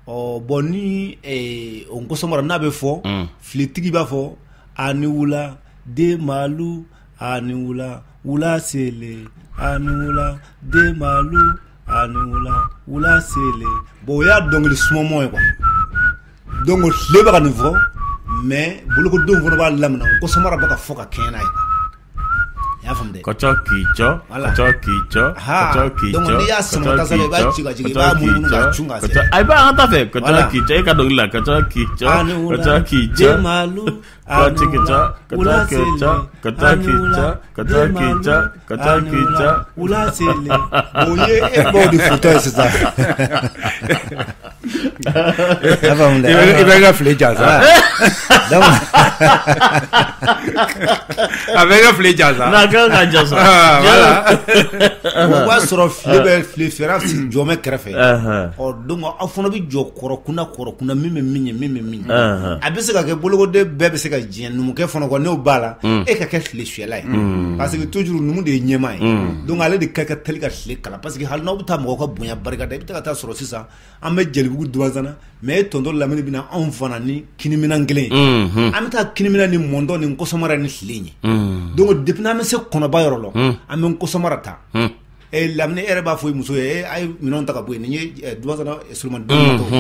Ɔ bon ni o nkɔsɔnmara n'a bɛ fɔ filetigi b'a fɔ. Ani wula den malu ani wula wula sele ani wula den malu ani wula wula sele bon o y'a dɔnkili sumamɔ ye quoi donc tile bɛ ka nin fɔ mais bolokodenw fana b'a lamina nkɔsɔnmara bɛ ka fɔ ka kɛɲɛ n'a ye i y'a faamu dɛ. Kɔcɔ k'i jɔ kɔcɔ k'i jɔ kɔcɔ k'i jɔ donc n'i y'a sama tasa la i b'a ci ka jigin i b'a munumunu k'a cun k'a sɛgɛrɛ. Ayi an ka taa fɛ kɔcɔ k'i jɔ e ka dɔnkili la kɔcɔ k'i jɔ kɔcɔ k'i jɔ. Den malu kɔcɔ k'i jɔ kɔcɔ k'i jɔ kɔcɔ k'i jɔ kɔcɔ k'i jɔ kɔcɔ k'i jɔ wula sele o ye e baw de fotɔ ye sisan. I bɛ ka file jansa. A bɛ ka file jansa. N'a kan ka jansa. O b'a sɔrɔ file bɛ file fɛrɛ jɔ bɛ kɛrɛfɛ. Ɔ donc aw fana bɛ jɔ kɔrɔ kunna min bɛ min ye min bɛ min ye. A bɛ se ka kɛ bolokoden bɛɛ bɛ se ka diɲɛ numukɛ fana kɔ n'o b'a la e ka kɛ tile fiyɛla ye. Parce que toujours numu de ye ɲɛmaa ye. Donc ale de ka teli ka tile kala parce que hali n'aw bɛ taa mɔgɔw ka bonya barika da i bɛ taa sɔrɔ sisan an bɛ Jelibugu Dubansana mais e tonton Lamini bɛna anw fana ni kiniminan kelen ye. An bɛ taa kiniminan ni mɔntɔn ni nkɔsɔnmara ni tile ye. Donc depuis n'an bɛ se kɔnɔba yɔrɔ la an bɛ nkɔsɔnmara ta. Lamini e yɛrɛ b'a fɔ i muso ye a ye minɛnw ta ka bɔ yen nin ye Dubansana Solomani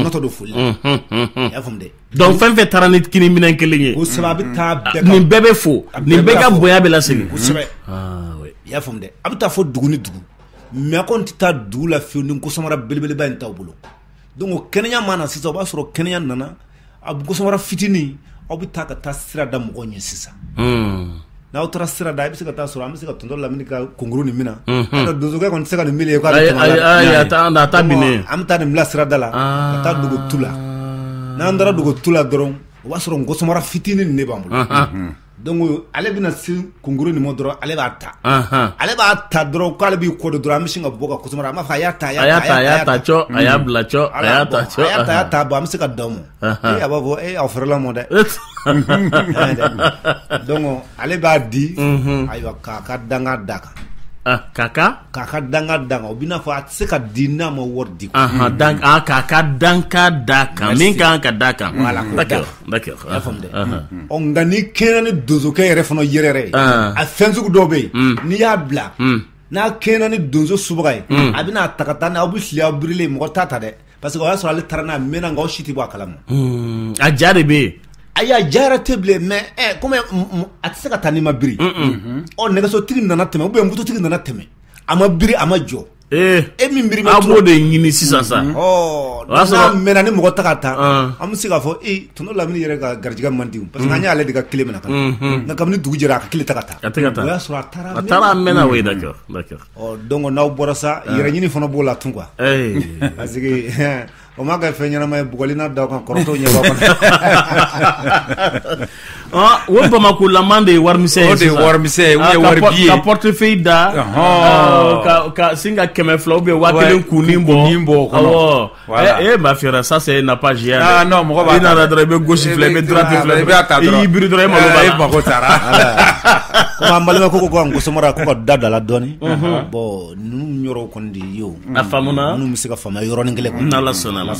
natɔ don foli la. I y'a faamu dɛ. Donc fɛn fɛn taara ni kiniminan kelen ye. Kosɛbɛ a bɛ taa bɛɛ nin bɛɛ bɛ fo nin bɛɛ ka bonya bɛ lasegin. Kosɛbɛ. I y'a faamu dɛ a bɛ taa fɔ dugu ni dugu mais a kɔni tɛ taa dugu la fiyewu ni nkɔsɔnmara belebeleba in t'aw bolo. Donc kɛnɛya ma na sisan o b'a sɔrɔ kɛnɛya nana a nkɔsɔnmara fitinin aw bɛ taa ka taa sira da mɔgɔw ɲɛ sisan. N'aw taara sira da i bɛ se ka taa sɔrɔ an bɛ se ka tonton Lamini ka kongoro nin minɛ. Donsokɛ kɔni tɛ se ka nin minɛ ye k'a bɛ tɛmɛ a la. Ayi a t'a minɛ. An bɛ taa nin bila sira da la ka taa dogo tu la n'an taara dogo tu la dɔrɔn o b'a sɔrɔ nkɔsɔnmara fitinin nin de b'an bolo. Donc ale bɛna se kunkuru nin ma dɔrɔn, ale b'a ta, ale b'a ta dɔrɔn k'ale b'i kɔ don dɔrɔn, an bɛ sin ka bɔ ka kosɔn, a b'a fɔ a y'a ta, a y'a ta, a y'a ta cɔ, a y'a bila cɔ, a y'a ta cɔ, a y'a ta, a y'a ta, bon an bɛ se ka dan o ma. A b'a fɔ a fɛrɛla mɔ dɛ. Donc ale b'a di, ayiwa, k'a ka danga d'a kan. K'a ka danga d'a kan, o b'i n'a fɔ a tɛ se ka di n'a ma wari di. K'a ka danka d'a kan, min kan ka d'a kan. Voilà, d'accord, d'accord. I y'a faamu dɛ. Ɔ nka ni kɛnɛ ni donsokɛ yɛrɛ fana yɛrɛ ye, a fɛn sugu dɔw bɛ yen, n'i y'a bila, n'a kɛnɛ ni donso subaga ye, a bɛna ta ka taa n'a, aw bɛ fili aw birilen, mɔgɔ t'a ta dɛ, parce que o y'a sɔrɔ ale taara n'a mɛnna, nka aw si tɛ bɔ a kalama. A ja de bɛ yen. Ayi, a ja yɛrɛ tɛ bilen, mais komi a tɛ se ka taa n'i ma biri. Ɔ nɛgɛsotigi nana tɛmɛ ou bien mototigi nana tɛmɛ, a ma biri, a ma jɔ. E min biri bɛ a b'o de ɲini sisan sa. Ɔ n'a mɛnna ni mɔgɔ ta ka taa, an bɛ se k'a fɔ tɔnɔ Lamini yɛrɛ ka garijɛgɛ man di, parce que an y'ale de ka kile minɛ ka na. Nka kabini dugu jɛra, a ka kile ta ka taa. A tɛ ka taa. O y'a sɔrɔ a taara. A taara a mɛnna, oui, d'accord, d'accord. Ɔ donc n'aw bɔra sa, yɛrɛ ɲini fana b'o la tun quoi. Parce que o ma kɛ fɛn ɲɛnama ye, bugɔli n'a da kan, kɔrɔtɔw ɲɛ b'a kɔnɔ. O Bamakɔ laman de ye warimisɛn ye. O de ye warimisɛn ye, ou bien wari bi ye. Ka portefeuille da. Ka sin ka 200 ou bien 1000 kunnin bɔ. Kunnin bɔ o kɔnɔ. Awɔ. Ma fière, ça c'est n'a pas géant. Ah non, mɔgɔ b'a ta. I nana dɔrɔn, i bɛ gauche filɛ, i bɛ droite filɛ, i b'a ta dɔrɔn. I y'i biri dɔrɔn, e malo b'a la. E mako taara. Komi an balimakɛ ko an gosomara ko ka da da la dɔɔni. Bon ninnu yɔrɔw kɔni de ye o. A faamuna. Minnu bɛ se ka faamuya yɔrɔnin kelen kɔnɔ. N'Ala sɔnna ma.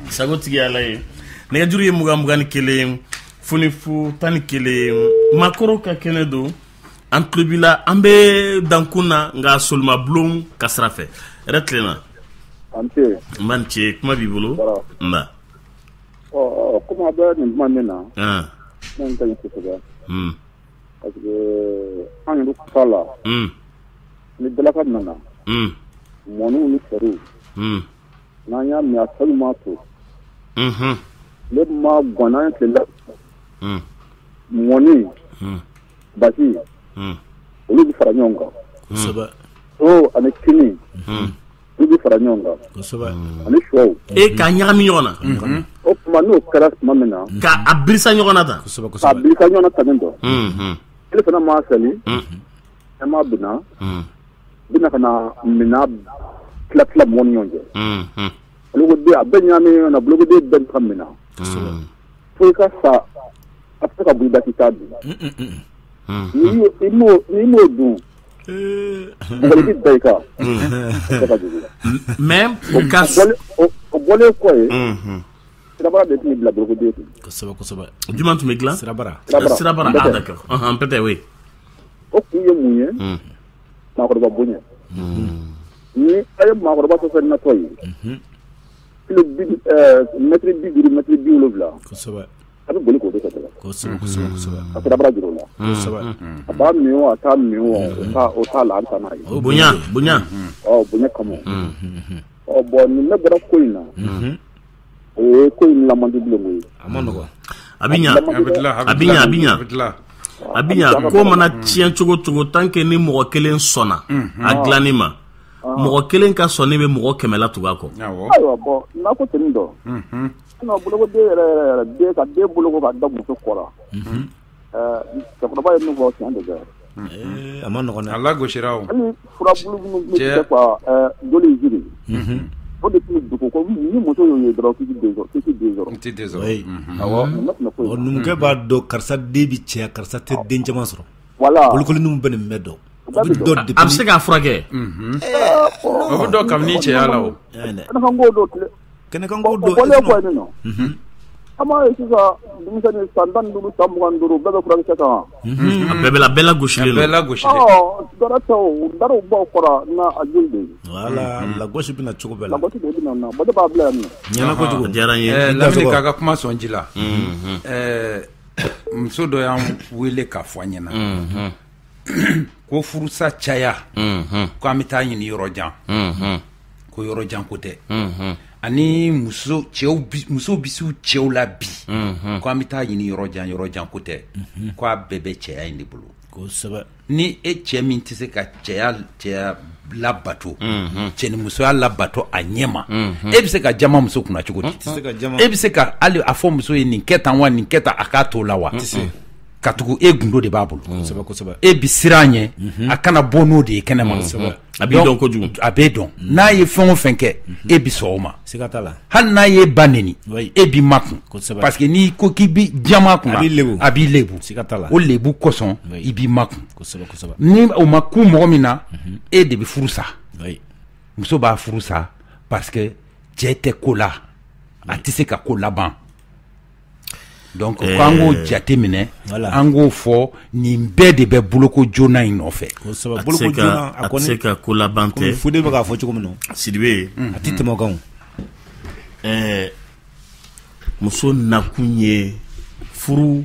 Sago tigi Ala ye. Nɛgɛjuru ye 20 21 00 11. Makɔrɔ ka kɛnɛ don. An tulo b'i la, an bɛ dankun na, nka Solimabulon ka sira fɛ. Hɛrɛ tilenna. An ce. N ba ni ce, kuma b'i bolo. Nba. Ɔ komi a bɛ nin kuma min na. Ne ka ɲi kosɛbɛ. Parce que an yɛrɛ ta la. Ni dalaka nana. Mɔniw ni fɛriw. N'an y'a min, a fɛn m'a to. Ne ma gan n'an ye tile la. Mɔni. Basi. Olu bɛ fara ɲɔgɔn kan. Kosɛbɛ. So ani kini. Olu bɛ fara ɲɔgɔn kan. Kosɛbɛ. Ani sɔw. K'a ɲagami ɲɔgɔn na. O tuma n'o kɛra tuma min na. K'a birisa ɲɔgɔn na tan. Kosɛbɛ kosɛbɛ. K'a birisa ɲɔgɔn na tan dɔ. Ele fana m'a seli. E m'a binna. Bɛna ka na minɛn tila tila mɔgɔw ni ɲɔgɔn cɛ. Bolokoden a bɛɛ ɲagami ɲɔgɔn na, bolokoden bɛɛ ka minɛn. Fo i ka sa, a tɛ se ka bɔ i da k'i t'a dun. N'i m'o dun, mɔgɔ bɛ da i kan. Mais o ka o bɔlen kɔ ye, sirabara de tun bɛ bila bolokoden kun. Kosɛbɛ kosɛbɛ. Jumɛn tun bɛ dilan? Sirabara. Sirabara, ah d'accord. Peut-être oui. O kun ye mun ye? Maakɔrɔba bonya. Ni a ye maakɔrɔba fɛn fɛn natɔ ye, kilo bi mɛtiri 50, mɛtiri 70. Kosɛbɛ. A bɛ boli k'o de kɛ. Kosɛbɛ kosɛbɛ kosɛbɛ. A sirabara juru la. Kosɛbɛ. A b'a min o, a t'a min o, o t'a la, an t'a n'a ye. Bonya bonya. Ɔ bonya kama. Ɔ bɔn nin ne bɔra ko in na. O ye ko in lamandi bilen koyi. A ma nɔgɔn. A bɛ ɲa. A bɛ ɲa, a bɛ ɲa. A bɛ ɲa. Ko mana tiɲɛ cogo cogo, tant que ni mɔgɔ kelen sɔnna a dilanni ma, mɔgɔ kelen ka sɔnni bɛ mɔgɔ 100 la tugu a kɔ. Ayiwa bɔn n'a ko ten dɔ. Sinon bolokoden yɛrɛ yɛrɛ yɛrɛ, den ka den boloko ka da muso kɔ la. Cɛkɔrɔba ye min fɔ tiɲɛ de dɛ. A ma nɔgɔn dɛ. A lagosira o. Hali furabulu minnu bɛ kɛ ka joli jiri. O de tun bɛ dogo ko ni muso y'o ye dɔrɔn k'i tɛ den sɔrɔ, k'i tɛ den sɔrɔ. I tɛ den sɔrɔ. Awɔ. Numukɛ b'a dɔn karisa den bɛ cɛya, karisa tɛ den caman sɔrɔ. Voilà. Bolokoli ninnu bɛ nin bɛɛ dɔn. A bɛ se k'a furakɛ. O bɛ dɔn kabini cɛya la o. Kɛnɛkanko don tile. Kɛnɛkanko don. O bɔlen kɔ yen nɔ. An b'a ye sisan denmisɛnnin san 15 san 25 bɛɛ bɛ furakisɛ kan. A bɛɛ bɛ la, bɛɛ lagosilen don. Bɛɛ lagosilen. Ɔ dara tɛ o, daraw b'aw kɔrɔ n'a a joli de ye. Voilà, lagosi bɛna cogo bɛɛ la. Lagosi de bɛna na, bon ne b'a bila yan nɔ. Ɲɛna kojugu. A diyara n ye. Lamini k'a ka kuma sɔn ji la. Muso dɔ y'an wele k'a fɔ an ɲɛna. Ko furusa caya. Ko an bɛ taa ɲini yɔrɔ jan. Ko yɔrɔ jan ko tɛ. Ani muso bɛ s'u cɛw la bi. Ko an bɛ taa ɲini yɔrɔ jan, yɔrɔ jan ko tɛ. Ko a bɛɛ bɛ cɛya in de bolo. Kosɛbɛ. Ni e cɛ min tɛ se ka cɛya labato, cɛnimusoya labato a ɲɛ ma, e bɛ se ka jama muso kunna cogo di? E bɛ se ka hali a fɔ muso ye nin kɛ tan wa, nin kɛ tan, a k'a t'o la wa? Katugu e gundo de b'a bolo. E bi siran ɲɛ, a kana bɔ n'o de ye kɛnɛma. A b'i dɔn kojugu. A b'e dɔn. N'a ye fɛn o fɛn kɛ, e bi sɔn o ma. Siga t'a la. Hali n'a ye ba neni, e b'i makun. Parce que n'i ko k'i bi jama kunna, a b'i lebu. Siga t'a la. O lebu kosɔn, i b'i makun. Ni o ma kun mɔgɔ min na, e de bɛ furu sa. Muso b'a furu sa parce que cɛ tɛ ko la, a tɛ se ka ko laban. Donc k'an k'o jate minɛ, an k'o fɔ nin bɛɛ de bɛ boloko joona in nɔfɛ. Boloko joona a tɛ se ka ko laban tɛ. Fode bɛ k'a fɔ cogo min na. Sidibe. A tɛ tɛmɛ o kan. Muso nakun ye furu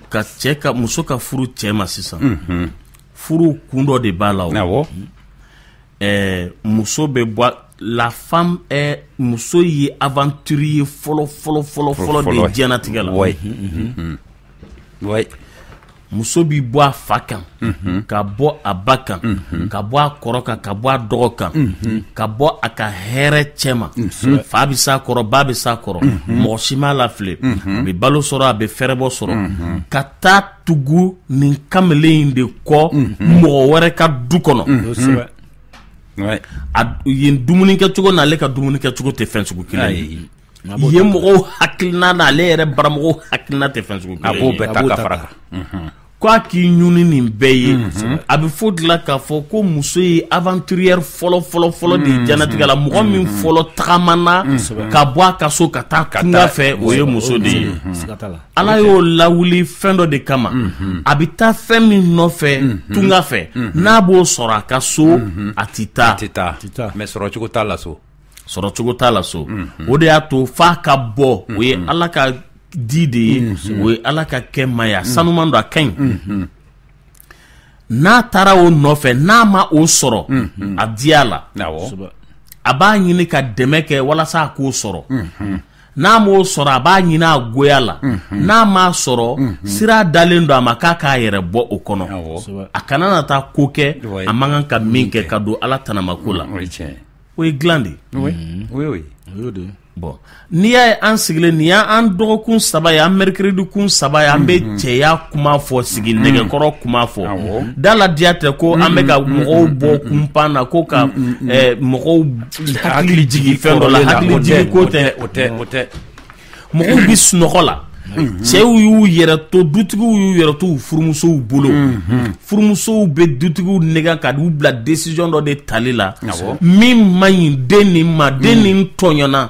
ka cɛ ka muso ka furu cɛ ma sisan. Furu kun dɔ de b'a la o. Awɔ. Muso bɛ bɔ. La femme est muso ye aventurier fɔlɔ fɔlɔ fɔlɔ fɔlɔ de diɲɛnatigɛ la. Oui. Oui. Muso bi bɔ a fa kan, ka bɔ a ba kan, ka bɔ a kɔrɔ kan, ka bɔ a dɔgɔ kan, ka bɔ a ka hɛrɛ cɛ ma. Fa bɛ s'a kɔrɔ, ba bɛ s'a kɔrɔ, mɔgɔ si m'a lafili. A bɛ balo sɔrɔ, a bɛ fɛrɛbɔ sɔrɔ, ka taa tugu nin kamalen in de kɔ mɔgɔ wɛrɛ ka du kɔnɔ. Yen dumuni kɛcogo n'ale ka dumuni kɛcogo tɛ fɛn sugu kelen ye. Yen mɔgɔw hakilina n'ale yɛrɛ baramɔgɔw hakilina tɛ fɛn sugu kelen ye. A b'o bɛɛ ta ka fara kan. K'a k'i ɲuni nin bɛɛ ye, a bɛ fɔ dilan k'a fɔ ko muso ye aventurière fɔlɔ fɔlɔ fɔlɔ de ye diɲɛnatigɛ la. Mɔgɔ min fɔlɔ tagamana ka bɔ a ka so ka taa tunga fɛ, o ye muso de ye. Ala y'o lawuli fɛn dɔ de kama. A bɛ taa fɛn min nɔfɛ tunga fɛ, n'a b'o sɔrɔ a ka so, a tɛ taa. A tɛ taa. Mais sɔrɔcogo t'a la so. Sɔrɔcogo t'a la so. O de y'a to f'a ka bɔ, o ye Ala ka di de ye, o ye Ala ka kɛ ma ye, a sanuman don, a ka ɲi. N'a taara o nɔfɛ, n'a ma o sɔrɔ, a diya la. A b'a ɲini ka dɛmɛ kɛ walasa a k'o sɔrɔ. N'a m'o sɔrɔ, a b'a ɲini a goya la. N'a m'a sɔrɔ, sira dalen don a ma k'a k'a yɛrɛ bɔ o kɔnɔ. A kana na taa ko kɛ a man kan ka min kɛ ka don Ala tanamako la. O ye dilan de ye. Bon, n'i y'a ye an sigilen, nin y'an dɔgɔkun saba ye, an mercredi kun saba ye, an bɛ cɛya kuma fɔ, sigi nɛgɛkɔrɔ kuma fɔ. Da la diya tɛ ko an bɛ ka mɔgɔw bɔ kunpan na, ko ka mɔgɔw hakili jigin fɛn dɔ la. Hakili jigin ko tɛ. O tɛ. Mɔgɔw bɛ sunɔgɔ la. Cɛw y'u yɛrɛ to, dutigiw y'u yɛrɛ to u furumusow bolo. Furumusow bɛ dutigiw nɛgɛ ka u bila décision dɔ de tali la min man ɲi den nin ma, den nin tɔɲɔna.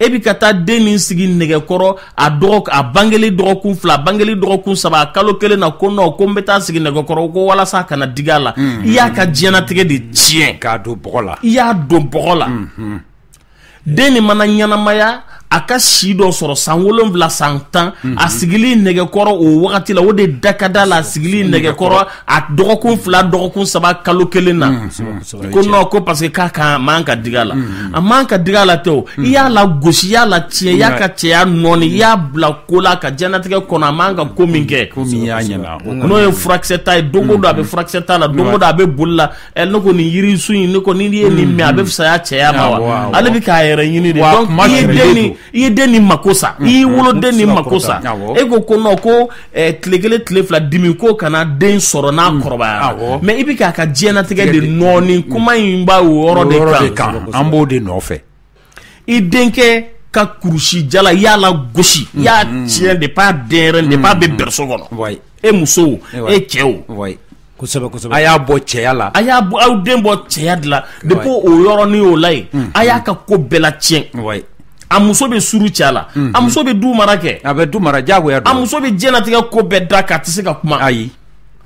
E bɛ ka taa den nin sigi nɛgɛkɔrɔ, a dɔgɔ, a bangeli dɔgɔkun 2, a bangeli dɔgɔkun 3, a kalo 1 na, ko non, ko n bɛ taa sigi nɛgɛkɔrɔ ko walasa a kana digi a la. I y'a ka diɲɛnatigɛ de tiɲɛ. K'a don bɔgɔ la. I y'a don bɔgɔ la. Den nin mana ɲɛnamaya, a ka si dɔ sɔrɔ, san 7, san 10, a sigili nɛgɛkɔrɔ o wagati la, o de da ka d'a la, a sigili nɛgɛkɔrɔ a dɔgɔkun 2, dɔgɔkun 3, kalo 1 na. Ko non, ko parce que k'a kan man ka digi a la. A man ka digi a la tɛ o. I y'a la gosi, i y'a la tiɲɛ, i y'a ka cɛya nɔɔni, i y'a bila ko la ka diɲɛnatigɛ kɔnɔ, a man ka ko min kɛ. Ko min y'a ɲɛna. N'o ye furakisɛ ta ye, don o don a bɛ furakisɛ ta la, don o don a bɛ boli la. Ne ko nin yirisun in, ne ko n'i ye nin min, a bɛ fisaya cɛya ma wa? Ale bɛ k'a yɛrɛ ɲini de. Donc i ye den nin mako sa, i y'i woloden nin mako sa. E ko ko non, ko tile 1 tile 2 dimi ko kana den sɔrɔ n'a kɔrɔbayara. Mais i bɛ k'a ka diɲɛnatigɛ de nɔɔni. Kuma in b'a o yɔrɔ de kan. An b'o de nɔfɛ. I denkɛ ka kurusi jala, i y'a la gosi, i y'a tiɲɛ depuis a denyɛrɛnin, depuis a bɛ berceau kɔnɔ. E muso, e cɛ o. Kosɛbɛ. A y'a bɔ cɛya la. A y'a bɔ, aw den bɔ cɛya de la. Depuis o yɔrɔnin o la yen, a y'a ka ko bɛɛ la tiɲɛ. A muso bɛ suru cɛ la, a muso bɛ du mara kɛ. A bɛ du mara diyagoya don. A muso bɛ diɲɛnatigɛ ko bɛɛ da k'a tɛ se ka kuma. Ayi.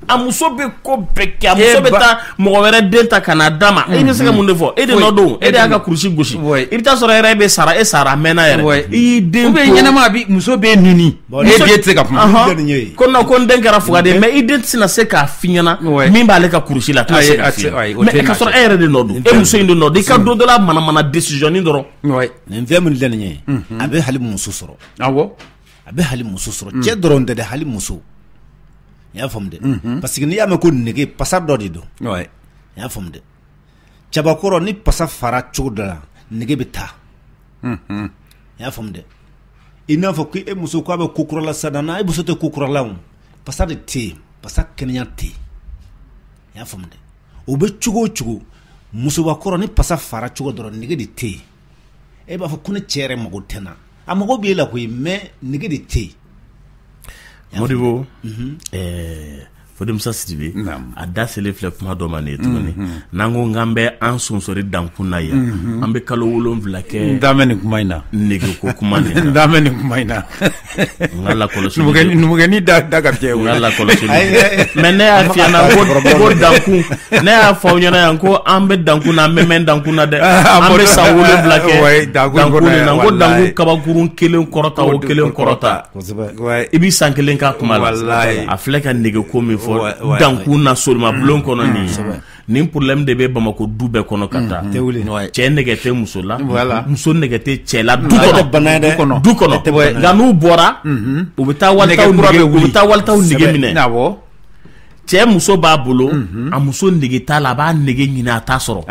A muso bɛ ko bɛɛ kɛ, a muso bɛ taa mɔgɔ wɛrɛ den ta ka n'a d'a ma. E bɛ se ka mun de fɔ? E de nɔ don, e de y'a ka kurusi gosi. I bɛ taa sɔrɔ yɛrɛ e bɛ sara, e sara a mɛnna yɛrɛ. I y'i den to. Ou bien ɲɛnama a bɛ muso bɛ nini. E den tɛ se ka kuma. Ko non, ko n den kɛra fugaden, mais i den tɛna se k'a f'i ɲɛna min b'ale ka kurusi la, a tɛna se k'a f'i ɲɛna. Mais k'a sɔrɔ e yɛrɛ de nɔ don, e muso in de nɔ don. I ka don dɔ la manamana décision dɔrɔn. Nin fɛn min filɛ nin ye, a bɛ hali muso sɔrɔ. Awɔ. A bɛ hali muso sɔrɔ. Cɛ dɔrɔn tɛ dɛ, hali muso. I y'a faamu dɛ. Parce que n'i y'a mɛn ko nege, pasa dɔ de don. I y'a faamu dɛ. Cɛbakɔrɔ ni pasa fara cogo dɔ la, nege bɛ taa. I y'a faamu dɛ. I n'a fɔ ko e muso k'a bɛ ko kura la sa, na e muso tɛ ko kura la o, pasa de tɛ yen, pasa kɛnɛya tɛ yen. I y'a faamu dɛ? O bɛ cogo o cogo, musobakɔrɔ ni pasa fara cogo dɔrɔn, nege de tɛ yen. E b'a fɔ ko ne cɛ yɛrɛ mago tɛ n na, a mago b'e la koyi, mais nege de tɛ yen. Modibo, Fode Musa Sidibe, a da selen filɛ kuma dɔ ma nin ye tuguni. N'an ko k'an bɛ an sonsori dankun na yan, an bɛ kalo 7 kɛ. N da mɛn nin kuma in na. Nege ko kuma nin na. N da mɛn nin kuma in na. N ka lakɔlɔsili. Numukɛni da ka fiyɛ. N ka lakɔlɔsili. Mais ne y'a f'i ɲɛna ko dankun, ne y'a fɔ aw ɲɛna yan ko an bɛ dankun na, an bɛ mɛn dankun na dɛ. An bɛ san 7 kɛ dankun na. N ko dankun kabakurun kelen kɔrɔta o kelen kɔrɔta. I bɛ san kelen k'a kuma la. A filɛ ka nege ko min fɔ. Dankun na solima bulon kɔnɔ nin nin problème de bɛ Bamakɔ du bɛɛ kɔnɔ ka taa. Cɛ nɛgɛ tɛ muso la, muso nɛgɛ tɛ cɛ la du kɔnɔ, du kɔnɔ. Nka n'u bɔra, u bɛ taa walitaw nege, u bɛ taa walitaw nege minɛ. Cɛ muso b'a bolo, a muso nege t'a la, a b'a nege ɲini a t'a sɔrɔ.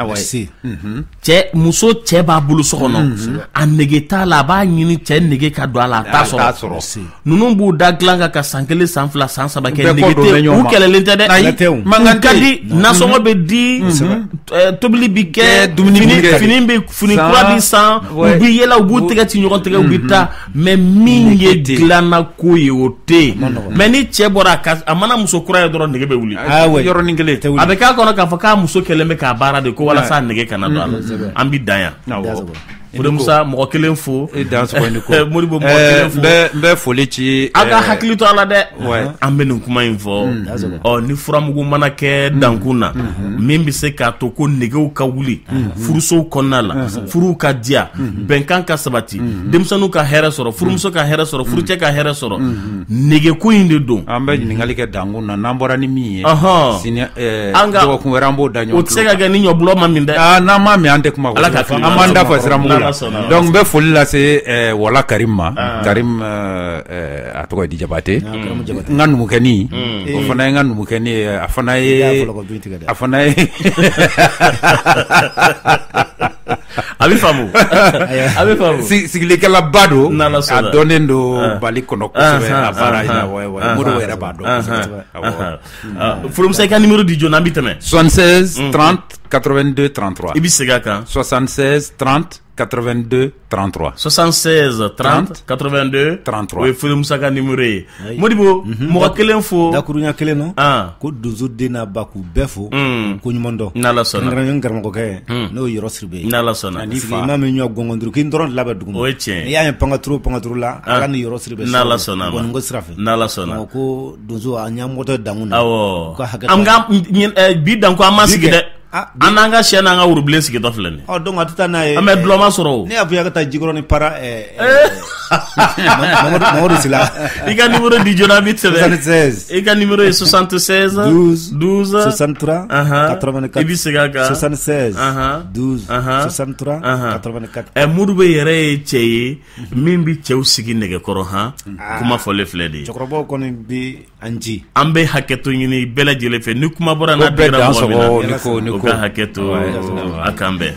Cɛ muso cɛ b'a bolo so kɔnɔ, a nege t'a la, a b'a ɲini cɛ nege ka don a la, a t'a sɔrɔ. Ninnu b'u da dilan kan ka san 1, san 2, san 3 kɛ, nege tɛ, u kɛlɛlen tɛ dɛ. Mankan ka di, nasɔngɔ bɛ di, tobili bɛ kɛ, fini bɛ, fini kura bɛ san, u bɛ yɛlɛ, u b'u tɛgɛ ci ɲɔgɔn tɛgɛ, u bɛ taa. Mais min ye dilanna ko ye, o tɛ yen. Mais ni cɛ bɔra, a mana muso kura ye dɔrɔn, nege bɛ wuli. Yɔrɔnin kelen. A bɛ k'a kɔnɔ k'a fɔ k'a muso kɛlen bɛ k'a baara de ko walasa nege kana don a la. An bɛ dan yan. Fode Musa, mɔgɔ kelen fo. Modibo, mɔgɔ kelen fo. N bɛ foli ci. Aw ka hakili to a la dɛ. An bɛ nin kuma in fɔ. Ɔ, ni furamugu mana kɛ dankun na, min bɛ se k'a to ko negew ka wuli furusow kɔnɔna la, furuw ka diya, bɛnkan ka sabati, denmisɛnninw ka hɛrɛ sɔrɔ, furumuso ka hɛrɛ sɔrɔ, furucɛ ka hɛrɛ sɔrɔ, negeko in de don. An bɛ ɲininkali kɛ dankun na, n'an bɔra ni min ye. Sini dɔgɔkun wɛrɛ an b'o da ɲɔgɔn. O tɛ se ka kɛ ni ɲɔbulɔ ma min dɛ. N'an ma min, an tɛ kuma. Ala ka an b'an da fɔ siramugu. Donc n bɛ foli lase Wala Karim ma. Karim, a tɔgɔ ye di, Jabate. N ka numukɛni, o fana ye n ka numukɛni ye, a fana ye a fana ye a bɛ faamu, a bɛ faamu. Sigilikɛlaba don, a dɔnnen don Mali kɔnɔ kosɛbɛ, a baara in na. Modibo yɛrɛ b'a dɔn kosɛbɛ. Fode Musa, i ka numéro di joona, an bɛ tɛmɛ. 76 30 82 33. I bɛ segin a kan. 76 30 82 33. 76 30 82 33. O ye Fode Musa ka numéro ye. Modibo, mɔgɔ kelen fo. Dakurunya kelen nɔ. Ko donso den n'a ba k'u bɛɛ fo. Ko ɲuman dɔn. N'Ala sɔnna. Kɛrɛnkɛrɛnnenya karamɔgɔkɛ, n'o ye Yɔrɔ Sidibe ye. N'Ala sɔnna. Ani fa. I m'a mɛn ɲɔ gɔngɔn duuru k'i dɔrɔn labɛn dugu ma. O ye tiɲɛ ye. N'i y'a ye pangaturu la, Ala ni Yɔrɔ Sidibe. N'Ala sɔnna ma. Gɔniko sira fɛ. N'Ala sɔnna. Ko donso a ɲɛmɔgɔ tɛ dankun na. Awɔ. U ka hakɛ. An ka bi danko an ma sigi dɛ. An n'an ka sɛ n'an ka worobilen sigitɔ filɛ nin ye. Ɔ, donc a tɛ taa n'a ye. An bɛ dulɔma sɔrɔ o. Ne y'a fɔ i ka taa Jikɔrɔni para. Mamadu Sila. I ka numéro di joona, an bɛ tɛmɛ. 76. I ka numéro ye 76 12 12 63 84. I bɛ segin a kan. 76 12 63 84. Modibo yɛrɛ ye cɛ ye min bɛ cɛw sigi nɛgɛkɔrɔ han. Kuma fɔlen filɛ de ye. Cɛkɔrɔbaw kɔni bɛ an ci. An bɛ hakɛto ɲini bɛɛ lajɛlen fɛ, ni kuma bɔra n'a digira mɔgɔ min na, o ka hakɛto, a k'an bɛn.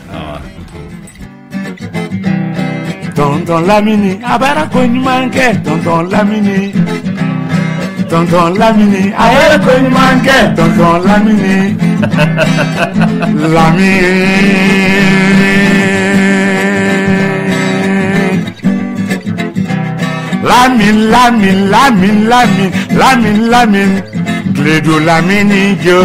Tonton Lamini, a bɛra ko ɲuman kɛ. Tonton Lamini, Tonton Lamini, a yɛrɛ ko ɲuman kɛ. Tonton Lamini, Lamini. Lamine, Lamine, Lamine, Lamine, Lamine, Lamine, Gledo Lamini jo.